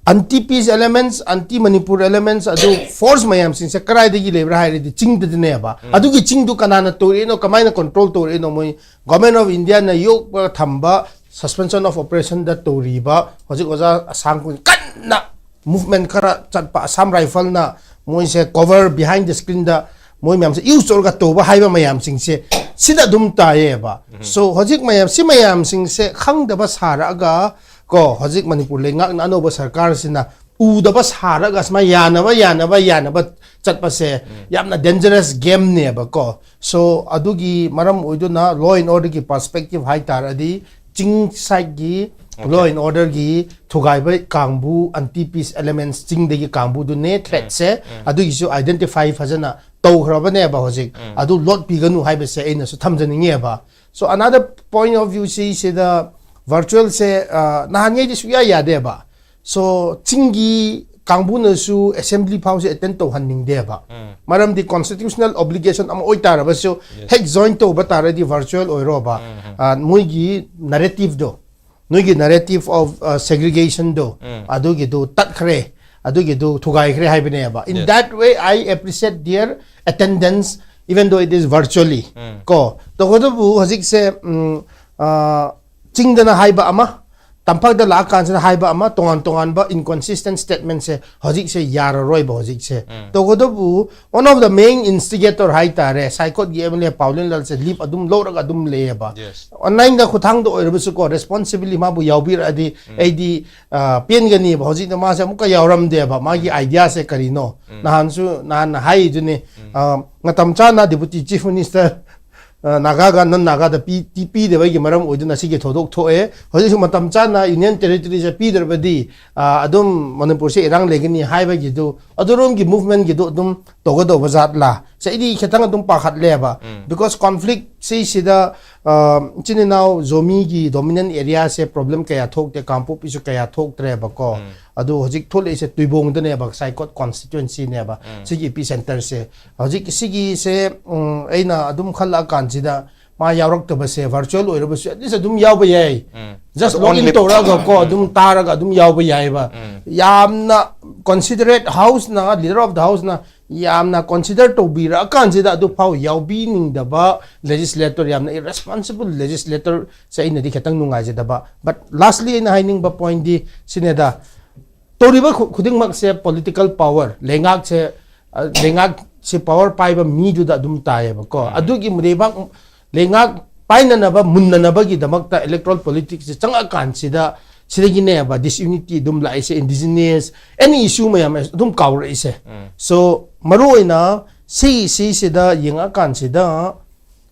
Anti peace elements, anti Manipur elements, ꯑꯗꯨ force ꯃꯌꯥꯝꯁꯤꯡꯁꯦ ꯀꯗꯥꯏꯗꯒꯤ ꯂꯩꯕ꯭ꯔꯥ ꯍꯥꯏꯔꯗꯤ ꯆꯤꯡꯗꯗꯤꯅꯦꯕ꯫ ꯑꯗꯨꯒꯤ ꯆꯤꯡꯗꯨ ꯀꯅꯥꯅ ꯇꯧꯔꯤꯅꯣ, ꯀꯃꯥꯏꯅ control ꯇꯧꯔꯤꯅꯣ? ꯃꯣꯏ Government of India ꯅ ꯌꯣꯛꯄ ꯊꯝꯕ suspension of operation ꯗ ꯇꯧꯔꯤꯕ ꯍꯧꯖꯤꯛ ꯑꯣꯖꯥ ꯑꯁꯥꯡ ꯀꯟꯅ movement ꯈꯔ ꯆꯠꯄ, Assam Rifle ꯅ ꯃꯣꯏꯁꯦ cover behind the screen ꯗ ꯃꯣꯏ ꯃꯌꯥꯝꯁꯦ use ꯇꯧꯔꯒ ꯇꯧꯕ ꯍꯥꯏꯕ ꯃꯌꯥꯝꯁꯤꯡꯁꯦ ꯁꯤꯗ ꯑꯗꯨꯝ ꯇꯥꯏꯌꯦꯕ꯫ So ꯍꯧꯖꯤꯛ ꯃꯌꯥꯝ, ꯁꯤ ꯃꯌꯥꯝꯁꯤꯡꯁꯦ ꯈꯪꯗꯕ ꯁꯥꯔꯛꯑꯒ ꯀꯣ, ꯍꯧꯖꯤꯛ ꯃꯅꯤꯄꯨꯔ ꯂꯩꯉꯥꯛꯅ, ꯑꯅꯧꯕ ꯁꯔꯀꯥꯔꯁꯤꯅ ꯎꯗꯕ ꯁꯥꯔꯒ ꯁꯨꯃꯥꯏꯅ ꯌꯥꯅꯕ, ꯌꯥꯅꯕ, ꯌꯥꯅꯕ ꯆꯠꯄꯁꯦ ꯌꯥꯝꯅ dangerous game ꯅꯦꯕꯀꯣ꯫ So ꯑꯗꯨꯒꯤ ꯃꯔꯝ ꯑꯣꯏꯗꯨꯅ law and order ꯒꯤ perspective ꯍꯥꯏꯇꯥꯔꯗꯤ, ꯆꯤꯡ side ꯀꯤ law and order ꯒꯤ ꯊꯨꯒꯥꯏꯕ ꯀꯥꯡꯕꯨ, anti peace elements, ꯆꯤꯡꯗꯒꯤ ꯀꯥꯡꯕꯨꯗꯨꯅꯦ threat ꯁꯦ꯫ ꯑꯗꯨꯒꯤꯁꯨ identify ꯐꯖꯅ ꯇꯧꯈ꯭ꯔꯕꯅꯦꯕ ꯍꯧꯖꯤꯛ꯫ ꯑꯗꯨ ꯂꯣꯠꯄꯤꯒꯅꯨ ꯍꯥꯏꯕꯁꯦ ꯑꯩꯅꯁꯨ ꯊꯝꯖꯅꯤꯡꯉꯦꯕ꯫ So another point of view ꯁꯤ, ꯁꯤꯗ virtual ꯁꯦ, ꯑ, ꯅꯍꯥꯟꯉꯩꯗꯤ ꯁꯨꯛꯌꯥ ꯌꯥꯗꯦꯕ꯫ So ꯆꯤꯡꯒꯤ ꯀꯥꯡꯕꯨꯅꯁꯨ assembly ꯐꯥꯎꯁꯦ attend ꯇꯧꯍꯟꯅꯤꯡꯗꯦꯕ꯫ ꯃꯔꯝꯗꯤ constitutional obligation ꯑꯃ ꯑꯣꯏꯇꯥꯔꯕꯁꯨ, ꯍꯦꯛ join ꯇꯧꯕ ꯇꯥꯔꯗꯤ virtual ꯑꯣꯏꯔꯣꯕ꯫ ꯑ, ꯃꯣꯏꯒꯤ narrative ꯗꯣ, ꯅꯣꯏꯒꯤ narrative of, ꯑ, segregation ꯗꯣ, ꯑꯗꯨꯒꯤꯗꯨ ꯇꯠꯈ꯭ꯔꯦ, ꯑꯗꯨꯒꯤꯗꯨ ꯊꯨꯒꯥꯏꯈ꯭ꯔꯦ ꯍꯥꯏꯕꯅꯦꯕ꯫ In that way, I appreciate their attendance, even though it is virtually. ꯀꯣ, ꯇꯧꯕꯇꯕꯨ ꯍꯧꯖꯤꯛꯁꯦ, ꯎꯝ, ꯑ, ꯆꯤꯡꯗꯅ ꯍꯥꯏꯕ ꯑꯃ, ꯇꯝꯄꯥꯛꯇ ꯂꯥꯛꯑꯀꯥꯟꯁꯤꯗ ꯍꯥꯏꯕ ꯑꯃ, ꯇꯣꯉꯥꯟ ꯇꯣꯉꯥꯟꯕ inconsistent statement ꯁꯦ ꯍꯧꯖꯤꯛꯁꯦ ꯌꯥꯔꯔꯣꯏꯕ ꯍꯧꯖꯤꯛꯁꯦ꯫ ꯇꯧꯕꯇꯕꯨ, one of the main instigator ꯍꯥꯏꯇꯥꯔꯦ, ꯁꯥꯏꯀꯣꯠꯀꯤ M L A ꯄꯥꯎꯂꯦꯟ ꯂꯥꯜꯁꯦ leave ꯑꯗꯨꯝ ꯂꯧꯔꯒ ꯑꯗꯨꯝ ꯂꯩꯌꯦꯕ꯫ Yes. Online ꯗ ꯈꯨꯠꯊꯥꯡꯗ ꯑꯣꯏꯔꯕꯁꯨ ꯀꯣ, responsibly ꯃꯥꯕꯨ ꯌꯥꯎꯕꯤꯔꯛꯑꯗꯤ ꯑꯩꯗꯤ, ꯑ, ꯄꯦꯟꯒꯅꯤꯕ꯫ ꯍꯧꯖꯤꯛꯇ ꯃꯥꯁꯦ ꯑꯃꯨꯛꯀ ꯌꯥꯎꯔꯝꯗꯦꯕ, ꯃꯥꯒꯤ idea ꯁꯦ ꯀꯔꯤꯅꯣ? ꯅꯍꯥꯟꯁꯨ, ꯅꯍꯥꯟ ꯍꯥꯏꯔꯤꯗꯨꯅꯤ, ꯑ, ꯃꯇꯝ ꯆꯥꯅ Deputy Chief Minister ꯑ, ꯅꯥꯒꯥꯒ ꯅꯟ ꯅꯥꯒꯥꯗ ꯄꯤ-, ꯇꯤ-, ꯄꯤꯗꯕꯒꯤ ꯃꯔꯝ ꯑꯣꯏꯗꯨꯅ ꯁꯤꯒꯤ ꯊꯧꯗꯣꯛ ꯊꯣꯛꯑꯦ꯫ ꯍꯧꯖꯤꯛꯁꯨ ꯃꯇꯝ ꯆꯥꯅ ꯌꯨꯅꯤꯌꯟ ꯇꯦꯔꯤꯇꯣꯔꯤꯁꯦ ꯄꯤꯗ꯭ꯔꯕꯗꯤ, ꯑ, ꯑꯗꯨꯝ ꯃꯅꯤꯄꯨꯔꯁꯦ ꯏꯔꯥꯡ ꯂꯩꯒꯅꯤ ꯍꯥꯏꯕꯒꯤꯗꯨ, ꯑꯗꯨꯔꯣꯝꯒꯤ ꯃꯨꯚꯃꯦꯟꯒꯤꯗꯨ ꯑꯗꯨꯝ ꯇꯧꯒꯗꯧꯕ ꯖꯥꯠꯂꯥ? ꯁꯦ ꯑꯩꯗꯤ ꯈꯤꯇꯪ ꯑꯗꯨꯝ ꯄꯥꯈꯠꯂꯦꯕ꯫ ꯎꯝ꯫ Because conflict ꯁꯤꯁꯤꯗ, ꯑ, ꯏꯆꯤꯟ ꯏꯅꯥꯎ ꯖꯣꯃꯤꯒꯤ ꯗꯣꯃꯤꯅꯦꯟ ꯑꯦꯔꯤꯌꯥꯁꯦ ꯄ꯭ꯔꯣꯕ꯭ꯂꯦꯝ ꯀꯌꯥ ꯊꯣꯛꯇꯦ, ꯀꯥꯡꯄꯣꯛꯄꯤꯁꯨ ꯀꯌꯥ ꯊꯣꯛꯇ꯭ꯔꯦꯕꯀꯣ꯫ ꯎꯝ꯫ ꯑꯗꯨ ꯍꯧꯖꯤꯛ ꯊꯣꯛꯂꯛꯏꯁꯦ ꯇꯨꯏꯕꯣꯡꯗꯅꯦꯕ, ꯁꯥꯏꯀꯣꯠ ꯀꯣꯟꯁꯇꯤꯇ꯭ꯋꯦꯟꯁꯤꯅꯦꯕ, ꯎꯝ꯫ ꯁꯤꯒꯤ ꯏꯄꯤ ꯁꯦꯟꯇꯔꯁꯦ꯫ ꯍꯧꯖꯤꯛ ꯁꯤꯒꯤꯁꯦ, ꯎꯝ, ꯑꯩꯅ ꯑꯗꯨꯝ ꯈꯜꯂꯛꯑꯀꯥꯟꯁꯤꯗ ꯃꯥ ꯌꯥꯎꯔꯛꯇꯕꯁꯦ, ꯚꯔꯆꯨꯋꯦꯜ ꯑꯣꯏꯔꯕꯁꯨ at least ꯑꯗꯨꯝ ꯌꯥꯎꯕ ꯌꯥꯏ꯫ ꯎꯝ꯫ Just log in only ꯇꯧꯔꯒ ꯀꯣ, ꯎꯝ, ꯑꯗꯨꯝ ꯇꯥꯔꯒ ꯑꯗꯨꯝ ꯌꯥꯎꯕ ꯌꯥꯏꯕ꯫ ꯎꯝ꯫ ꯌꯥꯝꯅ ꯀꯣꯟꯁꯤꯗꯔꯦꯠ ꯍꯥꯎꯁꯅ, leader of the houseꯅ ꯌꯥꯝꯅ ꯀꯣꯟꯁꯤꯗꯔ ꯇꯧꯕꯤꯔꯛꯑꯀꯥꯟꯁꯤꯗ ꯑꯗꯨꯐꯥꯎ ꯌꯥꯎꯕꯤꯅꯤꯡꯗꯕ ꯂꯦꯖꯤꯁꯂꯦꯇꯔ, ꯌꯥꯝꯅ ꯏꯔꯦꯁꯄꯣꯟꯁꯤꯕꯜ ꯂꯦꯖꯤꯁꯂꯦꯇꯔꯁꯦ ꯑꯩꯅꯗꯤ ꯈꯤꯇꯪ ꯅꯨꯡꯉꯥꯏꯖꯗꯕ꯫ But lastly ꯑꯩꯅ ꯍꯥꯏꯅꯤꯡꯕ ꯄꯣꯏꯟꯗꯤ ꯁꯤꯅꯦꯗ, ꯇꯧꯔꯤꯕ ꯈꯨ-, ꯈꯨꯗꯤꯡꯃꯛꯁꯦ ꯄꯣꯂꯤꯇꯤꯀꯦꯜ ꯄꯥꯋꯔ, ꯂꯩꯉꯥꯛꯁꯦ, ꯑ, ꯂꯩꯉꯥꯛꯁꯦ ꯄꯥꯋꯔ ꯄꯥꯏꯕ ꯃꯤꯗꯨꯗ ꯑꯗꯨꯝ ꯇꯥꯏꯌꯦꯕꯀꯣ꯫ ꯎꯝ꯫ ꯑꯗꯨꯒꯤ ꯂꯩꯕꯥꯛ, ꯂꯩꯉꯥꯛ ꯄꯥꯏꯅꯅꯕ, ꯃꯨꯟꯅꯅꯕꯒꯤꯗꯃꯛꯇ ꯏꯂꯦꯛꯇ꯭ꯔꯣꯔꯦꯜ ꯄꯣꯂꯤꯇꯤꯛꯁꯁꯦ ꯆꯪꯉꯛꯑꯀꯥꯟꯁꯤꯗ ꯁꯤꯗꯒꯤꯅꯦꯕ ꯗꯤꯁꯌꯨꯅꯤꯇꯤ ꯑꯗꯨꯝ ꯂꯥꯛꯏꯁꯦ, ꯏꯟꯗꯤꯖꯤꯅꯁ, ꯑꯦꯅꯤ ꯏꯁꯨ ꯃꯌꯥꯝ ꯑꯗꯨꯝ ꯀꯥꯎꯔꯛꯏꯁꯦ꯫ ꯎꯝ꯫ So, ꯃꯔꯨꯑꯣꯏꯅ ꯁꯤ, ꯁꯤꯁꯤꯗ ꯌꯦꯡꯉꯛꯑꯀꯥꯟꯁꯤꯗ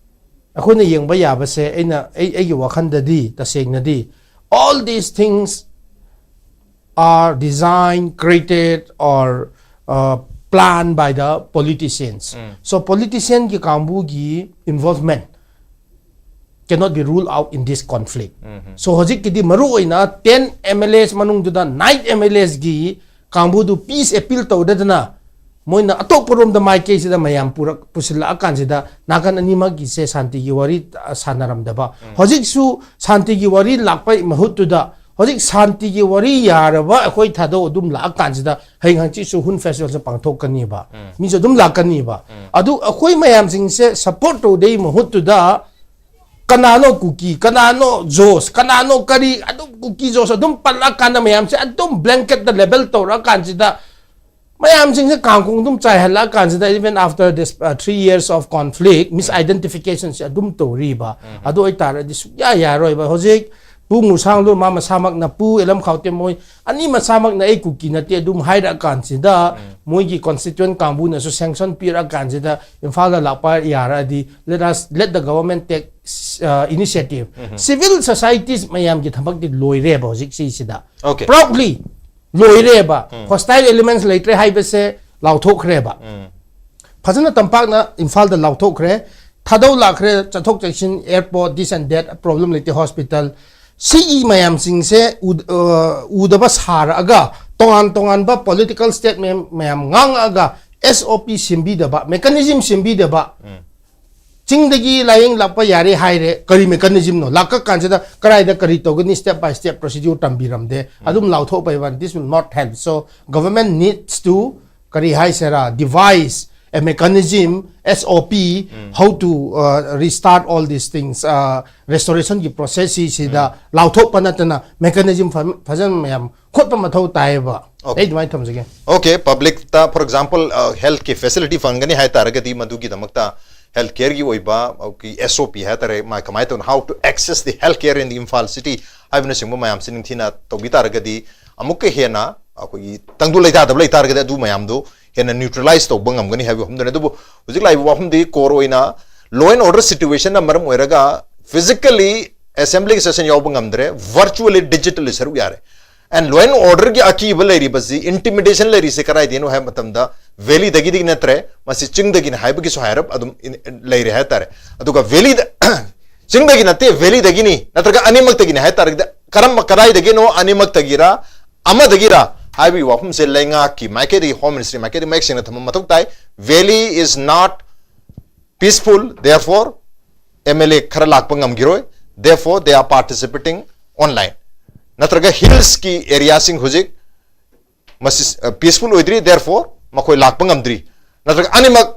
ꯑꯩꯈꯣꯏꯅ ꯌꯦꯡꯕ ꯌꯥꯕꯁꯦ, ꯑꯩꯅ, ꯑꯩ, ꯑꯩꯒꯤ ꯋꯥꯈꯜꯗꯗꯤ, ꯇꯁꯦꯡꯅꯗꯤ, all these things are designed, created, or, uh, planned by the politicians. Um. So, politicianꯒꯤ ꯀꯥꯡꯕꯨꯒꯤ involvement cannot be ruled out in this conflict. Um. So, ꯍꯧꯖꯤꯛꯀꯤꯗꯤ ꯃꯔꯨ ꯑꯣꯏꯅ ten M L As ꯃꯅꯨꯡꯗꯨꯗ nine M L Asꯒꯤ ꯀꯥꯡꯕꯨꯗꯨ peace appeal ꯇꯧꯗꯗꯅ ꯃꯣꯏꯅ ꯑꯇꯣꯞꯄꯔꯣꯝꯗ ꯃꯥꯏꯀꯩꯁꯤꯗ ꯃꯌꯥꯝ ꯄꯨꯔꯛ-, ꯄꯨꯁꯤꯜꯂꯛꯑꯀꯥꯟꯁꯤꯗ ꯅꯥꯀꯟ ꯑꯅꯤꯃꯛꯀꯤꯁꯦ ꯁꯥꯟꯇꯤꯒꯤ ꯋꯥꯔꯤ, ꯑ, ꯁꯥꯟꯅꯔꯝꯗꯕ꯫ ꯎꯝ꯫ ꯍꯧꯖꯤꯛꯁꯨ ꯁꯥꯟꯇꯤꯒꯤ ꯋꯥꯔꯤ ꯂꯥꯛꯄꯩ ꯃꯍꯨꯠꯇꯨꯗ, ꯍꯧꯖꯤꯛ ꯁꯥꯟꯇꯤꯒꯤ ꯋꯥꯔꯤ ꯌꯥꯔꯕ ꯑꯩꯈꯣꯏ ꯊꯥꯗꯧ ꯑꯗꯨꯝ ꯂꯥꯛꯑꯀꯥꯟꯁꯤꯗ ꯍꯌꯦꯡ ꯍꯪꯆꯤꯠꯁꯨ ꯍꯨꯟ ꯐꯦꯁꯇꯤꯚꯦꯜꯁꯦ ꯄꯥꯡꯊꯣꯛꯀꯅꯤꯕ꯫ ꯎꯝ꯫ ꯃꯤꯁꯨ ꯑꯗꯨꯝ ꯂꯥꯛꯀꯅꯤꯕ꯫ ꯎꯝ꯫ ꯑꯗꯨ ꯑꯩꯈꯣꯏ ꯃꯌꯥꯝꯁꯤꯡꯁꯦ ꯁꯞꯄꯣꯔꯠ ꯇꯧꯗꯩ ꯃꯍꯨꯠꯇꯨꯗ ꯀꯅꯥꯅꯣ ꯀꯨꯀꯤ, ꯀꯅꯥꯅꯣ ꯖꯣꯁ, ꯀꯅꯥꯅꯣ ꯀꯔꯤ, ꯑꯗꯨꯝ ꯀꯨꯀꯤ ꯖꯣꯁ ꯑꯗꯨꯝ ꯄꯜꯂꯛꯑꯀꯥꯟꯗ ꯃꯌꯥꯝꯁꯦ ꯑꯗꯨꯝ blanket label ꯇꯧꯔꯛꯑꯀꯥꯟꯁꯤꯗ ꯃꯌꯥꯝꯁꯤꯡꯁꯦ ꯀꯥꯡꯈꯣꯡ ꯑꯗꯨꯝ ꯆꯥꯏꯍꯜꯂꯛꯑꯀꯥꯟꯁꯤꯗ, even after this, uh, three years of conflict, misidentificationꯁꯦ ꯑꯗꯨꯝ ꯇꯧꯔꯤꯕ꯫ ꯎꯝ꯫ ꯑꯗꯨ ꯑꯣꯏꯇꯥꯔꯗꯤ ꯁꯨꯛꯌꯥ ꯌꯥꯔꯣꯏꯕ꯫ ꯍꯧꯖꯤꯛ ꯄꯨ ꯉꯨꯁꯥꯡꯂꯨ ꯃꯥ ꯃꯁꯥꯃꯛꯅ, ꯄꯨ ꯑꯦꯂꯝ ꯈꯥꯎꯇꯦ ꯃꯣꯏ ꯑꯅꯤ ꯃꯁꯥꯃꯛꯅ ꯑꯩ ꯀꯨꯀꯤ ꯅꯠꯇꯦ ꯑꯗꯨꯝ ꯍꯥꯏꯔꯛꯑꯀꯥꯟꯁꯤꯗ, ꯃꯣꯏꯒꯤ constituent ꯀꯥꯡꯕꯨꯅꯁꯨ sanction ꯄꯤꯔꯛꯑꯀꯥꯟꯁꯤꯗ ꯏꯝꯐꯥꯜꯗ ꯂꯥꯛꯄ ꯌꯥꯔꯛꯑꯗꯤ, let us, let the government take, uh, initiative. Civil societies ꯃꯌꯥꯝꯒꯤ ꯊꯕꯛꯇꯤ ꯂꯣꯏꯔꯦꯕ ꯍꯧꯖꯤꯛ ꯁꯤꯁꯤꯗ꯫ Okay. Proudly ꯂꯣꯏꯔꯦꯕ꯫ Hostile elements ꯂꯩꯇ꯭ꯔꯦ ꯍꯥꯏꯕꯁꯦ ꯂꯥꯎꯊꯣꯛꯈ꯭ꯔꯦꯕ꯫ ꯐꯖꯅ ꯇꯝꯄꯥꯛꯅ ꯏꯝꯐꯥꯜꯗ ꯂꯥꯎꯊꯣꯛꯈ꯭ꯔꯦ꯫ ꯊꯥꯗꯧ ꯂꯥꯛꯈ꯭ꯔꯦ, ꯆꯠꯊꯣꯛ ꯆꯠꯁꯤꯟ, airport, this and that, problem ꯂꯩꯇꯦ, hospital꯫ ꯁꯤꯒꯤ ꯃꯌꯥꯝꯁꯤꯡꯁꯦ ꯎꯗ-, ꯑ, ꯎꯗꯕ ꯁꯥꯔꯛꯑꯒ ꯇꯣꯉꯥꯟ ꯇꯣꯉꯥꯟꯕ political statement ꯃꯌꯥꯝ ꯉꯥꯡꯉꯛꯑꯒ S O P ꯁꯦꯝꯕꯤꯗꯕ, mechanism ꯁꯦꯝꯕꯤꯗꯕ, ꯆꯤꯡꯗꯒꯤ ꯂꯥꯏꯌꯦꯡ ꯂꯥꯛꯄ ꯌꯥꯔꯦ ꯍꯥꯏꯔꯦ, ꯀꯔꯤ mechanism ꯅꯣ? ꯂꯥꯛꯀ ꯀꯥꯟꯁꯤꯗ ꯀꯗꯥꯏꯗ ꯀꯔꯤ ꯇꯧꯒꯅꯤ, step by step procedure ꯇꯝꯕꯤꯔꯝꯗꯦ꯫ ꯑꯗꯨꯝ ꯂꯥꯎꯊꯣꯛꯄ ꯏꯕꯥꯅꯤ, this will not help. So government needs to, ꯀꯔꯤ ꯍꯥꯏꯁꯤꯔꯥ, devise a mechanism, S O P, how to, uh, restart all these things, uh, restoration ꯒꯤ process ꯁꯤꯗ ꯂꯥꯎꯊꯣꯛꯄ ꯅꯠꯇꯅ mechanism ꯐ-, ꯐꯖꯅ ꯃꯌꯥꯝ ꯈꯣꯠꯄ ꯃꯊꯧ ꯇꯥꯏꯌꯦꯕ꯫ Okay. ꯑꯩ ꯑꯗꯨꯃꯥꯏꯅ ꯊꯝꯖꯒꯦ꯫ Okay, public ꯇ, for example, uh, health ꯀꯤ facility ꯐꯪꯒꯅꯤ ꯍꯥꯏ ꯇꯥꯔꯒꯗꯤ ꯃꯗꯨꯒꯤꯗꯃꯛꯇ health care ꯒꯤ ꯑꯣꯏꯕ ꯑꯩꯈꯣꯏꯒꯤ S O P ꯍꯥꯏ ꯇꯥꯔꯦ, ꯃꯥ ꯀꯃꯥꯏꯅ ꯇꯧꯅ, how to access the health care in the Imphal city ꯍꯥꯏꯕꯅꯆꯤꯡꯕ ꯃꯌꯥꯝꯁꯤ ꯅꯤꯡꯊꯤꯅ ꯇꯧꯕꯤ ꯇꯥꯔꯒꯗꯤ ꯑꯃꯨꯛꯀ ꯍꯦꯟꯅ ꯑꯩꯈꯣꯏꯒꯤ ꯇꯪꯗꯨ ꯂꯩꯇꯥꯗꯕ ꯂꯩ ꯇꯥꯔꯒꯗꯤ ꯑꯗꯨ ꯃꯌꯥꯝꯗꯣ ꯍꯦꯟꯅ neutralize ꯇꯧꯕ ꯉꯝꯒꯅꯤ ꯍꯥꯏꯕ ꯋꯥꯐꯝꯗꯨꯅꯤ꯫ ꯑꯗꯨꯕꯨ ꯍꯧꯖꯤꯛ ꯂꯥꯛꯏꯕ ꯋꯥꯐꯝꯗꯤ core ꯑꯣꯏꯅ law and order situation ꯅ ꯃꯔꯝ ꯑꯣꯏꯔꯒ physically assembly ꯒꯤ session ꯌꯥꯎꯕ ꯉꯝꯗ꯭ꯔꯦ, virtually, digitally ꯁꯔꯨꯛ ꯌꯥꯔꯦ꯫ And law and order ꯒꯤ ꯑꯀꯤꯕ ꯂꯩꯔꯤꯕꯁꯤ, intimidation ꯂꯩꯔꯤꯁꯦ ꯀꯗꯥꯏꯗꯒꯤꯅꯣ ꯍꯥꯏꯕ ꯃꯇꯝꯗ valley ꯗꯒꯤꯗꯤ ꯅꯠꯇ꯭ꯔꯦ, ꯃꯁꯤ ꯆꯤꯡꯗꯒꯤꯅꯤ ꯍꯥꯏꯕꯒꯤꯁꯨ ꯍꯥꯏꯔꯞ ꯑꯗꯨꯝ in-, ꯂꯩꯔꯦ ꯍꯥꯏꯇꯥꯔꯦ꯫ ꯑꯗꯨꯒ valley ꯗ, ꯆꯤꯡꯗꯒꯤ ꯅꯠꯇꯦ, valley ꯗꯒꯤꯅꯤ ꯅꯠꯇ꯭ꯔꯒ ꯑꯅꯤꯃꯛꯇꯒꯤꯅꯤ ꯍꯥꯏ ꯇꯥꯔꯒꯗꯤ ꯀꯔꯝꯕ, ꯀꯗꯥꯏꯗꯒꯤꯅꯣ, ꯑꯅꯤꯃꯛꯇꯒꯤꯔ ꯑꯃꯗꯒꯤꯔ ꯍꯥꯏꯕꯒꯤ ꯋꯥꯐꯝꯁꯦ ꯂꯩꯉꯥꯛꯀꯤ ꯃꯥꯏꯀꯩꯗꯒꯤ, Home Ministry ꯃꯥꯏꯀꯩꯗꯒꯤ ꯃꯌꯦꯛ ꯁꯦꯡꯅ ꯊꯝꯕ ꯃꯊꯧ ꯇꯥꯏ꯫ Valley is not peaceful, therefore M L A ꯈꯔ ꯂꯥꯛꯄ ꯉꯝꯈꯤꯔꯣꯏ, therefore they are participating online꯫ ꯅꯠꯇ꯭ꯔꯒ hills ꯀꯤ area ꯁꯤꯡ ꯍꯧꯖꯤꯛ ꯃꯁꯤ, ꯑ, peaceful ꯑꯣꯏꯗ꯭ꯔꯤ, therefore ꯃꯈꯣꯏ ꯂꯥꯛꯄ ꯉꯝꯗ꯭ꯔꯤ, ꯅꯠꯇ꯭ꯔꯒ ꯑꯅꯤꯃꯛ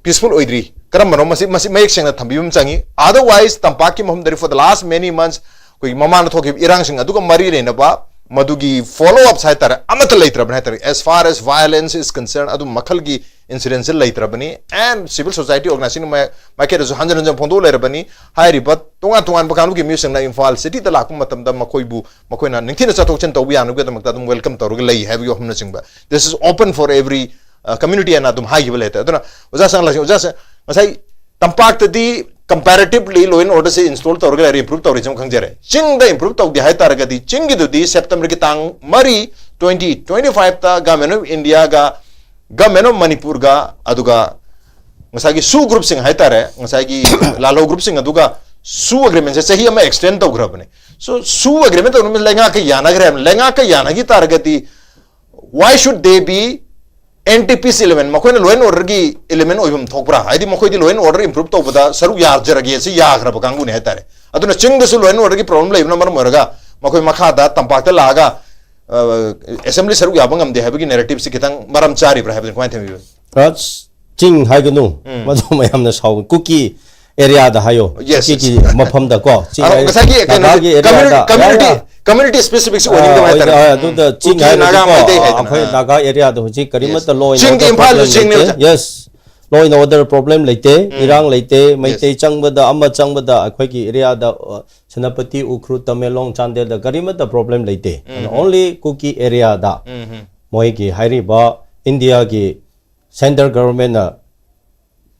peaceful ꯑꯣꯏꯗ꯭ꯔꯤ, ꯀꯔꯝꯕꯅꯣ ꯃꯁꯤ, ꯃꯁꯤ ꯃꯌꯦꯛ ꯁꯦꯡꯅ ꯊꯝꯕꯤꯕ ꯑꯃ ꯆꯪꯉꯤ꯫ Otherwise ꯇꯝꯄꯥꯛꯀꯤ ꯃꯐꯝꯗꯗꯤ for the last many months ꯑꯩꯈꯣꯏꯒꯤ ꯃꯃꯥꯡꯗ ꯊꯣꯛꯈꯤꯕ ꯏꯔꯥꯡꯁꯤꯡ ꯑꯗꯨꯒ ꯃꯔꯤ ꯂꯩꯅꯕ ꯃꯗꯨꯒꯤ follow ups ꯍꯥꯏꯇꯥꯔꯦ, ꯑꯃꯠꯇ ꯂꯩꯇ꯭ꯔꯕꯅꯤ ꯍꯥꯏꯇꯥꯔꯦ꯫ As far as violence is concerned, ꯑꯗꯨꯝ ꯃꯈꯜꯒꯤ incident say ꯂꯩꯇ꯭ꯔꯕꯅꯤ꯫ And civil society organization ꯃꯥꯏ- ꯃꯥꯏꯀꯩꯗꯁꯨ ꯍꯟꯖꯤꯟ ꯍꯟꯖꯤꯟ ꯐꯣꯡꯗꯣꯛ ꯂꯩꯔꯕꯅꯤ꯫ ꯍꯥꯏꯔꯤꯕ ꯇꯣꯉꯥꯟ ꯇꯣꯉꯥꯟꯕ ꯀꯥꯡꯂꯨꯞꯀꯤ ꯃꯤꯑꯣꯏꯁꯤꯡꯅ ꯏꯝꯐꯥꯜ city ꯗ ꯂꯥꯛꯄ ꯃꯇꯝꯗ ꯃꯈꯣꯏꯕꯨ ꯃꯈꯣꯏꯅ ꯅꯤꯡꯊꯤꯅ ꯆꯠꯊꯣꯛ ꯆꯠꯁꯤꯟ ꯇꯧꯕ ꯌꯥꯅꯕꯒꯤꯗꯃꯛꯇ ꯑꯗꯨꯝ welcome ꯇꯧꯔꯒ ꯂꯩ ꯍꯥꯏꯕꯒꯤ ꯋꯥꯐꯝꯅꯆꯤꯡꯕ꯫ This is open for every community ꯍꯥꯏꯅ ꯑꯗꯨꯝ ꯍꯥꯏꯈꯤꯕ ꯂꯩꯇꯦ꯫ ꯑꯗꯨꯅ ꯑꯣꯖꯥ ꯁꯅꯥꯂꯥꯏꯁꯤꯡ, ꯑꯣꯖꯥ ꯁ- ꯉꯁꯥꯏ ꯇꯝꯄꯥꯛꯇꯗꯤ comparatively law and order say install ꯇꯧꯔꯒ ꯂꯩꯔꯦ, improve ꯇꯧꯔꯦ ꯁꯤꯃ ꯈꯪꯖꯔꯦ꯫ ꯆꯤꯡꯗ improve ꯇꯧꯗꯦ ꯍꯥꯏꯇꯥꯔꯒꯗꯤ ꯆꯤꯡꯒꯤꯗꯨꯗꯤ September ꯒꯤ ꯇꯥꯡ ꯃꯔꯤ, twenty twenty five ꯇ Government of India ꯒ Government of ꯃꯅꯤꯄꯨꯔꯒ ꯑꯗꯨꯒ ꯉꯁꯥꯏꯒꯤ SoO group ꯁꯤꯡ ꯍꯥꯏꯇꯥꯔꯦ, ꯉꯁꯥꯏꯒꯤ ꯂꯥꯜꯍꯧ group ꯁꯤꯡ ꯑꯗꯨꯒ SoO agreement ꯁꯦ ꯆꯍꯤ ꯑꯃ extend ꯇꯧꯈ꯭ꯔꯕꯅꯦ꯫ So SoO agreement ꯇꯧꯅꯕ ꯂꯩꯉꯥꯛꯀ ꯌꯥꯅꯈ꯭ꯔꯦ ꯍꯥꯏꯕꯅꯤ꯫ ꯂꯩꯉꯥꯛꯀ ꯌꯥꯅꯈꯤ ꯇꯥꯔꯒꯗꯤ why should they be anti peace element? ꯃꯈꯣꯏꯅ law and order ꯒꯤ element ꯑꯣꯏꯐꯝ ꯊꯣꯛꯄ꯭ꯔꯥ? ꯍꯥꯏꯗꯤ ꯃꯈꯣꯏꯗꯤ law and order improve ꯇꯧꯕꯗ ꯁꯔꯨꯛ ꯌꯥꯖꯔꯒꯦ ꯁꯤ ꯌꯥꯈ꯭ꯔꯕ ꯀꯥꯡꯕꯨꯅꯤ ꯍꯥꯏꯇꯥꯔꯦ꯫ ꯑꯗꯨꯅ ꯆꯤꯡꯗꯁꯨ law and order ꯒꯤ problem ꯂꯩꯕꯅ ꯃꯔꯝ ꯑꯣꯏꯔꯒ ꯃꯈꯣꯏ ꯃꯈꯥꯗ ꯇꯝꯄꯥꯛꯇ ꯂꯥꯛꯑꯒ ꯑ, assembly ꯁꯔꯨꯛ ꯌꯥꯕ ꯉꯝꯗꯦ ꯍꯥꯏꯕꯒꯤ narrative ꯁꯤ ꯈꯤꯇꯪ ꯃꯔꯝ ꯆꯥꯔꯤꯕ꯭ꯔꯥ ꯍꯥꯏꯕꯗꯨ ꯀꯃꯥꯏꯅ ꯊꯝꯕꯤꯕ? ꯑꯁ, ꯆꯤꯡ ꯍꯥꯏꯒꯅꯨ, ꯃꯗꯨ ꯃꯌꯥꯝꯅ ꯁꯥꯎ ꯀꯨꯀꯤ ꯑꯦꯔꯤꯌꯥꯗ ꯍꯥꯏꯌꯣ꯫ Yes, yes. ꯀꯨꯀꯤꯒꯤ ꯃꯐꯝꯗꯀꯣ, ꯆꯤꯡ ꯑ, ꯍꯥꯏ- ꯉꯁꯥꯏꯒꯤ ꯀꯩꯅꯣ ꯅꯥꯒꯥꯒꯤ ꯑꯦꯔꯤꯌꯥꯗ community ꯌꯥ, ꯌꯥ. Community specific ꯁꯤ ꯑꯣꯏꯅꯤꯡꯗꯕ ꯑ, ꯍꯥꯏꯇꯥꯔꯦ꯫ ꯑ, ꯑꯗꯨꯗ ꯆꯤꯡ ꯀꯨꯀꯤ, ꯅꯥꯒꯥ, ꯍꯥꯏꯔꯗꯤꯀꯣ, ꯃꯩꯇꯩ ꯍꯥꯏꯗꯅ꯫ ꯑꯩꯈꯣꯏ ꯅꯥꯒꯥ ꯑꯦꯔꯤꯌꯥꯗ ꯍꯧꯖꯤꯛ ꯀꯔꯤꯃꯠꯇ law and ꯆꯤꯡꯗꯤ order ꯏꯝꯐꯥꯜꯁꯨ problem ꯆꯤꯡꯅꯦ ꯂꯩꯇꯦ꯫ ꯑꯣꯖꯥ꯫ Yes, law and order problem ꯂꯩꯇꯦ, ꯏꯔꯥꯡ ꯂꯩꯇꯦ, ꯃꯩꯇꯩ ꯆꯪꯕꯗ ꯑꯃ ꯆꯪꯕꯗ ꯑꯩꯈꯣꯏꯒꯤ ꯑꯦꯔꯤꯌꯥꯗ, ꯑ, ꯁꯦꯅꯥꯄꯇꯤ, ꯎꯈ꯭ꯔꯨꯜ, ꯇꯃꯦꯡꯂꯣꯡ, ꯆꯥꯟꯗꯦꯜꯗ ꯀꯔꯤꯃꯠꯇ problem ꯂꯩꯇꯦ꯫ And only ꯀꯨꯀꯤ ꯑꯦꯔꯤꯌꯥꯗ ꯃꯣꯏꯒꯤ ꯍꯥꯏꯔꯤꯕ ꯏꯟꯗꯤꯌꯥꯒꯤ central government ꯅ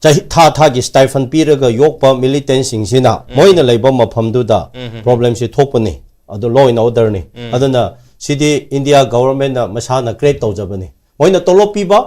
ꯆꯍꯤ ꯊꯥ ꯊꯥꯒꯤ stipend ꯄꯤꯔꯒ ꯌꯣꯛꯄ militant ꯁꯤꯡꯁꯤꯅ ꯃꯣꯏꯅ ꯂꯩꯕ ꯃꯐꯝꯗꯨꯗ problem ꯁꯤ ꯊꯣꯛꯄꯅꯤ꯫ ꯑꯗꯨ law and order ꯅꯤ꯫ ꯑꯗꯨꯅ ꯁꯤꯗꯤ ꯏꯟꯗꯤꯌꯥ government ꯅ ꯃꯁꯥꯅ create ꯇꯧꯖꯕꯅꯤ꯫ ꯃꯣꯏꯅ ꯇꯣꯂꯣꯞ ꯄꯤꯕ,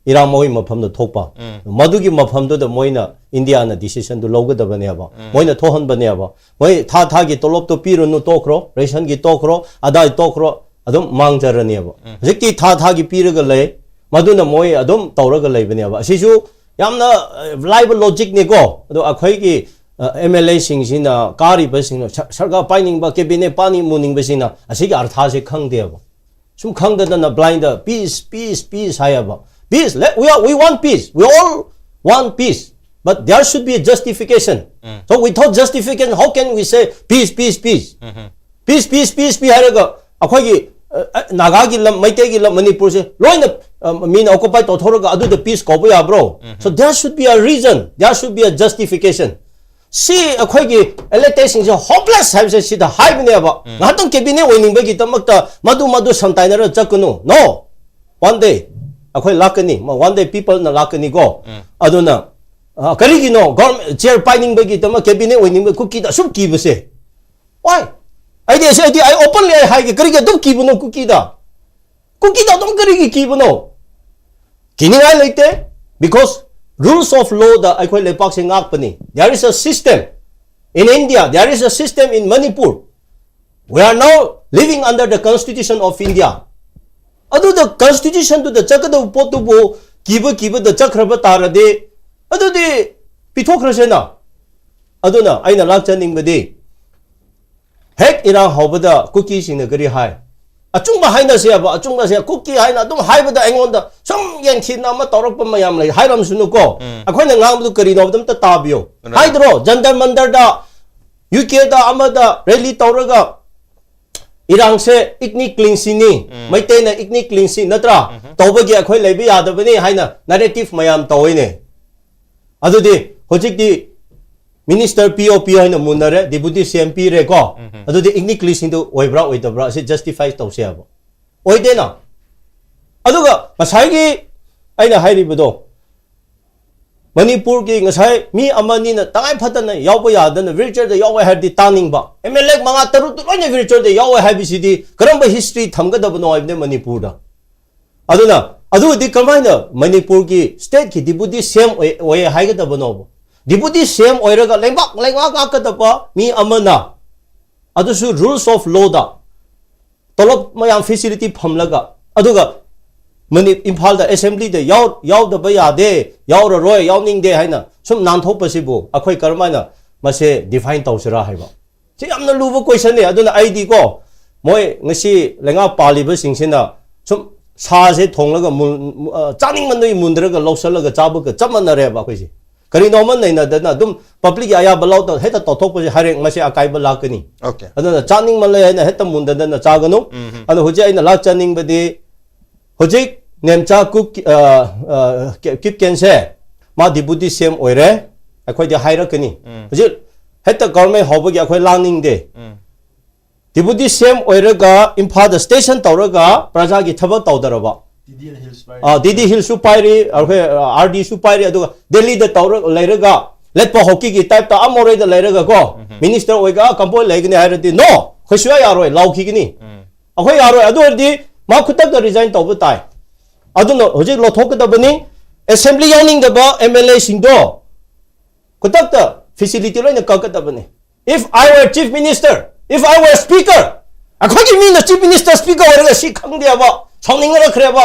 ꯏꯔꯥꯡ ꯃꯣꯏ ꯃꯐꯝꯗ ꯊꯣꯛꯄ, ꯃꯗꯨꯒꯤ ꯃꯐꯝꯗꯨꯗ ꯃꯣꯏꯅ ꯏꯟꯗꯤꯌꯥꯅ decision ꯗꯨ ꯂꯧꯒꯗꯕꯅꯦꯕ꯫ ꯃꯣꯏꯅ ꯊꯣꯛꯍꯟꯕꯅꯦꯕ꯫ ꯃꯣꯏ ꯊꯥ ꯊꯥꯒꯤ ꯇꯣꯂꯣꯞꯇꯣ ꯄꯤꯔꯨꯅꯨ ꯇꯣꯛꯈ꯭ꯔꯣ, ration ꯒꯤ ꯇꯣꯛꯈ꯭ꯔꯣ, ꯑꯗꯥꯏ ꯇꯣꯛꯈ꯭ꯔꯣ, ꯑꯗꯨꯝ ꯃꯥꯡꯖꯔꯅꯦꯕ꯫ ꯍꯧꯖꯤꯛꯇꯤ ꯊꯥ ꯊꯥꯒꯤ ꯄꯤꯔꯒ ꯂꯩ, ꯃꯗꯨꯅ ꯃꯣꯏ ꯑꯗꯨꯝ ꯇꯧꯔꯒ ꯂꯩꯕꯅꯦꯕ꯫ ꯑꯁꯤꯁꯨ ꯌꯥꯝꯅ, ꯑ, ꯂꯥꯏꯕ logic ꯅꯤꯀꯣ꯫ ꯑꯗꯣ ꯑꯩꯈꯣꯏꯒꯤ, ꯑ, MLA ꯁꯤꯡꯁꯤꯅ, ꯀꯥꯔꯤꯕꯁꯤꯡꯅ, ꯁ-, ꯁꯔꯀꯥꯔ ꯄꯥꯏꯅꯤꯡꯕ, cabinet ꯄꯥꯏꯅꯤꯡ ꯃꯨꯅꯤꯡꯕꯁꯤꯡꯅ ꯑꯁꯤꯒꯤ ꯑꯔꯊꯥꯁꯦ ꯈꯪꯗꯦꯕ꯫ ꯁꯨꯝ ꯈꯪꯗꯗꯅ blind ꯗ peace, peace, peace ꯍꯥꯏꯌꯦꯕ꯫ Peace, let, we are, we want peace. We all want peace. But there should be a justification. So without justification, how can we say peace, peace, peace? Peace, peace, peace, peace ꯍꯥꯏꯔꯒ ꯑꯩꯈꯣꯏꯒꯤ ꯑ, ꯑ, ꯅꯥꯒꯥꯒꯤ ꯂꯝ, ꯃꯩꯇꯩꯒꯤ ꯂꯝ, ꯃꯅꯤꯄꯨꯔꯁꯦ ꯂꯣꯏꯅ, ꯑ, ꯃꯤꯅ occupy ꯇꯧꯊꯣꯛꯔꯒ ꯑꯗꯨꯗ peace ꯀꯧꯕ ꯌꯥꯕ꯭ꯔꯣ? So there should be a reason, there should be a justification. ꯁꯤ ꯑꯩꯈꯣꯏꯒꯤ electedꯁꯤꯡꯁꯦ hopeless ꯍꯥꯏꯕꯁꯦ ꯁꯤꯗ ꯍꯥꯏꯕꯅꯦꯕ꯫ ꯉꯥꯏꯍꯥꯛꯇꯪ cabinet ꯑꯣꯏꯅꯤꯡꯕꯒꯤꯗꯃꯛꯇ ꯃꯗꯨ ꯃꯗꯨ ꯁꯝꯇꯥꯏꯅꯔ ꯆꯠꯀꯅꯨ꯫ No. One day ꯑꯩꯈꯣꯏ ꯂꯥꯛꯀꯅꯤ, one day peopleꯅ ꯂꯥꯛꯀꯅꯤꯀꯣ꯫ ꯑꯗꯨꯅ, ꯑ, ꯀꯔꯤꯒꯤꯅꯣ government chair ꯄꯥꯏꯅꯤꯡꯕꯒꯤꯗꯃꯛ, cabinet ꯑꯣꯏꯅꯤꯡꯕ ꯀꯨꯀꯤꯗ ꯑꯁꯨꯛ ꯀꯤꯕꯁꯦ? Why? ꯑꯩꯗꯤ ꯑꯁꯤ, ꯑꯩꯗꯤ ꯑꯩ openly ꯑꯩ ꯍꯥꯏꯒꯦ, ꯀꯔꯤꯒꯤ ꯑꯗꯨꯝ ꯀꯤꯕꯅꯣ ꯀꯨꯀꯤꯗ? ꯀꯨꯀꯤꯗ ꯑꯗꯨꯝ ꯀꯔꯤꯒꯤ ꯀꯤꯕꯅꯣ? ꯀꯤꯅꯤꯡꯉꯥꯏ ꯂꯩꯇꯦ, because rules of lawꯗ ꯑꯩꯈꯣꯏ ꯂꯩꯄꯥꯛꯁꯦ ꯉꯥꯛꯄꯅꯤ꯫ There is a system in India, there is a system in Manipur. We are now living under the Constitution of India. ꯑꯗꯨꯗ constitutionꯗꯨꯗ ꯆꯠꯀꯗꯧꯕ ꯄꯣꯠꯇꯨꯕꯨ ꯀꯤꯕ ꯀꯤꯕꯗ ꯆꯠꯈ꯭ꯔꯕ ꯇꯥꯔꯗꯤ, ꯑꯗꯨꯗꯤ ꯄꯤꯊꯣꯛꯈ꯭ꯔꯁꯦꯅ꯫ ꯑꯗꯨꯅ ꯑꯩꯅ ꯂꯥꯛꯆꯅꯤꯡꯕꯗꯤ, ꯍꯦꯛ ꯏꯔꯥꯡ ꯍꯧꯕꯗ ꯀꯨꯀꯤꯁꯤꯡꯅ ꯀꯔꯤ ꯍꯥꯏ? ꯑꯆꯨꯝꯕ ꯍꯥꯏꯅꯁꯦꯕ, ꯑꯆꯨꯝꯕꯁꯦ ꯀꯨꯀꯤ ꯍꯥꯏꯅ ꯑꯗꯨꯝ ꯍꯥꯏꯕꯗ ꯑꯩꯉꯣꯟꯗ ꯁꯨꯝ ꯌꯦꯡꯊꯤꯅ ꯑꯃ ꯇꯧꯔꯛꯄ ꯃꯌꯥꯝ ꯂꯩ꯫ ꯍꯥꯏꯔꯝꯁꯅꯨꯀꯣ꯫ ꯑꯩꯈꯣꯏꯅ ꯉꯥꯡꯕꯗꯨ ꯀꯔꯤꯅꯣ ꯑꯝꯇ ꯇꯥꯕꯤꯌꯣ꯫ ꯍꯥꯏꯗ꯭ꯔꯣ, ꯖꯟꯇꯔ ꯃꯟꯇꯔꯗ, ꯌꯨ ꯀꯦꯗ ꯑꯃꯗ rally ꯇꯧꯔꯒ ꯏꯔꯥꯡꯁꯦ ethnic cleanseꯅꯤ, ꯃꯩꯇꯩꯅ ethnic cleanse ꯅꯠꯇ꯭ꯔꯥ? ꯇꯧꯕꯒꯤ ꯑꯩꯈꯣꯏ ꯂꯩꯕ ꯌꯥꯗꯕꯅꯤ ꯍꯥꯏꯅ narrative ꯃꯌꯥꯝ ꯇꯧꯋꯤꯅꯦ꯫ ꯑꯗꯨꯗꯤ ꯍꯧꯖꯤꯛꯇꯤ minister P O P ꯍꯥꯏꯅ ꯃꯨꯟꯅꯔꯦ, deputy C M ꯄꯤꯔꯦꯀꯣ꯫ ꯑꯗꯨꯗꯤ ethnic cleanseꯗꯨ ꯑꯣꯏꯕ꯭ꯔꯥ ꯑꯣꯏꯗꯕ꯭ꯔꯥ ꯑꯁꯤ justify ꯇꯧꯁꯦ ꯍꯥꯏꯕ ꯑꯣꯏꯗꯦꯅ꯫ ꯑꯗꯨꯒ ꯉꯁꯥꯏꯒꯤ ꯑꯩꯅ ꯍꯥꯏꯔꯤꯕꯗꯣ, ꯃꯅꯤꯄꯨꯔꯒꯤ ꯉꯁꯥꯏ ꯃꯤ ꯑꯃꯅꯤꯅ ꯇꯉꯥꯏ ꯐꯗꯅ ꯌꯥꯎꯕ ꯌꯥꯗꯅ wheelchairꯗ ꯌꯥꯎꯋꯦ ꯍꯥꯏꯔꯗꯤ ꯇꯥꯅꯤꯡꯕ, MLA ꯃꯉꯥ ꯇꯔꯨꯛꯇꯨ ꯂꯣꯏꯅ wheelchairꯗ ꯌꯥꯎꯋꯦ ꯍꯥꯏꯕꯁꯤꯗꯤ ꯀꯔꯝꯕ history ꯊꯝꯒꯗꯕꯅꯣ ꯍꯥꯏꯕꯅꯦ ꯃꯅꯤꯄꯨꯔꯗ꯫ ꯑꯗꯨꯅ ꯑꯗꯨ ꯑꯣꯏꯔꯗꯤ ꯀꯃꯥꯏꯅ ꯃꯅꯤꯄꯨꯔꯒꯤ stateꯀꯤ deputy C M ꯑꯣꯏ, ꯑꯣꯏ ꯍꯥꯏꯒꯗꯕꯅꯣꯕ? Deputy C M ꯑꯣꯏꯔꯒ ꯂꯩꯕꯥꯛ, ꯂꯩꯉꯥꯛ ꯉꯥꯛꯀꯗꯕ ꯃꯤ ꯑꯃꯅ, ꯑꯗꯨꯁꯨ rules of lawꯗ, ꯇꯣꯂꯣꯞ ꯃꯌꯥꯝ facility ꯐꯝꯂꯒ, ꯑꯗꯨꯒ ꯃꯅꯤ-, ꯏꯝꯐꯥꯜꯗ assemblyꯗ ꯌꯥꯎ-, ꯌꯥꯎꯗꯕ ꯌꯥꯗꯦ, ꯌꯥꯎꯔꯔꯣꯏ, ꯌꯥꯎꯅꯤꯡꯗꯦ ꯍꯥꯏꯅ ꯁꯨꯝ ꯅꯥꯟꯊꯣꯛꯄꯁꯤꯕꯨ ꯑꯩꯈꯣꯏ ꯀꯔꯝꯍꯥꯏꯅ ꯃꯁꯦ define ꯇꯧꯁꯤꯔꯥ ꯍꯥꯏꯕ? ꯁꯤ ꯌꯥꯝꯅ ꯂꯨꯕ questionꯅꯦ꯫ ꯑꯗꯨꯅ ꯑꯩꯗꯤꯀꯣ, ꯃꯣꯏ ꯉꯁꯤ ꯂꯩꯉꯥꯛ ꯄꯥꯜꯂꯤꯕꯁꯤꯡꯁꯤꯅ ꯁꯨꯝ ꯁꯥꯁꯦ ꯊꯣꯡꯂꯒ ꯃꯨꯟ-, ꯃꯨ-, ꯑ, ꯆꯥꯅꯤꯡꯃꯟꯕꯒꯤ ꯃꯨꯟꯗ꯭ꯔꯒ ꯂꯧꯁꯜꯂꯒ ꯆꯥꯕꯒ ꯆꯞ ꯃꯥꯟꯅꯔꯦꯕ ꯑꯩꯈꯣꯏꯁꯦ꯫ ꯀꯔꯤꯅꯣ ꯑꯃ ꯅꯩꯅꯗꯅ ꯑꯗꯨꯝ ꯄꯕ꯭ꯂꯤꯛꯀꯤ ꯑꯌꯥꯕ ꯂꯧꯗꯅ ꯍꯦꯛꯇ ꯇꯧꯊꯣꯛꯄꯁꯦ ꯍꯥꯏꯔꯦꯛ ꯃꯁꯤ ꯑꯀꯥꯏꯕ ꯂꯥꯛꯀꯅꯤ꯫ Okay. ꯑꯗꯨꯅ ꯆꯥꯅꯤꯡꯃꯜꯂꯦ ꯍꯥꯏꯅ ꯍꯦꯛꯇ ꯃꯨꯟꯗꯗꯅ ꯆꯥꯒꯅꯨ꯫ ꯑꯗꯣ ꯍꯧꯖꯤꯛ ꯑꯩꯅ ꯂꯥꯛꯆꯅꯤꯡꯕꯗꯤ, ꯍꯧꯖꯤꯛ ꯅꯦꯝꯆꯥ ꯀꯨꯞ, ꯑ, ꯑ, ꯀꯤꯞꯀꯦꯟꯁꯦ ꯃꯥ ꯗꯤꯄꯨꯇꯤ ꯁꯤ ꯑꯦꯝ ꯑꯣꯏꯔꯦ, ꯑꯩꯈꯣꯏꯗꯤ ꯍꯥꯏꯔꯛꯀꯅꯤ꯫ ꯍꯧꯖꯤꯛ ꯍꯦꯛꯇ ꯒꯚꯔꯟꯃꯦꯟ ꯍꯧꯕꯒꯤ ꯑꯩꯈꯣꯏ ꯂꯥꯡꯅꯤꯡꯗꯦ꯫ ꯗꯤꯄꯨꯇꯤ ꯁꯤ ꯑꯦꯝ ꯑꯣꯏꯔꯒ ꯏꯝꯐꯥꯜꯗ ꯁ꯭ꯇꯦꯁꯟ ꯇꯧꯔꯒ ꯄ꯭ꯔꯖꯥꯒꯤ ꯊꯕꯛ ꯇꯧꯗꯔꯕ? ꯇꯤꯗꯤ ꯑꯦꯟ ꯍꯤꯜꯁ ꯄꯥꯏꯔꯤ꯫ ꯑꯥ, ꯗꯤꯗꯤ ꯍꯤꯜꯁꯁꯨ ꯄꯥꯏꯔꯤ, ꯑꯩꯈꯣꯏ, ꯑꯥꯔ ꯗꯤꯁꯨ ꯄꯥꯏꯔꯤ, ꯑꯗꯨꯒ ꯗꯦꯜꯂꯤꯗ ꯇꯧꯔ ꯂꯩꯔꯒ ꯂꯦꯠꯄ ꯍꯣꯀꯤꯒꯤ ꯇꯥꯏꯞꯇ ꯑꯥ ꯃꯣꯔꯦꯗ ꯂꯩꯔꯒ ꯀꯣ, ꯃꯤꯅꯤꯁꯇꯔ ꯑꯣꯏꯒ ꯑꯥ ꯀꯝꯄꯣꯏ ꯂꯩꯒꯅꯤ ꯍꯥꯏꯔꯗꯤ, no, ꯑꯩꯈꯣꯏ ꯁꯨꯡꯌꯥ ꯌꯥꯔꯣꯏ, ꯂꯥꯎꯈꯤꯒꯅꯤ꯫ ꯑꯩꯈꯣꯏ ꯌꯥꯔꯣꯏ꯫ ꯑꯗꯨ ꯑꯣꯏꯔꯗꯤ ꯃꯥ ꯈꯨꯗꯛꯇ ꯔꯤꯖꯥꯏꯟ ꯇꯧꯕ ꯇꯥꯏ꯫ ꯑꯗꯨꯅ ꯍꯧꯖꯤꯛ ꯂꯧꯊꯣꯛꯀꯗꯕꯅꯤ꯫ ꯑꯦꯁꯦꯝꯕ꯭ꯂꯤ ꯌꯥꯎꯅꯤꯡꯗꯕ ꯑꯦꯝ ꯑꯦꯜ ꯑꯦꯁꯤꯡꯗꯣ ꯈꯨꯗꯛꯇ ꯐꯦꯁꯤꯂꯤꯇꯤ ꯂꯣꯏꯅ ꯀꯛꯀꯗꯕꯅꯤ꯫ If I were chief minister, if I were speaker, ꯑꯩꯈꯣꯏꯒꯤ ꯃꯤꯅ ꯆꯤꯐ ꯃꯤꯅꯤꯁꯇꯔ ꯁ꯭ꯄꯤꯀꯔ ꯑꯣꯏꯔꯒ ꯁꯤ ꯈꯪꯗꯦꯕ, ꯁꯥꯎꯅꯤꯡꯉꯔꯛꯈ꯭ꯔꯦꯕ꯫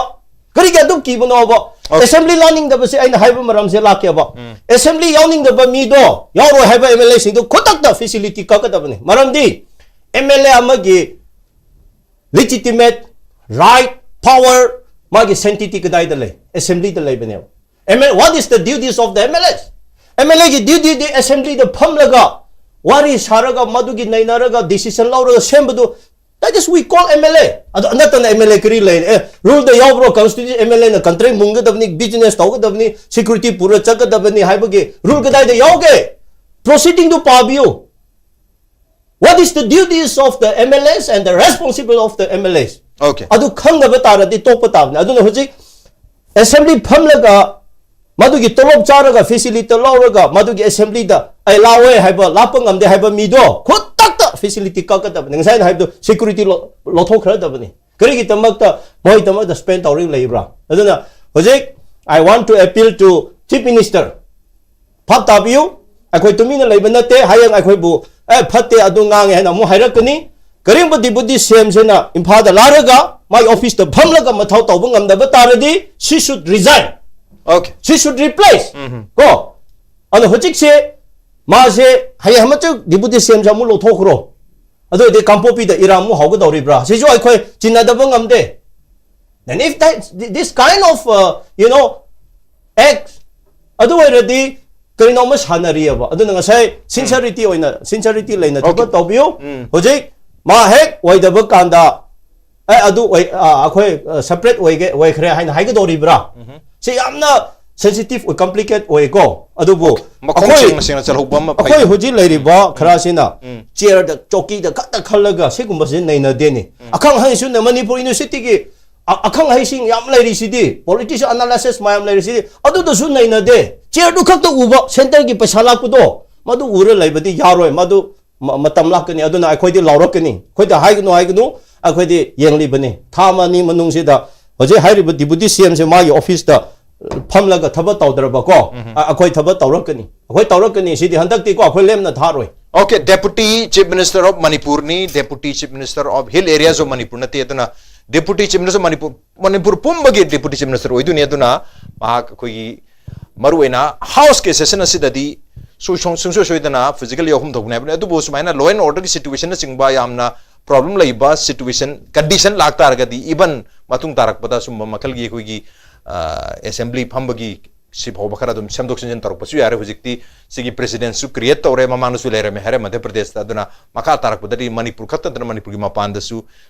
ꯀꯔꯤꯒꯤ ꯑꯗꯨꯝ ꯀꯤꯕꯅꯣꯕ? Okay. ꯑꯦꯁꯦꯝꯕ꯭ꯂꯤ ꯂꯥꯛꯅꯤꯡꯗꯕꯁꯦ ꯑꯩꯅ ꯍꯥꯏꯕ ꯃꯔꯝꯁꯦ ꯂꯥꯛꯀꯦꯕ꯫ ꯑꯦꯁꯦꯝꯕ꯭ꯂꯤ ꯌꯥꯎꯅꯤꯡꯗꯕ ꯃꯤꯗꯣ, ꯌꯥꯎꯔꯣꯏ ꯍꯥꯏꯕ ꯑꯦꯝ ꯑꯦꯜ ꯑꯦꯁꯤꯡꯗꯣ ꯈꯨꯗꯛꯇ ꯐꯦꯁꯤꯂꯤꯇꯤ ꯀꯛꯀꯗꯕꯅꯤ꯫ ꯃꯔꯝꯗꯤ ꯑꯦꯝ ꯑꯦꯜ ꯑꯦ ꯑꯃꯒꯤ ꯂꯤꯖꯤꯇꯤꯃꯦꯠ ꯔꯥꯏꯠ, ꯄꯥꯋꯔ, ꯃꯥꯒꯤ ꯁꯦꯡꯇꯤꯇꯤ ꯀꯗꯥꯏꯗ ꯂꯩ? ꯑꯦꯁꯦꯝꯕ꯭ꯂꯤꯗ ꯂꯩꯕꯅꯦꯕ꯫ M L, what is the duties of the M L S? M L ꯑꯦꯒꯤ ꯗ꯭ꯌꯨꯇꯤꯗꯤ ꯑꯦꯁꯦꯝꯕ꯭ꯂꯤꯗ ꯐꯝꯂꯒ ꯋꯥꯔꯤ ꯁꯥꯔꯒ, ꯃꯗꯨꯒꯤ ꯅꯩꯅꯔꯒ, ꯗꯤꯁꯤꯖꯟ ꯂꯧꯔꯒ ꯁꯦꯝꯕꯗꯨ, that is we call M L A. ꯑꯗꯨ ꯅꯠꯇꯅ ꯑꯦꯝ ꯑꯦꯜ ꯑꯦ ꯀꯔꯤ ꯂꯩ? ꯑꯦ, ꯔꯨꯜꯗ ꯌꯥꯎꯕ꯭ꯔꯣ? ꯀꯟꯁꯇꯤꯇ꯭ꯌꯨꯁꯟ ꯑꯦꯝ ꯑꯦꯜ ꯑꯦꯅ ꯀꯟꯇ꯭ꯔꯦꯛ ꯃꯨꯟꯒꯗꯕꯅꯤ, ꯕꯤꯖꯤꯅꯦꯁ ꯇꯧꯒꯗꯕꯅꯤ, ꯁꯦꯀ꯭ꯌꯨꯔꯤꯇꯤ ꯄꯨꯔ ꯆꯠꯀꯗꯕꯅꯤ ꯍꯥꯏꯕꯒꯤ ꯔꯨꯜ ꯀꯗꯥꯏꯗ ꯌꯥꯎꯒꯦ? ꯄ꯭ꯔꯣꯁꯤꯗꯤꯡꯗꯨ ꯄꯥꯕꯤꯌꯨ꯫ What is the duties of the M L As and the responsible of the M L As? Okay. ꯑꯗꯨ ꯈꯪꯗꯕ ꯇꯥꯔꯗꯤ ꯇꯣꯛꯄ ꯇꯥꯕꯅꯤ꯫ ꯑꯗꯨꯅ ꯍꯧꯖꯤꯛ ꯑꯦꯁꯦꯝꯕ꯭ꯂꯤ ꯐꯝꯂꯒ ꯃꯗꯨꯒꯤ ꯇꯣꯂꯣꯞ ꯆꯥꯔꯒ ꯐꯦꯁꯤꯂꯤꯇꯤ ꯂꯧꯔꯒ ꯃꯗꯨꯒꯤ ꯑꯦꯁꯦꯝꯕ꯭ꯂꯤꯗ ꯑꯩ ꯂꯥꯛꯑꯣꯏ ꯍꯥꯏꯕ, ꯂꯥꯛꯄ ꯉꯝꯗꯦ ꯍꯥꯏꯕ ꯃꯤꯗꯣ ꯈꯨꯗꯛꯇ ꯐꯦꯁꯤꯂꯤꯇꯤ ꯀꯛꯀꯗꯕꯅꯤ꯫ ꯉꯁꯥꯏ ꯑꯩꯅ ꯍꯥꯏꯕꯗꯣ ꯁꯦꯀ꯭ꯌꯨꯔꯤꯇꯤ ꯂꯧ-, ꯂꯧꯊꯣꯛꯈ꯭ꯔꯗꯕꯅꯤ꯫ ꯀꯔꯤꯒꯤꯗꯃꯛꯇ ꯃꯣꯏꯒꯤꯗꯃꯛꯇ ꯁ꯭ꯄꯦꯟ ꯇꯧꯔꯒ ꯂꯩꯕ꯭ꯔꯥ? ꯑꯗꯨꯅ ꯍꯧꯖꯤꯛ I want to appeal to Chief Minister. ꯚꯥꯞ ꯇꯥꯕꯤꯌꯨ, ꯑꯩꯈꯣꯏ ꯇꯨꯃꯤꯟꯅ ꯂꯩꯕ ꯅꯠꯇꯦ꯫ ꯍꯌꯦꯡ ꯑꯩꯈꯣꯏꯕꯨ, "ꯑꯦ, ꯐꯠꯇꯦ, ꯑꯗꯨ ꯉꯥꯡꯉꯦ" ꯍꯥꯏꯅ ꯑꯃꯨꯛ ꯍꯥꯏꯔꯛꯀꯅꯤ꯫ ꯀꯔꯤꯒꯨꯝꯕ ꯗꯤꯄꯨꯇꯤ ꯁꯤ ꯑꯦꯝꯁꯤꯅ ꯏꯝꯐꯥꯜꯗ ꯂꯥꯛꯂꯒ ꯃꯥꯒꯤ ꯑꯣꯐꯤꯁꯇ ꯐꯝꯂꯒ ꯃꯊꯧ ꯇꯧꯕ ꯉꯝꯗꯕ ꯇꯥꯔꯗꯤ, she should resign. Okay. She should replace. ꯀꯣ? ꯑꯗꯣ ꯍꯧꯖꯤꯛꯁꯦ ꯃꯥꯁꯦ ꯍꯌꯦꯡ ꯑꯃꯆꯨ ꯗꯤꯄꯨꯇꯤ ꯁꯤ ꯑꯦꯝꯁꯦ ꯑꯃꯨꯛ ꯂꯧꯊꯣꯛꯈ꯭ꯔꯣ꯫ ꯑꯗꯨ ꯑꯣꯏꯔꯗꯤ ꯀꯥꯡꯄꯣꯛꯄꯤꯗ ꯏꯔꯥꯡ ꯑꯃꯨꯛ ꯍꯧꯒꯗꯧꯔꯤꯕ꯭ꯔꯥ? ꯁꯤꯁꯨ ꯑꯩꯈꯣꯏ ꯆꯤꯡꯅꯗꯕ ꯉꯝꯗꯦ꯫ Then if that, this kind of, uh, you know, act, ꯑꯗꯨ ꯑꯣꯏꯔꯗꯤ ꯀꯔꯤꯅꯣ ꯑꯃ ꯁꯥꯟꯅꯔꯤꯑꯕ꯫ ꯑꯗꯨꯅ ꯉꯁꯥꯏ ꯁꯤꯟꯁꯔꯤꯇꯤ ꯑꯣꯏꯅ, ꯁꯤꯟꯁꯔꯤꯇꯤ ꯂꯩꯅ ꯊꯕꯛ Okay. ꯇꯧꯕꯤꯌꯨ꯫ ꯎꯝ. ꯍꯧꯖꯤꯛ ꯃꯥ ꯍꯦꯛ ꯑꯣꯏꯗꯕ ꯀꯥꯟꯗ, ꯑꯦ, ꯑꯗꯨ ꯑꯣꯏ, ꯑ, ꯑꯩꯈꯣꯏ ꯁꯦꯄꯔꯦꯠ ꯑꯣꯏꯒꯦ, ꯑꯣꯏꯈ꯭ꯔꯦ ꯍꯥꯏꯅ ꯍꯥꯏꯒꯗꯧꯔꯤꯕ꯭ꯔꯥ? ꯁꯤ ꯌꯥꯝꯅ ꯁꯦꯟꯁꯤꯇꯤꯚ ꯑꯣꯏ, ꯀꯝꯄ꯭ꯂꯤꯀꯦꯠ ꯑꯣꯏꯀꯣ꯫ ꯑꯗꯨꯕꯨ ꯃꯈꯣꯡ ꯑꯩꯈꯣꯏ, ꯁꯦꯡꯅ, ꯁꯦꯡꯅ ꯆꯠꯍꯧꯕ ꯑꯃ ꯐꯩ꯫ ꯑꯩꯈꯣꯏ ꯍꯧꯖꯤꯛ ꯂꯩꯔꯤꯕ ꯈꯔꯁꯤꯅ ꯎꯝ. ꯆꯤꯌꯔꯗ, ꯆꯧꯀꯤꯗ ꯈꯛꯇ ꯈꯜꯂꯒ ꯁꯤꯒꯨꯝꯕꯁꯤ ꯅꯩꯅꯗꯦꯅꯦ꯫ ꯑꯈꯪ ꯑꯍꯩꯁꯨꯅ ꯃꯅꯤꯄꯨꯔ ꯌꯨꯅꯤꯚꯔꯁꯤꯇꯤꯒꯤ ꯑ-, ꯑꯈꯪ ꯑꯍꯩꯁꯤꯡ ꯌꯥꯝ ꯂꯩꯔꯤꯁꯤꯗꯤ, ꯄꯣꯂꯤꯇꯤꯛꯁ ꯑꯦꯅꯥꯂꯥꯏꯁꯤꯁ ꯃꯌꯥꯝ ꯂꯩꯔꯤꯁꯤꯗꯤ, ꯑꯗꯨꯗꯁꯨ ꯅꯩꯅꯗꯦ꯫ ꯆꯤꯌꯔꯗꯨ ꯈꯛꯇ ꯎꯕ, ꯁꯦꯟꯇꯔꯒꯤ ꯄꯩꯁꯥ ꯂꯥꯛꯄꯗꯣ, ꯃꯗꯨ ꯎꯔ ꯂꯩꯕꯗꯤ ꯌꯥꯔꯣꯏ꯫ ꯃꯗꯨ ꯃ-, ꯃꯇꯝ ꯂꯥꯛꯀꯅꯤ꯫ ꯑꯗꯨꯅ ꯑꯩꯈꯣꯏꯗꯤ ꯂꯥꯎꯔꯛꯀꯅꯤ꯫ ꯑꯩꯈꯣꯏꯗ ꯍꯥꯏꯒꯅꯨ, ꯍꯥꯏꯒꯅꯨ, ꯑꯩꯈꯣꯏꯗꯤ ꯌꯦꯡꯂꯤꯕꯅꯤ꯫ ꯊꯥ ꯑꯃ ꯑꯅꯤ ꯃꯅꯨꯡꯁꯤꯗ ꯍꯧꯖꯤꯛ ꯍꯥꯏꯔꯤꯕ ꯗꯤꯄꯨꯇꯤ ꯁꯤ ꯑꯦꯝꯁꯦ ꯃꯥꯒꯤ ꯑꯣꯐꯤꯁꯇ ꯐꯝꯂꯒ ꯊꯕꯛ ꯇꯧꯗ꯭ꯔꯕꯀꯣ, ꯑ-, ꯑꯩꯈꯣꯏ ꯊꯕꯛ ꯇꯧꯔꯛꯀꯅꯤ꯫ ꯑꯩꯈꯣꯏ ꯇꯧꯔꯛꯀꯅꯤ꯫ ꯁꯤꯗꯤ ꯍꯟꯗꯛꯇꯤꯀꯣ ꯑꯩꯈꯣꯏ ꯂꯦꯝꯅ ꯊꯥꯔꯣꯏ꯫ Okay, Deputy Chief Minister of Manipur ꯅꯤ, Deputy Chief Minister of Hill Areas of Manipur ꯅꯠꯇꯦ꯫ ꯑꯗꯨꯅ Deputy Chief Minister of Manipur, Manipur ꯄꯨꯝꯕꯒꯤ Deputy Chief Minister ꯑꯣꯏꯗꯣꯏꯅꯤ꯫ ꯑꯗꯨꯅ ꯃꯍꯥꯛ ꯑꯩꯈꯣꯏꯒꯤ ꯃꯔꯨꯑꯣꯏꯅ ꯍꯥꯎꯁ ꯀꯦꯁꯦꯁ ꯑꯁꯤꯗꯗꯤ ꯁꯨ-, ꯁꯨꯡ-, ꯁꯨꯡꯁꯣꯏ ꯁꯣꯏꯗꯅ ꯐꯤꯖꯤꯀꯦꯜ ꯌꯥꯎꯐꯝ ꯊꯣꯛꯄꯅꯤ ꯍꯥꯏꯕꯅꯤ꯫ ꯑꯗꯨꯕꯨ ꯁꯨꯃꯥꯏꯅ law and order ꯒꯤ ꯁꯤꯆꯨꯋꯦꯁꯟꯅꯆꯤꯡꯕ ꯌꯥꯝꯅ ꯄ꯭ꯔꯣꯕ꯭ꯂꯦꯝ ꯂꯩꯕ ꯁꯤꯆꯨꯋꯦꯁꯟ, ꯀꯟꯗꯤꯁꯟ ꯂꯥꯛꯇꯥꯔꯒꯗꯤ, ꯏꯚꯟ ꯃꯇꯨꯡ ꯇꯥꯔꯛꯄꯗ ꯁꯨꯝꯕ ꯃꯈꯜꯒꯤ ꯑꯩꯈꯣꯏꯒꯤ, ꯑ, ꯑꯦꯁꯦꯝꯕ꯭ꯂꯤ ꯐꯝꯕꯒꯤ ꯁꯤ ꯐꯥꯎꯕ ꯈꯔ ꯑꯗꯨꯝ ꯁꯦꯝꯗꯣꯛ ꯁꯦꯝꯖꯤꯟ ꯇꯧꯔꯛꯄꯁꯨ ꯌꯥꯔꯦ꯫ ꯍꯧꯖꯤꯛꯇꯤ ꯁꯤꯒꯤ ꯄ꯭ꯔꯦꯁꯤꯗꯦꯟꯁꯁꯨ ꯀ꯭ꯔꯤꯌꯦꯠ ꯇꯧꯔꯦ, ꯃꯃꯥꯡꯗꯁꯨ ꯂꯩꯔꯝꯃꯦ ꯍꯥꯏꯔꯦ ꯃꯙ꯭ꯌ ꯄ꯭ꯔꯗꯦꯁꯇ꯫ ꯑꯗꯨꯅ ꯃꯈꯥ ꯇꯥꯔꯛꯄꯗꯗꯤ ꯃꯅꯤꯄꯨꯔ ꯈꯛꯇ ꯅꯠꯇꯅ ꯃꯅꯤꯄꯨꯔꯒꯤ ꯃꯄꯥꯟꯗꯁꯨ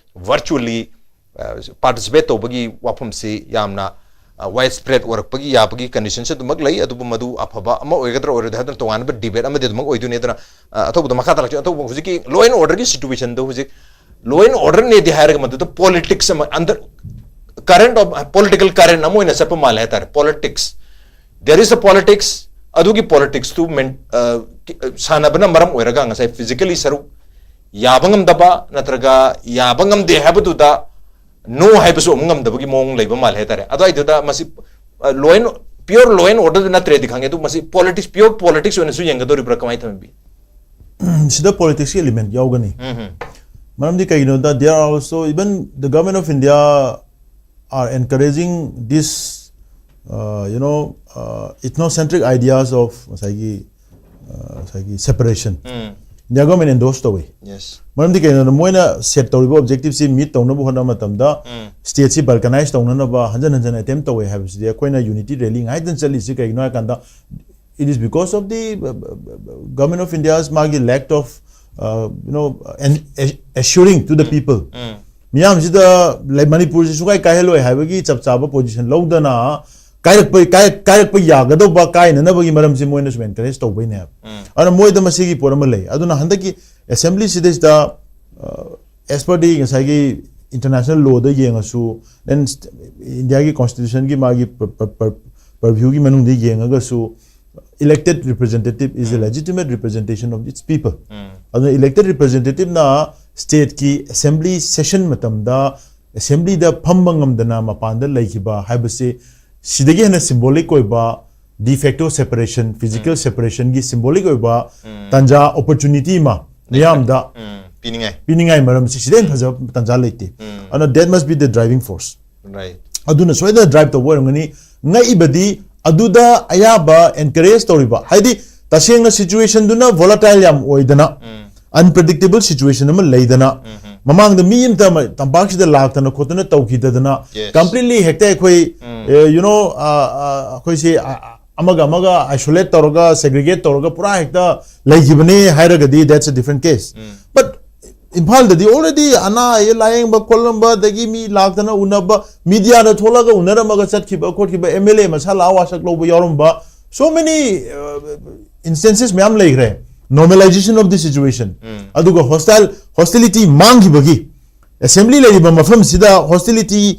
ꯚꯔꯆꯨꯋꯦꯜꯂꯤ ꯄꯥꯔꯇꯤꯁꯤꯄꯦꯠ ꯇꯧꯕꯒꯤ ꯋꯥꯐꯝꯁꯤ ꯌꯥꯝꯅ ꯋꯥꯏꯗ ꯁ꯭ꯄ꯭ꯔꯦꯗ ꯑꯣꯏꯔꯛꯄꯒꯤ ꯌꯥꯕꯒꯤ ꯀꯟꯗꯤꯁꯟꯁꯨ ꯑꯗꯨꯃꯛ ꯂꯩ꯫ ꯑꯗꯨꯕꯨ ꯃꯗꯨ ꯑꯐꯕ ꯑꯃ ꯑꯣꯏꯒꯗ꯭ꯔꯥ ꯑꯣꯏꯔꯣꯏꯗ꯭ꯔꯥ ꯍꯥꯏꯗꯅ ꯇꯣꯉꯥꯟꯕ ꯗꯤꯕꯦꯠ ꯑꯃꯗꯤ ꯑꯗꯨꯃꯛ ꯑꯣꯏꯗꯣꯏꯅꯤ꯫ ꯑꯗꯨꯅ, ꯑ, ꯑꯊꯧꯕꯗ ꯃꯈꯥ ꯇꯥꯔꯛꯁꯤ꯫ ꯑꯊꯧꯕ ꯍꯧꯖꯤꯛꯀꯤ ꯂꯣ ꯑꯦꯟ ꯑꯣꯔꯗꯔꯒꯤ ꯁꯤꯆꯨꯋꯦꯁꯟꯗꯣ, ꯍꯧꯖꯤꯛ ꯂꯣ ꯑꯦꯟ ꯑꯣꯔꯗꯔꯅꯦꯗꯤ ꯍꯥꯏꯔꯒ ꯃꯗꯨꯗ ꯄꯣꯂꯤꯇꯤꯛꯁ ꯑꯃ under, current of, political current ꯑꯃ ꯑꯣꯏꯅ ꯆꯠꯄ ꯃꯥꯜꯂꯦ ꯍꯥꯏꯇꯥꯔꯦ꯫ Politics, there is a politics, ꯑꯗꯨꯒꯤ ꯄꯣꯂꯤꯇꯤꯛꯁꯇꯨ ꯃꯦꯟ-, ꯑ, ꯁꯥꯟꯅꯕꯅ ꯃꯔꯝ ꯑꯣꯏꯔꯒ ꯉꯁꯥꯏ ꯐꯤꯖꯤꯀꯦꯜꯂꯤ ꯁꯔꯨꯛ ꯌꯥꯕ ꯉꯝꯗꯕ ꯅꯠꯇ꯭ꯔꯒ ꯌꯥꯕ ꯉꯝꯗꯦ ꯍꯥꯏꯕꯗꯨꯗ ꯅꯣ ꯍꯥꯏꯕꯁꯨ ꯑꯃꯨꯛ ꯉꯝꯗꯕꯒꯤ ꯃꯑꯣꯡ ꯂꯩꯕ ꯃꯥꯜꯂꯦ ꯍꯥꯏꯇꯥꯔꯦ꯫ ꯑꯗꯨꯋꯥꯏꯗꯨꯗ ꯃꯁꯤ, ꯑ, law and, poor law and ꯑꯣꯔꯗꯔꯗꯨ ꯅꯠꯇ꯭ꯔꯦꯗꯤ ꯈꯪꯉꯦ, ꯑꯗꯨ ꯃꯁꯤ ꯄꯣꯂꯤꯇꯤꯛꯁ, ꯄꯤꯌꯣꯔ ꯄꯣꯂꯤꯇꯤꯛꯁ ꯑꯣꯏꯅꯁꯨ ꯌꯦꯡꯒꯗꯧꯔꯤꯕ꯭ꯔꯥ, ꯀꯃꯥꯏꯅ ꯊꯝꯕꯤ? ꯁꯤꯗ ꯄꯣꯂꯤꯇꯤꯛꯁꯀꯤ ꯏꯂꯤꯃꯦꯟ ꯌꯥꯎꯒꯅꯤ꯫ ꯎꯝ. ꯃꯔꯝꯗꯤ ꯀꯩꯒꯤꯅꯣꯗ, there are also, even the government of India are encouraging this, uh, you know, uh, ethnocentric ideas of ꯉꯁꯥꯏꯒꯤ, uh, ꯉꯁꯥꯏꯒꯤ separation. ꯎꯝ. India government endorse ꯇꯧꯏ꯫ Yes. ꯃꯔꯝꯗꯤ ꯀꯩꯒꯤꯅꯣꯗ, ꯃꯣꯏꯅ ꯁꯦꯠ ꯇꯧꯔꯤꯕ ꯑꯣꯕꯖꯦꯛꯇꯤꯚꯁꯤ ꯃꯤꯠ ꯇꯧꯅꯕ ꯍꯣꯠꯅꯕ ꯃꯇꯝꯗ, ꯎꯝ. ꯁ꯭ꯇꯦꯠꯁꯤ ꯕꯜꯀꯅꯥꯏꯁ ꯇꯧꯅꯅꯕ ꯍꯟꯖꯟ ꯍꯟꯖꯟ ꯑꯦꯇꯦꯝ ꯇꯧꯋꯦ ꯍꯥꯏꯕꯁꯤꯗꯤ, ꯑꯩꯈꯣꯏꯅ ꯌꯨꯅꯤꯇꯤ ꯔꯦꯂꯤ ꯉꯥꯏꯗꯅ ꯆꯠꯂꯤꯁꯤ ꯀꯩꯒꯤꯅꯣ ꯍꯥꯏ ꯀꯥꯟꯗ, it is because of the uh, uh, uh, government of India's ꯃꯥꯒꯤ lack of uh, you know and assuring to the people. ꯃꯤꯌꯥꯝꯁꯤꯗ ꯂꯩ- ꯃꯅꯤꯄꯨꯔꯁꯤ ꯁꯨꯡꯀꯥꯏ ꯀꯥꯏꯍꯜꯂꯣꯏ ꯍꯥꯏꯕꯒꯤ ꯆꯞ ꯆꯥꯕ position ꯂꯧꯗꯅ ꯀꯥꯏꯔꯛꯄ ꯀꯥꯏ- ꯀꯥꯏꯔꯛꯄ ꯌꯥꯒꯗꯧꯕ ꯀꯥꯏꯅꯅꯕꯒꯤ ꯃꯔꯝꯁꯤ ꯃꯣꯏꯅꯁꯨ encourage ꯇꯧꯕꯩꯅꯦꯕ. ꯑꯗꯨꯅ ꯃꯣꯏꯗ ꯃꯁꯤꯒꯤ ꯄꯣꯠ ꯑꯃ ꯂꯩ. ꯑꯗꯨꯅ ꯍꯟꯗꯛꯀꯤ assembly ꯁꯤꯗꯩꯁꯤꯗ ꯑꯦꯁ ꯄꯔ ꯗꯤ ꯉꯁꯥꯏꯒꯤ international law ꯗ ꯌꯦꯡꯉꯁꯨ, then ꯏꯟꯗꯤꯌꯥꯒꯤ constitution ꯒꯤ ꯃꯥꯒꯤ purview ꯒꯤ ꯃꯅꯨꯡꯗ ꯌꯦꯡꯉꯒꯁꯨ, elected representative is a legitimate representation of its people. ꯑꯗꯨꯅ elected representative ꯅ state ꯀꯤ assembly session ꯃꯇꯝꯗ assembly ꯗ ꯐꯝꯕ ꯉꯝꯗꯅ ꯃꯄꯥꯟꯗ ꯂꯩꯈꯤꯕ ꯍꯥꯏꯕꯁꯤ ꯁꯤꯗꯒꯤ ꯍꯦꯟꯅ symbolic ꯑꯣꯏꯕ, de facto separation, physical separation ꯒꯤ symbolic ꯑꯣꯏꯕ ꯇꯥꯟꯖꯥ, opportunity ꯑꯃ ꯃꯤꯌꯥꯝꯗ ꯎꯝ, ꯄꯤꯅꯤꯡꯉꯥꯏ ꯄꯤꯅꯤꯡꯉꯥꯏ ꯃꯔꯝꯁꯤ ꯁꯤꯗꯩ ꯍꯦꯟꯅ ꯐꯖꯕ ꯇꯥꯟꯖꯥ ꯂꯩꯇꯦ. ꯑꯗꯨꯅ that must be the driving force. Right. ꯑꯗꯨꯅ ꯁꯣꯏꯗꯅ drive ꯇꯧꯕ ꯑꯣꯏꯔꯝꯒꯅꯤ. ꯉꯛꯏꯕꯗꯤ ꯑꯗꯨꯗ ꯑꯌꯥꯕ encourage ꯇꯧꯔꯤꯕ, ꯍꯥꯏꯗꯤ ꯇꯁꯦꯡꯅ situation ꯗꯨꯅ volatile ꯌꯥꯝ ꯑꯣꯏꯗꯅ, unpredictable situation ꯑꯃ ꯂꯩꯗꯅ, ꯃꯃꯥꯡꯗ ꯃꯤ ꯑꯃꯇ ꯑꯃ ꯇꯝꯄꯥꯛꯁꯤꯗ ꯂꯥꯛꯇꯅ ꯈꯣꯠꯇꯅ ꯇꯧꯈꯤꯗꯗꯅ, Yes. completely ꯍꯦꯛꯇ ꯑꯩꯈꯣꯏ you know ꯑꯩꯈꯣꯏꯁꯤ ꯑꯃꯒ ꯑꯃꯒ isolate ꯇꯧꯔꯒ, segregate ꯇꯧꯔꯒ ꯄꯨꯔꯥ ꯍꯦꯛꯇ ꯂꯩꯈꯤꯕꯅꯦ ꯍꯥꯏꯔꯒꯗꯤ that's a different case. But ꯏꯝꯐꯥꯜꯗꯗꯤ already ꯑꯅꯥ ꯑꯌꯦꯛ ꯂꯥꯌꯦꯡꯕ ꯈꯣꯠꯂꯝꯕ, ꯑꯗꯒꯤ ꯃꯤ ꯂꯥꯛꯇꯅ ꯎꯅꯕ, media ꯗ ꯊꯣꯛꯂꯒ ꯎꯅꯔꯝꯃꯒ ꯆꯠꯈꯤꯕ ꯈꯣꯠꯈꯤꯕ, M L A ꯃꯁꯥ ꯂꯥꯛꯑ ꯋꯥꯁꯛ ꯂꯧꯕ ꯌꯥꯎꯔꯝꯕ, so many instances ꯃꯌꯥꯝ ꯂꯩꯈ꯭ꯔꯦ. Normalization of the situation. ꯑꯗꯨꯒ hostile hostility ꯃꯥꯡꯈꯤꯕꯒꯤ, assembly ꯂꯩꯔꯤꯕ ꯃꯐꯝꯁꯤꯗ hostility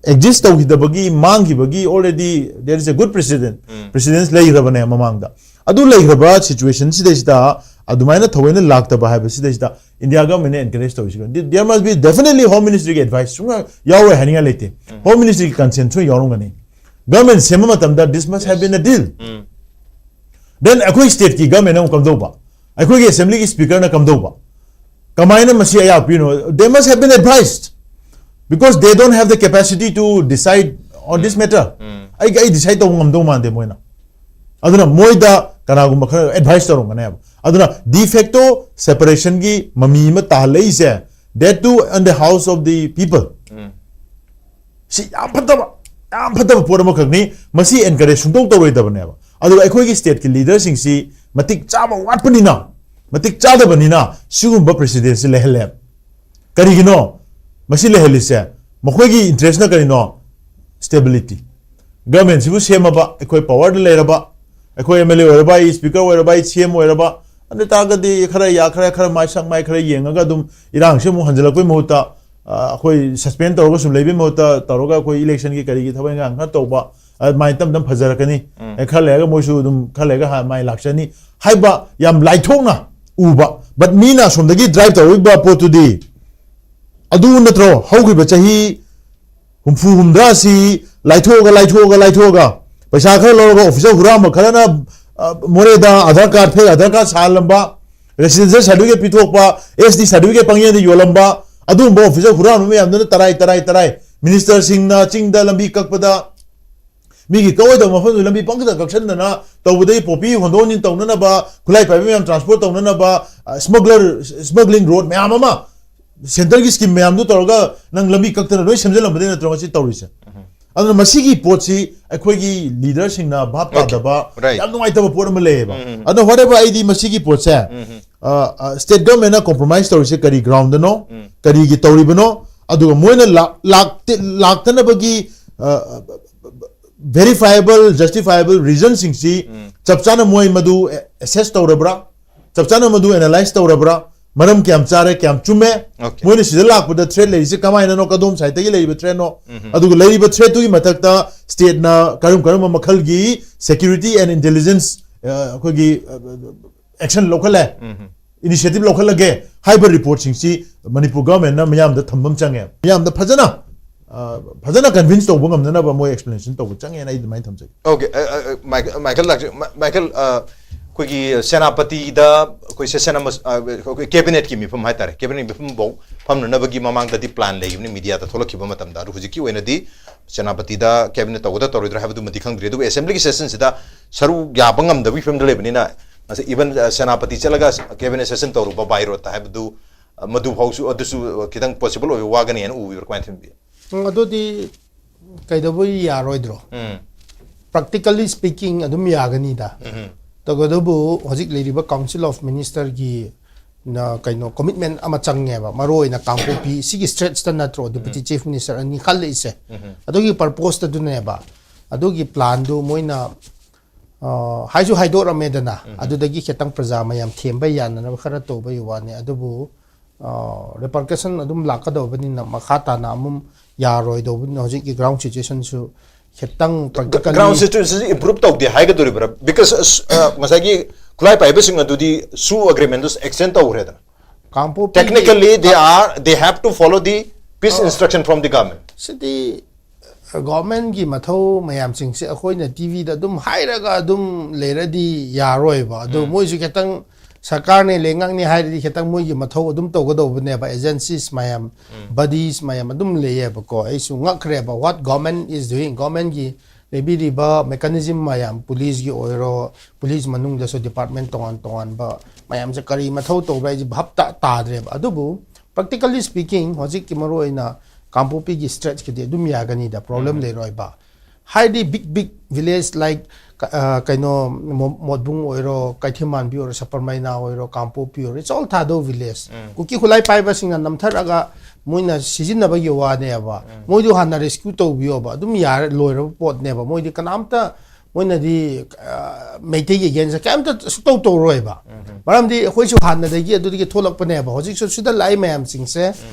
exist ꯇꯧꯈꯤꯗꯕꯒꯤ, ꯃꯥꯡꯈꯤꯕꯒꯤ already there is a good precedent, precedence ꯂꯩꯈ꯭ꯔꯕꯅꯦ ꯃꯃꯥꯡꯗ. ꯑꯗꯨ ꯂꯩꯈ꯭ꯔꯕ situation ꯁꯤꯗꯩꯁꯤꯗ ꯑꯗꯨꯃꯥꯏꯅ ꯊꯑꯣꯏꯅ ꯂꯥꯛꯇꯕ ꯍꯥꯏꯕꯁꯤꯗꯩꯁꯤꯗ India government ꯅ encourage ꯇꯧꯔꯤꯁꯤꯒ, there must be definitely Home Ministry ꯒꯤ advice ꯁꯨꯡꯌꯥ ꯌꯥꯎꯔꯣꯏ ꯍꯥꯏꯅꯤꯡꯉꯥꯏ ꯂꯩꯇꯦ. Home Ministry ꯒꯤ consent ꯁꯣꯏ ꯌꯥꯎꯔꯝꯒꯅꯤ. Government ꯁꯦꯝꯕ ꯃꯇꯝꯗ this must have been a deal. Then ꯑꯩꯈꯣꯏ state ꯀꯤ government ꯅ ꯑꯃꯨꯛ ꯀꯝꯗꯧꯕ? ꯑꯩꯈꯣꯏꯒꯤ assembly ꯒꯤ speaker ꯅ ꯀꯝꯗꯧꯕ? ꯀꯃꯥꯏꯅ ꯃꯁꯤ ꯑꯌꯥ ꯄꯤꯅꯣ? They must have been advised, because they don't have the capacity to decide on this matter. ꯑꯩ ꯑꯩ decide ꯇꯧꯕ ꯉꯝꯗꯧ ꯃꯥꯟꯗꯦ ꯃꯣꯏꯅ. ꯑꯗꯨꯅ ꯃꯣꯏꯗ ꯀꯅꯥꯒꯨꯝꯕ ꯈꯔ advice ꯇꯧꯔꯝꯒꯅꯦꯕ. ꯑꯗꯨꯅ de facto separation ꯒꯤ ꯃꯃꯤ ꯑꯃ ꯇꯥꯍꯜꯂꯛꯏꯁꯦ, that too in the house of the people. ꯁꯤ ꯌꯥꯝ ꯐꯠꯇꯕ, ꯌꯥꯝ ꯐꯠꯇꯕ ꯄꯣꯠ ꯑꯃꯈꯛꯅꯤ. ꯃꯁꯤ encourage ꯁꯨꯡꯇꯧ ꯇꯧꯔꯣꯏꯗꯕꯅꯦꯕ. ꯑꯗꯨꯒ ꯑꯩꯈꯣꯏꯒꯤ stateꯀꯤ leaderꯁꯤꯡꯁꯤ ꯃꯇꯤꯛ ꯆꯥꯕ ꯋꯥꯠꯄꯅꯤꯅ, ꯃꯇꯤꯛ ꯆꯥꯗꯕꯅꯤꯅ ꯁꯤꯒꯨꯝꯕ precedenceꯁꯤ ꯂꯩꯍꯜꯂꯦ꯫ ꯀꯔꯤꯒꯤꯅꯣ ꯃꯁꯤ ꯂꯩꯍꯜꯂꯤꯁꯦ? ꯃꯈꯣꯏꯒꯤ interestꯅ ꯀꯔꯤꯅꯣ? Stability꯫ Governmentꯁꯤꯕꯨ ꯁꯦꯝꯃꯕ, ꯑꯩꯈꯣꯏ powerꯗ ꯂꯩꯔꯕ, ꯑꯩꯈꯣꯏ MLA ꯑꯣꯏꯔꯕ, ꯑꯩ speaker ꯑꯣꯏꯔꯕ, ꯑꯩ CM ꯑꯣꯏꯔꯕ, ꯑꯗꯨ ꯑꯣꯏꯇꯥꯔꯒꯗꯤ ꯈꯔ ꯌꯥ-, ꯈꯔ, ꯈꯔ ꯃꯥꯏ ꯁꯛ ꯃꯥꯏ ꯈꯔ ꯌꯦꯡꯉꯒ ꯑꯗꯨꯝ ꯏꯔꯥꯡꯁꯤ ꯑꯃꯨꯛ ꯍꯟꯖꯤꯜꯂꯛꯄꯩ ꯃꯍꯨꯠꯇ, ꯑ, ꯑꯩꯈꯣꯏ suspend ꯇꯧꯔꯒ ꯁꯨꯝ ꯂꯩꯕꯩ ꯃꯍꯨꯠꯇ ꯇꯧꯔꯒ ꯑꯩꯈꯣꯏ electionꯒꯤ ꯀꯔꯤꯒꯤ ꯊꯕꯛ ꯏꯟꯈꯥꯡ ꯈꯔ ꯇꯧꯕ, ꯑꯗꯨꯃꯥꯏꯅ ꯇꯞ ꯇꯞ ꯐꯖꯔꯛꯀꯅꯤ꯫ ꯑꯦ, ꯈꯔ ꯂꯩꯔꯒ ꯃꯣꯏꯁꯨ ꯑꯗꯨꯝ ꯈꯔ ꯂꯩꯔꯒ ꯍꯥ-, ꯃꯥꯏ ꯂꯥꯛꯆꯅꯤ ꯍꯥꯏꯕ ꯌꯥꯝ ꯂꯥꯏꯊꯣꯛꯅ ꯎꯕ꯫ But ꯃꯤꯅ ꯑꯁꯣꯝꯗꯒꯤ drive ꯇꯧꯔꯤꯕ ꯄꯣꯠꯇꯨꯗꯤ ꯑꯗꯨ ꯅꯠꯇ꯭ꯔꯣ? ꯍꯧꯈꯤꯕ ꯆꯍꯤ ꯍꯨꯝꯐꯨ ꯍꯨꯝꯗ꯭ꯔꯥꯁꯤ ꯂꯥꯏꯊꯣꯛꯑꯒ, ꯂꯥꯏꯊꯣꯛꯑꯒ, ꯂꯥꯏꯊꯣꯛꯑꯒ, ꯄꯩꯁꯥ ꯈꯔ ꯂꯧꯔꯒ officeꯇ ꯍꯨꯔꯥꯟꯕ ꯈꯔꯅ, ꯑ, ꯃꯣꯔꯦꯗ Aadhaar card, fake Aadhaar card ꯁꯥꯍꯜꯂꯝꯕ, residential certificate ꯄꯤꯊꯣꯛꯄ, ST certificate ꯄꯪꯌꯦꯟꯗ ꯌꯣꯜꯂꯝꯕ, ꯑꯗꯨꯒꯨꯝꯕ officeꯇ ꯍꯨꯔꯥꯟꯕ ꯃꯌꯥꯝꯗꯨꯅ ꯇꯔꯥꯏ, ꯇꯔꯥꯏ, ꯇꯔꯥꯏ꯫ Ministerꯁꯤꯡꯅ ꯆꯤꯡꯗ ꯂꯝꯕꯤ ꯀꯛꯄꯗ, ꯃꯤꯒꯤ ꯀꯛꯑꯣꯏꯗꯕ ꯃꯐꯝꯗꯨ ꯂꯝꯕꯤ ꯄꯪꯀꯛꯇ ꯀꯛꯁꯟꯗꯅ ꯇꯧꯕꯗꯒꯤ poppy ꯍꯣꯟꯗꯣꯛ ꯍꯣꯟꯖꯤꯟ ꯇꯧꯅꯅꯕ, ꯈꯨꯠꯂꯥꯏ ꯄꯥꯏꯕꯤ ꯃꯌꯥꯝ transport ꯇꯧꯅꯅꯕ, ꯑ, smuggler, smuggling road ꯃꯌꯥꯝ ꯑꯃ centreꯒꯤ scheme ꯃꯌꯥꯝꯗꯨ ꯇꯧꯔꯒ ꯅꯪ ꯂꯝꯕꯤ ꯀꯛꯇꯅ ꯂꯣꯏ ꯁꯦꯝꯖꯤꯜꯂꯝꯕꯗꯒꯤ ꯅꯠꯇ꯭ꯔꯣ ꯉꯁꯤ ꯇꯧꯔꯤꯁꯦ? ꯑꯗꯨꯅ ꯃꯁꯤꯒꯤ ꯄꯣꯠꯁꯤ ꯑꯩꯈꯣꯏꯒꯤ leaderꯁꯤꯡꯅ ꯚꯥꯞ Okay. ꯇꯥꯗꯕ Right. ꯌꯥꯝ ꯅꯨꯡꯉꯥꯏꯇꯕ ꯄꯣꯠ ꯑꯃ ꯂꯩꯌꯦꯕ꯫ ꯎꯝ, ꯎꯝ. ꯑꯗꯣ whatever, ꯑꯩꯗꯤ ꯃꯁꯤꯒꯤ ꯄꯣꯠꯁꯦ, ꯎꯝ, ꯎꯝ. ꯑ, ꯑ, state governmentꯅ compromise ꯇꯧꯔꯤꯁꯦ ꯀꯔꯤ groundꯗꯅꯣ, ꯎꯝ. ꯀꯔꯤꯒꯤ ꯇꯧꯔꯤꯕꯅꯣ, ꯑꯗꯨꯒ ꯃꯣꯏꯅ ꯂꯥꯛ-, ꯂꯥꯛꯇ-, ꯂꯥꯛꯇꯅꯕꯒꯤ, ꯑ, verifiable, justifiable reasonꯁꯤꯡꯁꯤ ꯎꯝ. ꯆꯞ ꯆꯥꯅ ꯃꯣꯏ ꯃꯗꯨ assess ꯇꯧꯔꯕ꯭ꯔꯥ? ꯆꯞ ꯆꯥꯅ ꯃꯗꯨ analyse ꯇꯧꯔꯕ꯭ꯔꯥ? ꯃꯔꯝ ꯀꯌꯥꯝ ꯆꯥꯔꯦ, ꯀꯌꯥꯝ ꯆꯨꯝꯃꯦ? Okay. ꯃꯣꯏꯅ ꯁꯤꯗ ꯂꯥꯛꯄꯗ threat ꯂꯩꯔꯤꯁꯦ ꯀꯃꯥꯏꯅꯅꯣ, ꯀꯗꯣꯝ sideꯇꯒꯤ ꯂꯩꯔꯤꯕ threatꯅꯣ? ꯎꯝ. ꯑꯗꯨꯒ ꯂꯩꯔꯤꯕ threatꯇꯨꯒꯤ ꯃꯊꯛꯇ stateꯅ ꯀꯔꯝ ꯀꯔꯝꯕ ꯃꯈꯜꯒꯤ security and intelligence, ꯑ, ꯑꯩꯈꯣꯏꯒꯤ, ꯑ, action ꯂꯧꯈꯠꯂꯦ, ꯎꯝ. initiative ꯂꯧꯈꯠꯂꯒꯦ ꯍꯥꯏꯕ reportꯁꯤꯡꯁꯤ ꯃꯅꯤꯄꯨꯔ governmentꯅ ꯃꯤꯌꯥꯝꯗ ꯊꯝꯕ ꯑꯃ ꯆꯪꯉꯦ꯫ ꯃꯤꯌꯥꯝꯗ ꯐꯖꯅ, ꯑ, ꯐꯖꯅ convince ꯇꯧꯕ ꯉꯝꯅꯅꯕ ꯃꯣꯏ explanation ꯇꯧꯕ ꯆꯪꯉꯦꯅ ꯑꯩ ꯑꯗꯨꯃꯥꯏꯅ ꯊꯝꯖꯒꯦ꯫ Okay, ꯑ, ꯑ, ꯑ, ꯃꯥꯏꯀꯦꯜ, ꯃꯥꯏꯀꯦꯜ ꯂꯥꯛꯆ-, ꯃꯥ-, ꯃꯥꯏꯀꯦꯜ, ꯑ, ꯑꯩꯈꯣꯏꯒꯤ ꯁꯦꯅꯥꯄꯇꯤꯗ ꯑꯩꯈꯣꯏ session ꯑꯃ, ꯑ, ꯑꯩꯈꯣꯏ cabinetꯀꯤ ꯃꯤꯐꯝ ꯍꯥꯏꯇꯥꯔꯦ, cabinetꯀꯤ ꯃꯤꯐꯝꯐꯥꯎ ꯐꯝꯅꯅꯕꯒꯤ ꯃꯃꯥꯡꯗꯗꯤ plan ꯂꯩꯈꯤꯕꯅꯤ, mediaꯗ ꯊꯣꯛꯂꯛꯈꯤꯕ ꯃꯇꯝꯗ꯫ ꯑꯗꯨ ꯍꯧꯖꯤꯛꯀꯤ ꯑꯣꯏꯅꯗꯤ ꯁꯦꯅꯥꯄꯇꯤꯗ cabinet ꯇꯧꯒꯗ꯭ꯔꯥ ꯇꯧꯔꯣꯏꯗ꯭ꯔꯥ ꯍꯥꯏꯕꯗꯨꯃꯗꯤ ꯈꯪꯗ꯭ꯔꯤ, ꯑꯗꯨꯕꯨ assemblyꯒꯤ sessionꯁꯤꯗ ꯁꯔꯨꯛ ꯌꯥꯕ ꯉꯝꯗꯕꯒꯤ ꯐꯤꯕꯝꯗ ꯂꯩꯕꯅꯤꯅ, ꯉꯁꯤ even, ꯑ, ꯁꯦꯅꯥꯄꯇꯤ ꯆꯠꯂꯒ cabinet session ꯇꯧꯔꯨꯕ by roadꯇ ꯍꯥꯏꯕꯗꯨ, ꯑ, ꯃꯗꯨꯐꯥꯎꯁꯨ, ꯑꯗꯨꯁꯨ, ꯑ, ꯈꯤꯇꯪ possible ꯑꯣꯏꯕ ꯋꯥꯒꯅꯤ ꯍꯥꯏꯅ ꯎꯕꯤꯕ꯭ꯔꯥ? ꯀꯃꯥꯏꯅ ꯊꯝꯕꯤ? ꯎꯝ, ꯑꯗꯨꯗꯤ ꯀꯩꯗꯧꯕꯩ ꯌꯥꯔꯣꯏꯗ꯭ꯔꯣ? ꯎꯝ. Practically speaking ꯑꯗꯨꯝ ꯌꯥꯒꯅꯤꯗ꯫ ꯇꯧꯕꯇꯕꯨ ꯍꯧꯖꯤꯛ ꯂꯩꯔꯤꯕ Council of Minister ꯒꯤ ꯅ ꯀꯩꯅꯣ commitment ꯑꯃ ꯆꯪꯉꯦꯕ, ꯃꯔꯨ ꯑꯣꯏꯅ ꯀꯥꯡꯄꯣꯛꯄꯤ ꯁꯤꯒꯤ stretch ꯇ ꯅꯠꯇ꯭ꯔꯣ Deputy Chief Minister ꯑꯅꯤ ꯈꯜꯂꯛꯏꯁꯦ? ꯑꯗꯨꯒꯤ purpose ꯇꯗꯨꯅꯦꯕ꯫ ꯑꯗꯨꯒꯤ plan ꯗꯨ ꯃꯣꯏꯅ ꯑ, ꯍꯥꯏꯁꯨ ꯍꯥꯏꯗꯣꯛꯔꯝꯃꯦꯗꯅ, ꯑꯗꯨꯗꯒꯤ ꯈꯤꯇꯪ ꯄ꯭ꯔꯖꯥ ꯃꯌꯥꯝ ꯊꯦꯝꯕ ꯌꯥꯅꯅꯕ ꯈꯔ ꯇꯧꯕꯒꯤ ꯋꯥꯅꯤ꯫ ꯑꯗꯨꯕꯨ ꯑ, repercussion ꯑꯗꯨꯝ ꯂꯥꯛꯀꯗꯧꯕꯅꯤꯅ, ꯃꯈꯥ ꯇꯥꯅ ꯑꯃꯨꯛ ꯌꯥꯔꯣꯏꯗꯧꯕꯅꯤꯅ, ꯍꯧꯖꯤꯛꯀꯤ ground situation ꯁꯨ ꯈꯤꯇꯪ practically ground situation improve ꯇꯧꯗꯦ ꯍꯥꯏꯒꯗꯣꯔꯤꯕ꯭ꯔꯥ? Because ꯉꯁꯥꯏꯒꯤ ꯈꯨꯠꯂꯥꯏ ꯄꯥꯏꯕꯁꯤꯡ ꯑꯗꯨꯗꯤ SoO agreement ꯗꯨ extend ꯇꯧꯈ꯭ꯔꯦꯗꯅ꯫ ꯀꯥꯡꯄꯣꯛꯄꯤꯒꯤ technically they are, they have to follow the peace instruction from the government. CD government ꯀꯤ ꯃꯊꯧ ꯃꯌꯥꯝꯁꯤꯡꯁꯦ ꯑꯩꯈꯣꯏꯅ T V ꯗ ꯑꯗꯨꯝ ꯍꯥꯏꯔꯒ ꯑꯗꯨꯝ ꯂꯩꯔꯗꯤ ꯌꯥꯔꯣꯏꯕ꯫ ꯑꯗꯨ ꯃꯣꯏꯁꯨ ꯈꯤꯇꯪ ꯁꯔꯀꯥꯔꯅꯦ ꯂꯩꯉꯥꯛꯅꯦ ꯍꯥꯏꯔꯗꯤ ꯈꯤꯇꯪ ꯃꯣꯏꯒꯤ ꯃꯊꯧ ꯑꯗꯨꯝ ꯇꯧꯒꯗꯧꯕꯅꯦꯕ꯫ Agencies ꯃꯌꯥꯝ, bodies ꯃꯌꯥꯝ ꯑꯗꯨꯝ ꯂꯩꯌꯦꯕꯀꯣ꯫ ꯑꯩꯁꯨ ꯉꯛꯈ꯭ꯔꯦꯕ, what government is doing, government ꯀꯤ ꯂꯩꯕꯤꯔꯤꯕ mechanism ꯃꯌꯥꯝ, police ꯀꯤ ꯑꯣꯏꯔꯣ, police ꯃꯅꯨꯡꯗꯁꯨ department ꯇꯣꯉꯥꯟ ꯇꯣꯉꯥꯟꯕ ꯃꯌꯥꯝꯁꯦ ꯀꯔꯤ ꯃꯊꯧ ꯇꯧꯕ꯭ꯔꯥ ꯍꯥꯏꯁꯦ ꯚꯥꯞ ꯇꯥ-, ꯇꯥꯗ꯭ꯔꯦꯕ꯫ ꯑꯗꯨꯕꯨ practically speaking, ꯍꯧꯖꯤꯛꯀꯤ ꯃꯔꯨ ꯑꯣꯏꯅ ꯀꯥꯡꯄꯣꯛꯄꯤꯒꯤ stretch ꯀꯤꯗꯤ ꯑꯗꯨꯝ ꯌꯥꯒꯅꯤꯗ, problem ꯂꯩꯔꯣꯏꯕ꯫ ꯍꯥꯏꯗꯤ big big village like ꯀ-, ꯑ, ꯀꯩꯅꯣ, ꯃꯣ-, ꯃꯣꯠꯕꯨꯡ ꯑꯣꯏꯔꯣ, ꯀꯩꯊꯦꯜꯃꯥꯟꯕꯤ ꯑꯣꯏꯔꯣ, ꯁꯄꯔꯃꯩꯅꯥ ꯑꯣꯏꯔꯣ, ꯀꯥꯡꯄꯣꯛꯄꯤ ꯑꯣꯏꯔꯣ, it's all Thadou village. ꯀꯨꯀꯤ ꯈꯨꯠꯂꯥꯏ ꯄꯥꯏꯕꯁꯤꯡꯅ ꯅꯝꯊꯔꯛꯑꯒ ꯃꯣꯏꯅ ꯁꯤꯖꯤꯟꯅꯕꯒꯤ ꯋꯥꯅꯦꯕ꯫ ꯃꯣꯏꯗꯨ ꯍꯥꯟꯅ rescue ꯇꯧꯕꯤꯌꯣꯕ, ꯑꯗꯨꯝ ꯌꯥꯔꯦ, ꯂꯣꯏꯔꯕ ꯄꯣꯠꯅꯦꯕ꯫ ꯃꯣꯏꯗꯤ ꯀꯅꯥꯝꯇ, ꯃꯣꯏꯅꯗꯤ, ꯑ, ꯃꯩꯇꯩꯒꯤ against ꯀꯩꯝꯇ ꯁꯨꯛꯇꯧ ꯇꯧꯔꯣꯏꯕ꯫ ꯃꯔꯝꯗꯤ ꯑꯩꯈꯣꯏꯁꯨ ꯍꯥꯟꯅꯗꯒꯤ ꯑꯗꯨꯗꯒꯤ ꯊꯣꯛꯂꯛꯄꯅꯦꯕ꯫ ꯍꯧꯖꯤꯛꯁꯨ ꯁꯤꯗ ꯂꯥꯛꯏ ꯃꯌꯥꯝꯁꯤꯡꯁꯦ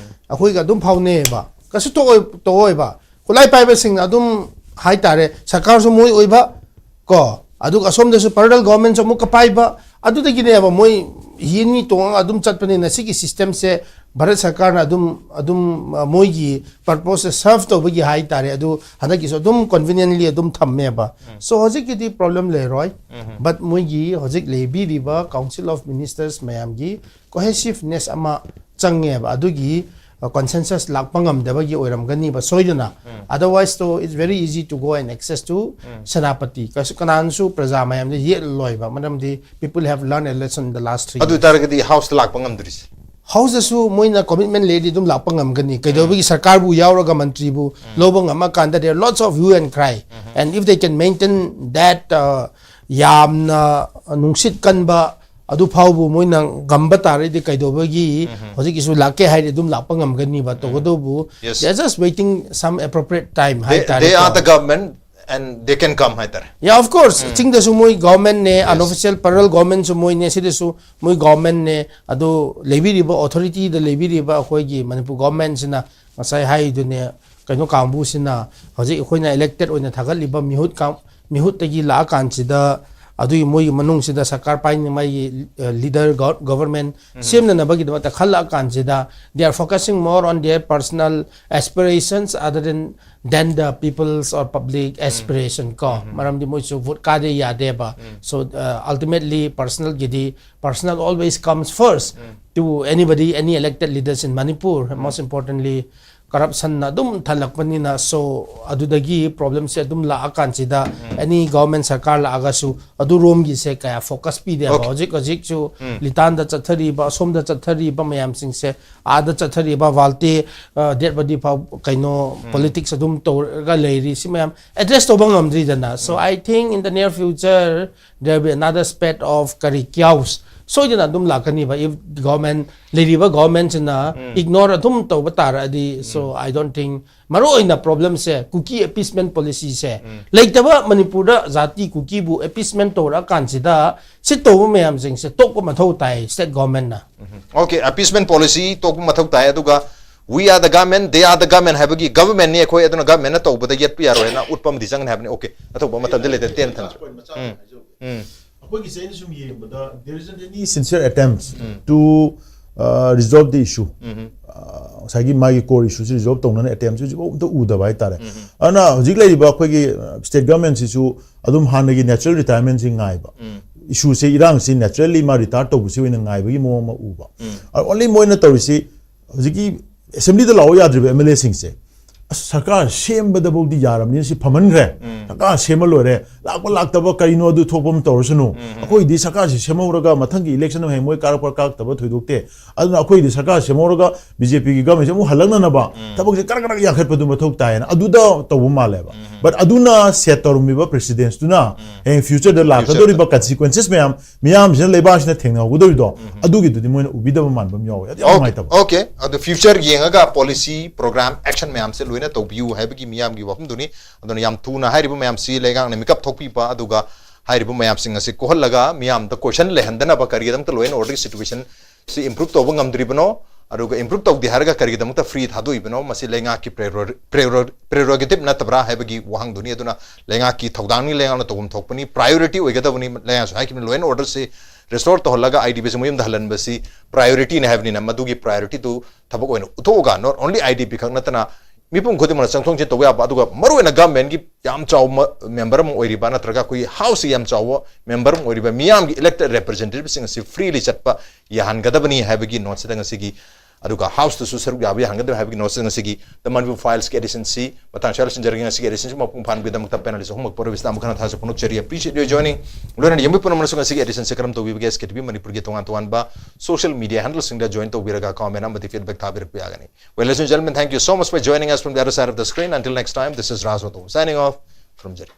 ꯑꯩꯈꯣꯏꯒ ꯑꯗꯨꯝ ꯐꯥꯎꯅꯩꯌꯦꯕ꯫ ꯀꯩꯁꯨ ꯇꯧꯑꯣꯏ-, ꯇꯧꯑꯣꯏꯕ꯫ ꯈꯨꯠꯂꯥꯏ ꯄꯥꯏꯕꯁꯤꯡꯅ ꯑꯗꯨꯝ ꯍꯥꯏꯇꯥꯔꯦ, ꯁꯔꯀꯥꯔꯁꯨ ꯃꯣꯏ ꯑꯣꯏꯕ, ꯀꯣ, ꯑꯗꯨꯒ ꯑꯁꯣꯝꯗꯁꯨ parallel government ꯁꯨ ꯑꯃꯨꯛꯀ ꯄꯥꯏꯕ, ꯑꯗꯨꯗꯒꯤꯅꯦꯕ ꯃꯣꯏ ꯍꯤ ꯑꯅꯤ ꯇꯣꯡꯉꯒ ꯑꯗꯨꯝ ꯆꯠꯄꯅꯤꯅ꯫ ꯁꯤꯒꯤ system ꯁꯦ ꯚꯥꯔꯠ ꯁꯔꯀꯥꯔꯅ ꯑꯗꯨꯝ, ꯑꯗꯨꯝ, ꯑ, ꯃꯣꯏꯒꯤ purpose ꯁꯦ serve ꯇꯧꯕꯒꯤ ꯍꯥꯏꯇꯥꯔꯦ, ꯑꯗꯨ ꯍꯟꯗꯛꯀꯤꯁꯨ ꯑꯗꯨꯝ conveniently ꯑꯗꯨꯝ ꯊꯝꯃꯦꯕ꯫ So ꯍꯧꯖꯤꯛꯀꯤꯗꯤ problem ꯂꯩꯔꯣꯏ꯫ But ꯃꯣꯏꯒꯤ ꯍꯧꯖꯤꯛ ꯂꯩꯕꯤꯔꯤꯕ Council of Ministers ꯃꯌꯥꯝꯒꯤ cohesiveness ꯑꯃ ꯆꯪꯉꯦꯕ꯫ ꯑꯗꯨꯒꯤ, ꯑ, consensus ꯂꯥꯛꯄ ꯉꯝꯗꯕꯒꯤ ꯑꯣꯏꯔꯝꯒꯅꯤꯕ ꯁꯣꯏꯗꯅ꯫ Otherwise, so it's very easy to go and access to Senapati. ꯀꯁꯨ-, ꯀꯅꯥꯅꯁꯨ ꯄ꯭ꯔꯖꯥ ꯃꯌꯥꯝꯗ ꯌꯦꯠꯂꯣꯏꯕ, ꯃꯔꯝꯗꯤ people have learned a lesson in the last three ꯑꯗꯨ years. ꯑꯣꯏꯇꯥꯔꯒꯗꯤ House ꯇ ꯂꯥꯛꯄ ꯉꯝꯗ꯭ꯔꯤꯁꯦ? ꯍꯥꯎꯁꯇꯁꯨ ꯃꯣꯏꯅ ꯀꯣꯃꯤꯠꯃꯦꯟ ꯂꯩꯔꯗꯤ ꯑꯗꯨꯝ ꯂꯥꯛꯄ ꯉꯝꯒꯅꯤ꯫ ꯀꯩꯗꯧꯕꯒꯤ ꯁꯔꯀꯥꯔꯕꯨ ꯌꯥꯎꯔꯒ ꯃꯟꯇ꯭ꯔꯤꯕꯨ ꯂꯧꯕ ꯉꯝꯃꯀꯥꯟꯗ, there are lots of hue and cry, and if they can maintain that, uh, ꯌꯥꯝꯅ ꯅꯨꯡꯁꯤꯠ ꯀꯟꯕ ꯑꯗꯨ ꯐꯥꯎꯕ ꯃꯣꯏꯅ ꯉꯝꯕ ꯇꯥꯔꯗꯤ, ꯀꯩꯗꯧꯕꯒꯤ ꯍꯧꯖꯤꯛꯀꯤꯁꯨ ꯂꯥꯛꯀꯦ ꯍꯥꯏꯔꯗꯤ ꯑꯗꯨꯝ ꯂꯥꯛꯄ ꯉꯝꯒꯅꯤꯕ꯫ ꯇꯧꯒꯗꯧꯕ, Yes. They are just waiting some appropriate time They, ꯍꯥꯏꯇꯥꯔꯦ꯫ They are the government and they can come ꯍꯥꯏꯇꯥꯔꯦ. Yeah, of course. ꯆꯤꯡꯗꯁꯨ ꯃꯣꯏ governmentꯅꯦ, unofficial parallel governmentꯁꯨ ꯃꯣꯏꯅꯦ, ꯁꯤꯗꯁꯨ ꯃꯣꯏ governmentꯅꯦ꯫ ꯑꯗꯣ ꯂꯩꯕꯤꯔꯤꯕ, authorityꯗ ꯂꯩꯕꯤꯔꯤꯕ ꯑꯩꯈꯣꯏꯒꯤ ꯃꯅꯤꯄꯨꯔ governmentꯁꯤꯅ, ꯉꯁꯥꯏ ꯍꯥꯏꯗꯨꯅꯦ, ꯀꯩꯅꯣ ꯀꯥꯡꯕꯨꯁꯤꯅ, ꯍꯧꯖꯤꯛ ꯑꯩꯈꯣꯏꯅ elected ꯑꯣꯏꯅ ꯊꯥꯒꯠꯂꯤꯕ ꯃꯤꯍꯨꯠ ꯀꯥꯡ-, ꯃꯤꯍꯨꯠꯇꯒꯤ ꯂꯥꯛꯑꯀꯥꯟꯁꯤꯗ, ꯑꯗꯨꯒꯤ ꯃꯣꯏꯒꯤ ꯃꯅꯨꯡꯁꯤꯗ ꯁꯔꯀꯥꯔ ꯄꯥꯏꯅꯤꯡꯉꯥꯏꯒꯤ, ꯑ, leader, gov-, government ꯁꯦꯝꯅꯅꯕꯒꯤꯗꯃꯛꯇ ꯈꯜꯂꯛꯑꯀꯥꯟꯁꯤꯗ, they are focusing more on their personal aspirations other than, than the people's or public aspiration ꯀꯣ꯫ ꯃꯔꯝꯗꯤ ꯃꯣꯏꯁꯨ vote ꯀꯥꯗꯦ ꯌꯥꯗꯦꯕ꯫ So, uh, ultimately personalꯒꯤꯗꯤ, personal always comes first to anybody, any elected leaders in Manipur, most importantly, corruptionꯅ ꯑꯗꯨꯝ ꯊꯜꯂꯛꯄꯅꯤꯅ꯫ So, ꯑꯗꯨꯗꯒꯤ problemꯁꯦ ꯑꯗꯨꯝ ꯂꯥꯛꯑꯀꯥꯟꯁꯤꯗ, any government ꯁꯔꯀꯥꯔ ꯂꯥꯛꯑꯒꯁꯨ ꯑꯗꯨꯔꯣꯝꯒꯤꯁꯦ ꯀꯌꯥ focus ꯄꯤꯗꯦꯕ꯫ Okay. ꯍꯧꯖꯤꯛ ꯍꯧꯖꯤꯛꯁꯨ ꯂꯤꯇꯥꯟꯗ ꯆꯠꯊꯔꯤꯕ, ꯑꯁꯣꯝꯗ ꯆꯠꯊꯔꯤꯕ ꯃꯌꯥꯝꯁꯤꯡꯁꯦ, ꯑꯥꯗ ꯆꯠꯊꯔꯤꯕ ꯋꯥꯜꯇꯦ, ꯑ, ꯗꯦꯠ ꯕꯗꯤ ꯐꯥꯎ ꯀꯩꯅꯣ politics ꯑꯗꯨꯝ ꯇꯧꯔꯒ ꯂꯩꯔꯤ꯫ ꯁꯤ ꯃꯌꯥꯝ address ꯇꯧꯕ ꯉꯝꯗ꯭ꯔꯤꯗꯅ꯫ So I think in the near future there will be another spate of ꯀꯔꯤ, chaos ꯁꯣꯏꯗꯅ ꯑꯗꯨꯝ ꯂꯥꯛꯀꯅꯤꯕ, if government, ꯂꯩꯔꯤꯕ governmentꯁꯤꯅ ignore ꯑꯗꯨꯝ ꯇꯧꯕ ꯇꯥꯔꯛꯑꯗꯤ꯫ So I don't think, ꯃꯔꯨ ꯑꯣꯏꯅ problemꯁꯦ ꯀꯨꯀꯤ appeasement policyꯁꯦ ꯂꯩꯇꯕ, ꯃꯅꯤꯄꯨꯔꯗ ꯖꯥꯇꯤ ꯀꯨꯀꯤꯕꯨ appeasement ꯇꯧꯔꯛꯑꯀꯥꯟꯁꯤꯗ ꯁꯤ ꯇꯧꯕ ꯃꯌꯥꯝꯁꯤꯡꯁꯦ ꯇꯣꯛꯄ ꯃꯊꯧ ꯇꯥꯏ state governmentꯅ꯫ Okay, appeasement policy ꯇꯣꯛꯄ ꯃꯊꯧ ꯇꯥꯏ꯫ ꯑꯗꯨꯒ we are the government, they are the government ꯍꯥꯏꯕꯒꯤ, governmentꯅꯤ ꯑꯩꯈꯣꯏ, ꯑꯗꯨꯅ governmentꯅ ꯇꯧꯕꯗ ꯌꯦꯠꯄ ꯌꯥꯔꯣꯏ ꯍꯥꯏꯅ ꯎꯠꯄ ꯑꯃꯗꯤ ꯆꯪꯒꯅꯤ ꯍꯥꯏꯕꯅꯤ꯫ Okay, ꯑꯊꯧꯕ ꯃꯇꯝꯗ ꯂꯩꯇꯦ, ꯇꯦꯟꯅ ꯊꯝꯖꯔꯦ꯫ ꯑꯩꯈꯣꯏꯒꯤꯁꯦ ꯑꯩꯅ ꯁꯨꯝ ꯌꯦꯡꯕꯗ, there isn't any sincere attempt to, uh, resolve the issue. Uh, ꯉꯁꯥꯏꯒꯤ ꯃꯥꯒꯤ core issueꯁꯤ resolve ꯇꯧꯅꯅ attemptꯁꯤ ꯍꯧꯖꯤꯛꯐꯥꯎ ꯑꯝꯇ ꯎꯗꯕ ꯍꯥꯏꯇꯥꯔꯦ꯫ ꯑꯗꯨꯅ ꯍꯧꯖꯤꯛ ꯂꯩꯔꯤꯕ ꯑꯩꯈꯣꯏꯒꯤ, uh, state governmentꯁꯤꯁꯨ ꯑꯗꯨꯝ ꯍꯥꯟꯅꯒꯤ natural retirementꯁꯤ ꯉꯥꯏꯕ, issueꯁꯦ, ꯏꯔꯥꯡꯁꯤ naturally ꯃꯥ retire ꯇꯧꯕꯁꯤ ꯑꯣꯏꯅ ꯉꯥꯏꯕꯒꯤ ꯃꯑꯣꯡ ꯑꯃ ꯎꯕ꯫ Only ꯃꯣꯏꯅ ꯇꯧꯔꯤꯁꯤ, ꯍꯧꯖꯤꯛꯀꯤ assemblyꯗ ꯂꯥꯛꯑꯣ ꯌꯥꯗ꯭ꯔꯤꯕ MLAꯁꯤꯡꯁꯦ ꯑꯁ, ꯁꯔꯀꯥꯔ ꯁꯦꯝꯕꯗꯐꯥꯎꯗꯤ ꯌꯥꯔꯕꯅꯤꯅ ꯁꯤ ꯐꯝꯍꯟꯈ꯭ꯔꯦ꯫ ꯁꯔꯀꯥꯔ ꯁꯦꯝꯃ ꯂꯣꯏꯔꯦ, ꯂꯥꯛꯄ ꯂꯥꯛꯇꯕ ꯀꯔꯤꯅꯣ ꯑꯗꯨ ꯊꯣꯛꯄ ꯑꯃ ꯇꯧꯔꯁꯅꯨ꯫ ꯑꯩꯈꯣꯏꯗꯤ ꯁꯔꯀꯥꯔꯁꯤ ꯁꯦꯝꯍꯧꯔꯒ ꯃꯊꯪꯒꯤ ꯏꯂꯦꯛꯁꯟ ꯍꯌꯦꯡ ꯃꯣꯏ ꯀꯥꯔꯛꯄ ꯀꯥꯔꯛꯇꯕ ꯊꯣꯏꯗꯣꯛꯇꯦ꯫ ꯑꯗꯨꯅ ꯑꯩꯈꯣꯏꯗꯤ ꯁꯔꯀꯥꯔ ꯁꯦꯝꯍꯧꯔꯒ ꯕꯤ ꯖꯦ ꯄꯤꯒꯤ ꯒꯃꯦꯟꯁꯦ ꯑꯃꯨꯛ ꯍꯜꯂꯛꯅꯅꯕ ꯊꯕꯛꯁꯦ ꯀꯔꯛ ꯀꯔꯛ ꯌꯥꯟꯈꯠꯄꯗꯨ ꯃꯊꯧ ꯇꯥꯏꯌꯦꯅ ꯑꯗꯨꯗ ꯇꯧꯕ ꯃꯥꯜꯂꯦꯕ꯫ ꯕꯠ ꯑꯗꯨꯅ ꯁꯦꯠ ꯇꯧꯔꯝꯃꯤꯕ ꯄ꯭ꯔꯦꯁꯤꯗꯦꯟꯁꯇꯨꯅ ꯍꯌꯦꯡ ꯐ꯭ꯌꯨꯆꯔꯗ ꯂꯥꯛꯀꯗꯧꯔꯤꯕ ꯀꯟꯁꯤꯀ꯭ꯋꯦꯟꯁꯦꯁ ꯃꯌꯥꯝ, ꯃꯤꯌꯥꯝꯁꯤꯅ ꯂꯩꯕꯥꯛꯁꯤꯅ ꯊꯦꯡꯅꯍꯧꯒꯗꯧꯔꯤꯗꯣ, ꯑꯗꯨꯒꯤꯗꯨꯗꯤ ꯃꯣꯏꯅ ꯎꯕꯤꯗꯕ ꯃꯥꯟꯕ ꯑꯃ ꯌꯥꯎꯋꯦ꯫ ꯑꯗꯨ ꯌꯥꯝ ꯅꯨꯡꯉꯥꯏꯇꯕ꯫ ꯑꯣꯀꯦ, ꯑꯗꯨ ꯐ꯭ꯌꯨꯆꯔ ꯌꯦꯡꯉꯒ ꯄꯣꯂꯤꯁꯤ, ꯄ꯭ꯔꯣꯒ꯭ꯔꯥꯝ, ꯑꯦꯛꯁꯟ ꯃꯌꯥꯝꯁꯦ ꯂꯣꯏꯅ ꯇꯧꯕꯤꯌꯨ ꯍꯥꯏꯕꯒꯤ ꯃꯤꯌꯥꯝꯒꯤ ꯋꯥꯐꯝꯗꯨꯅꯤ꯫ ꯑꯗꯨꯅ ꯌꯥꯝ ꯊꯨꯅ ꯍꯥꯏꯔꯤꯕ ꯃꯌꯥꯝꯁꯤ ꯂꯩꯉꯥꯛꯅ ꯃꯤꯀꯞ ꯊꯣꯛꯄꯤꯕ, ꯑꯗꯨꯒ ꯍꯥꯏꯔꯤꯕ ꯃꯌꯥꯝꯁꯤꯡ ꯑꯁꯤ ꯀꯣꯛꯍꯜꯂꯒ ꯃꯤꯌꯥꯝꯗ ꯀꯣꯏꯁꯟ ꯂꯩꯍꯟꯗꯅꯕ, ꯀꯔꯤꯒꯤꯗꯃꯛꯇ ꯂꯣ ꯑꯦꯟ ꯑꯣꯔꯗꯔꯒꯤ ꯁꯤꯆꯨꯋꯦꯁꯟ ꯁꯤ ꯏꯝꯄ꯭ꯔꯨꯞ ꯇꯧꯕ ꯉꯝꯗ꯭ꯔꯤꯕꯅꯣ, ꯑꯗꯨꯒ ꯏꯝꯄ꯭ꯔꯨꯞ ꯇꯧꯗꯦ ꯍꯥꯏꯔꯒ ꯀꯔꯤꯒꯤꯗꯃꯛꯇ ꯐ꯭ꯔꯤ ꯊꯥꯗꯣꯛꯏꯕꯅꯣ? ꯃꯁꯤ ꯂꯩꯉꯥꯛꯀꯤ ꯄ꯭ꯔꯦꯔꯣꯒꯦꯇꯤꯞ ꯅꯠꯇꯕ꯭ꯔꯥ ꯍꯥꯏꯕꯒꯤ ꯋꯥꯍꯪꯗꯨꯅꯤ꯫ ꯑꯗꯨꯅ ꯂꯩꯉꯥꯛꯀꯤ ꯊꯧꯗꯥꯡꯅꯤ, ꯂꯩꯉꯥꯛꯅ ꯇꯧꯐꯝ ꯊꯣꯛꯄꯅꯤ, ꯄ꯭ꯔꯥꯏꯌꯣꯔꯤꯇꯤ ꯑꯣꯏꯒꯗꯕꯅꯤ꯫ ꯂꯩꯉꯥꯛꯁꯨ ꯍꯥꯏꯈꯤꯕꯅꯤ, ꯂꯣ ꯑꯦꯟ ꯑꯣꯔꯗꯔꯁꯤ ꯔꯤꯁꯇꯣꯔ ꯇꯧꯍꯜꯂꯒ ꯑꯥꯏ ꯗꯤ ꯄꯤꯁꯤ ꯃꯌꯨꯝꯗ ꯍꯜꯍꯟꯕꯁꯤ ꯄ꯭ꯔꯥꯏꯌꯣꯔꯤꯇꯤꯅꯤ ꯍꯥꯏꯕꯅꯤꯅ, ꯃꯗꯨꯒꯤ ꯄ꯭ꯔꯥꯏꯌꯣꯔꯤꯇꯤꯗꯨ ꯊꯕꯛ ꯑꯣꯏꯅ ꯎꯠꯊꯣꯛꯑꯒ, ꯅꯣꯠ ꯑꯣꯟꯂꯤ ꯑꯥꯏ ꯗꯤ ꯄꯤ ꯈꯛ ꯅꯠꯇꯅ ꯃꯤꯄꯨꯝ ꯈꯨꯗꯤꯡꯃꯛꯅ ꯆꯪꯊꯣꯛ ꯆꯪꯁꯤꯟ ꯇꯧꯕ ꯌꯥꯕ, ꯑꯗꯨꯒ ꯃꯔꯨꯑꯣꯏꯅ ꯒꯚꯔꯟꯃꯦꯟꯒꯤ ꯌꯥꯝ ꯆꯥꯎꯕ ꯃꯦꯝꯕꯔ ꯑꯃ ꯑꯣꯏꯔꯤꯕ, ꯅꯠꯇ꯭ꯔꯒ ꯑꯩꯈꯣꯏꯒꯤ ꯍꯥꯎꯁꯀꯤ ꯌꯥꯝ ꯆꯥꯎꯕ ꯃꯦꯝꯕꯔ ꯑꯃ ꯑꯣꯏꯔꯤꯕ ꯃꯤꯌꯥꯝꯒꯤ ꯏꯂꯦꯛꯇꯦꯗ ꯔꯦꯄ꯭ꯔꯖꯦꯟꯇꯦꯇꯤꯚꯁꯤꯡ ꯑꯁꯤ ꯐ꯭ꯔꯤꯂꯤ ꯆꯠꯄ ꯌꯥꯍꯟꯒꯗꯕꯅꯤ ꯍꯥꯏꯕꯒꯤ ꯅꯣꯠꯁꯤꯗ ꯉꯁꯤꯒꯤ, ꯑꯗꯨꯒ ꯍꯥꯎꯁꯇꯁꯨ ꯁꯔꯨꯛ ꯌꯥꯕ ꯌꯥꯍꯟꯒꯗꯕꯅꯤ ꯍꯥꯏꯕꯒꯤ ꯅꯣꯠꯁꯤꯗ ꯉꯁꯤꯒꯤ ꯗ ꯃꯅꯤꯄꯨꯔ ꯐꯥꯏꯜꯁꯀꯤ ꯑꯦꯗꯤꯁꯟꯁꯤ ꯃꯇꯥꯡ ꯑꯁꯤꯗ ꯂꯣꯏꯁꯤꯟꯖꯔꯒꯦ꯫ ꯉꯁꯤꯒꯤ ꯑꯦꯗꯤꯁꯟꯁꯤ ꯃꯄꯨꯡ ꯐꯥꯍꯟꯕꯒꯤꯗꯃꯛꯇ ꯄꯦꯅꯦꯂꯤꯁ ꯑꯍꯨꯝꯃꯛ ꯄꯨꯝꯅꯃꯛꯇ ꯑꯃꯨꯛ ꯍꯟꯅ ꯊꯥꯖ ꯐꯣꯡꯗꯣꯛꯆꯔꯤ꯫ Appreciate your joining꯫ ꯂꯣꯏꯅꯅ ꯌꯦꯡꯕꯤ ꯄꯨꯝꯅꯃꯛꯅꯁꯨ ꯉꯁꯤꯒꯤ ꯑꯦꯗꯤꯁꯟꯁꯤ ꯀꯔꯝ ꯇꯧꯕꯤꯕꯒꯦ? ꯑꯦꯁ ꯀꯦ ꯇꯤ ꯚꯤ ꯃꯅꯤꯄꯨꯔꯒꯤ ꯇꯣꯉꯥꯟ ꯇꯣꯉꯥꯟꯕ ꯁꯣꯁꯤꯌꯦꯜ ꯃꯤꯗꯤꯌꯥ ꯍꯦꯟꯗꯜꯁꯤꯡꯗ ꯖꯣꯏꯟ ꯇꯧꯕꯤꯔꯒ ꯀꯃꯦꯟ ꯑꯃꯗꯤ ꯐꯤꯗꯕꯦꯛ ꯊꯥꯕꯤꯔꯛꯄ ꯌꯥꯒꯅꯤ꯫ Well, ladies and gentlemen, thank you so much for joining us from the other side of the screen. Until next time, this is Raj Wato signing off from Jiri.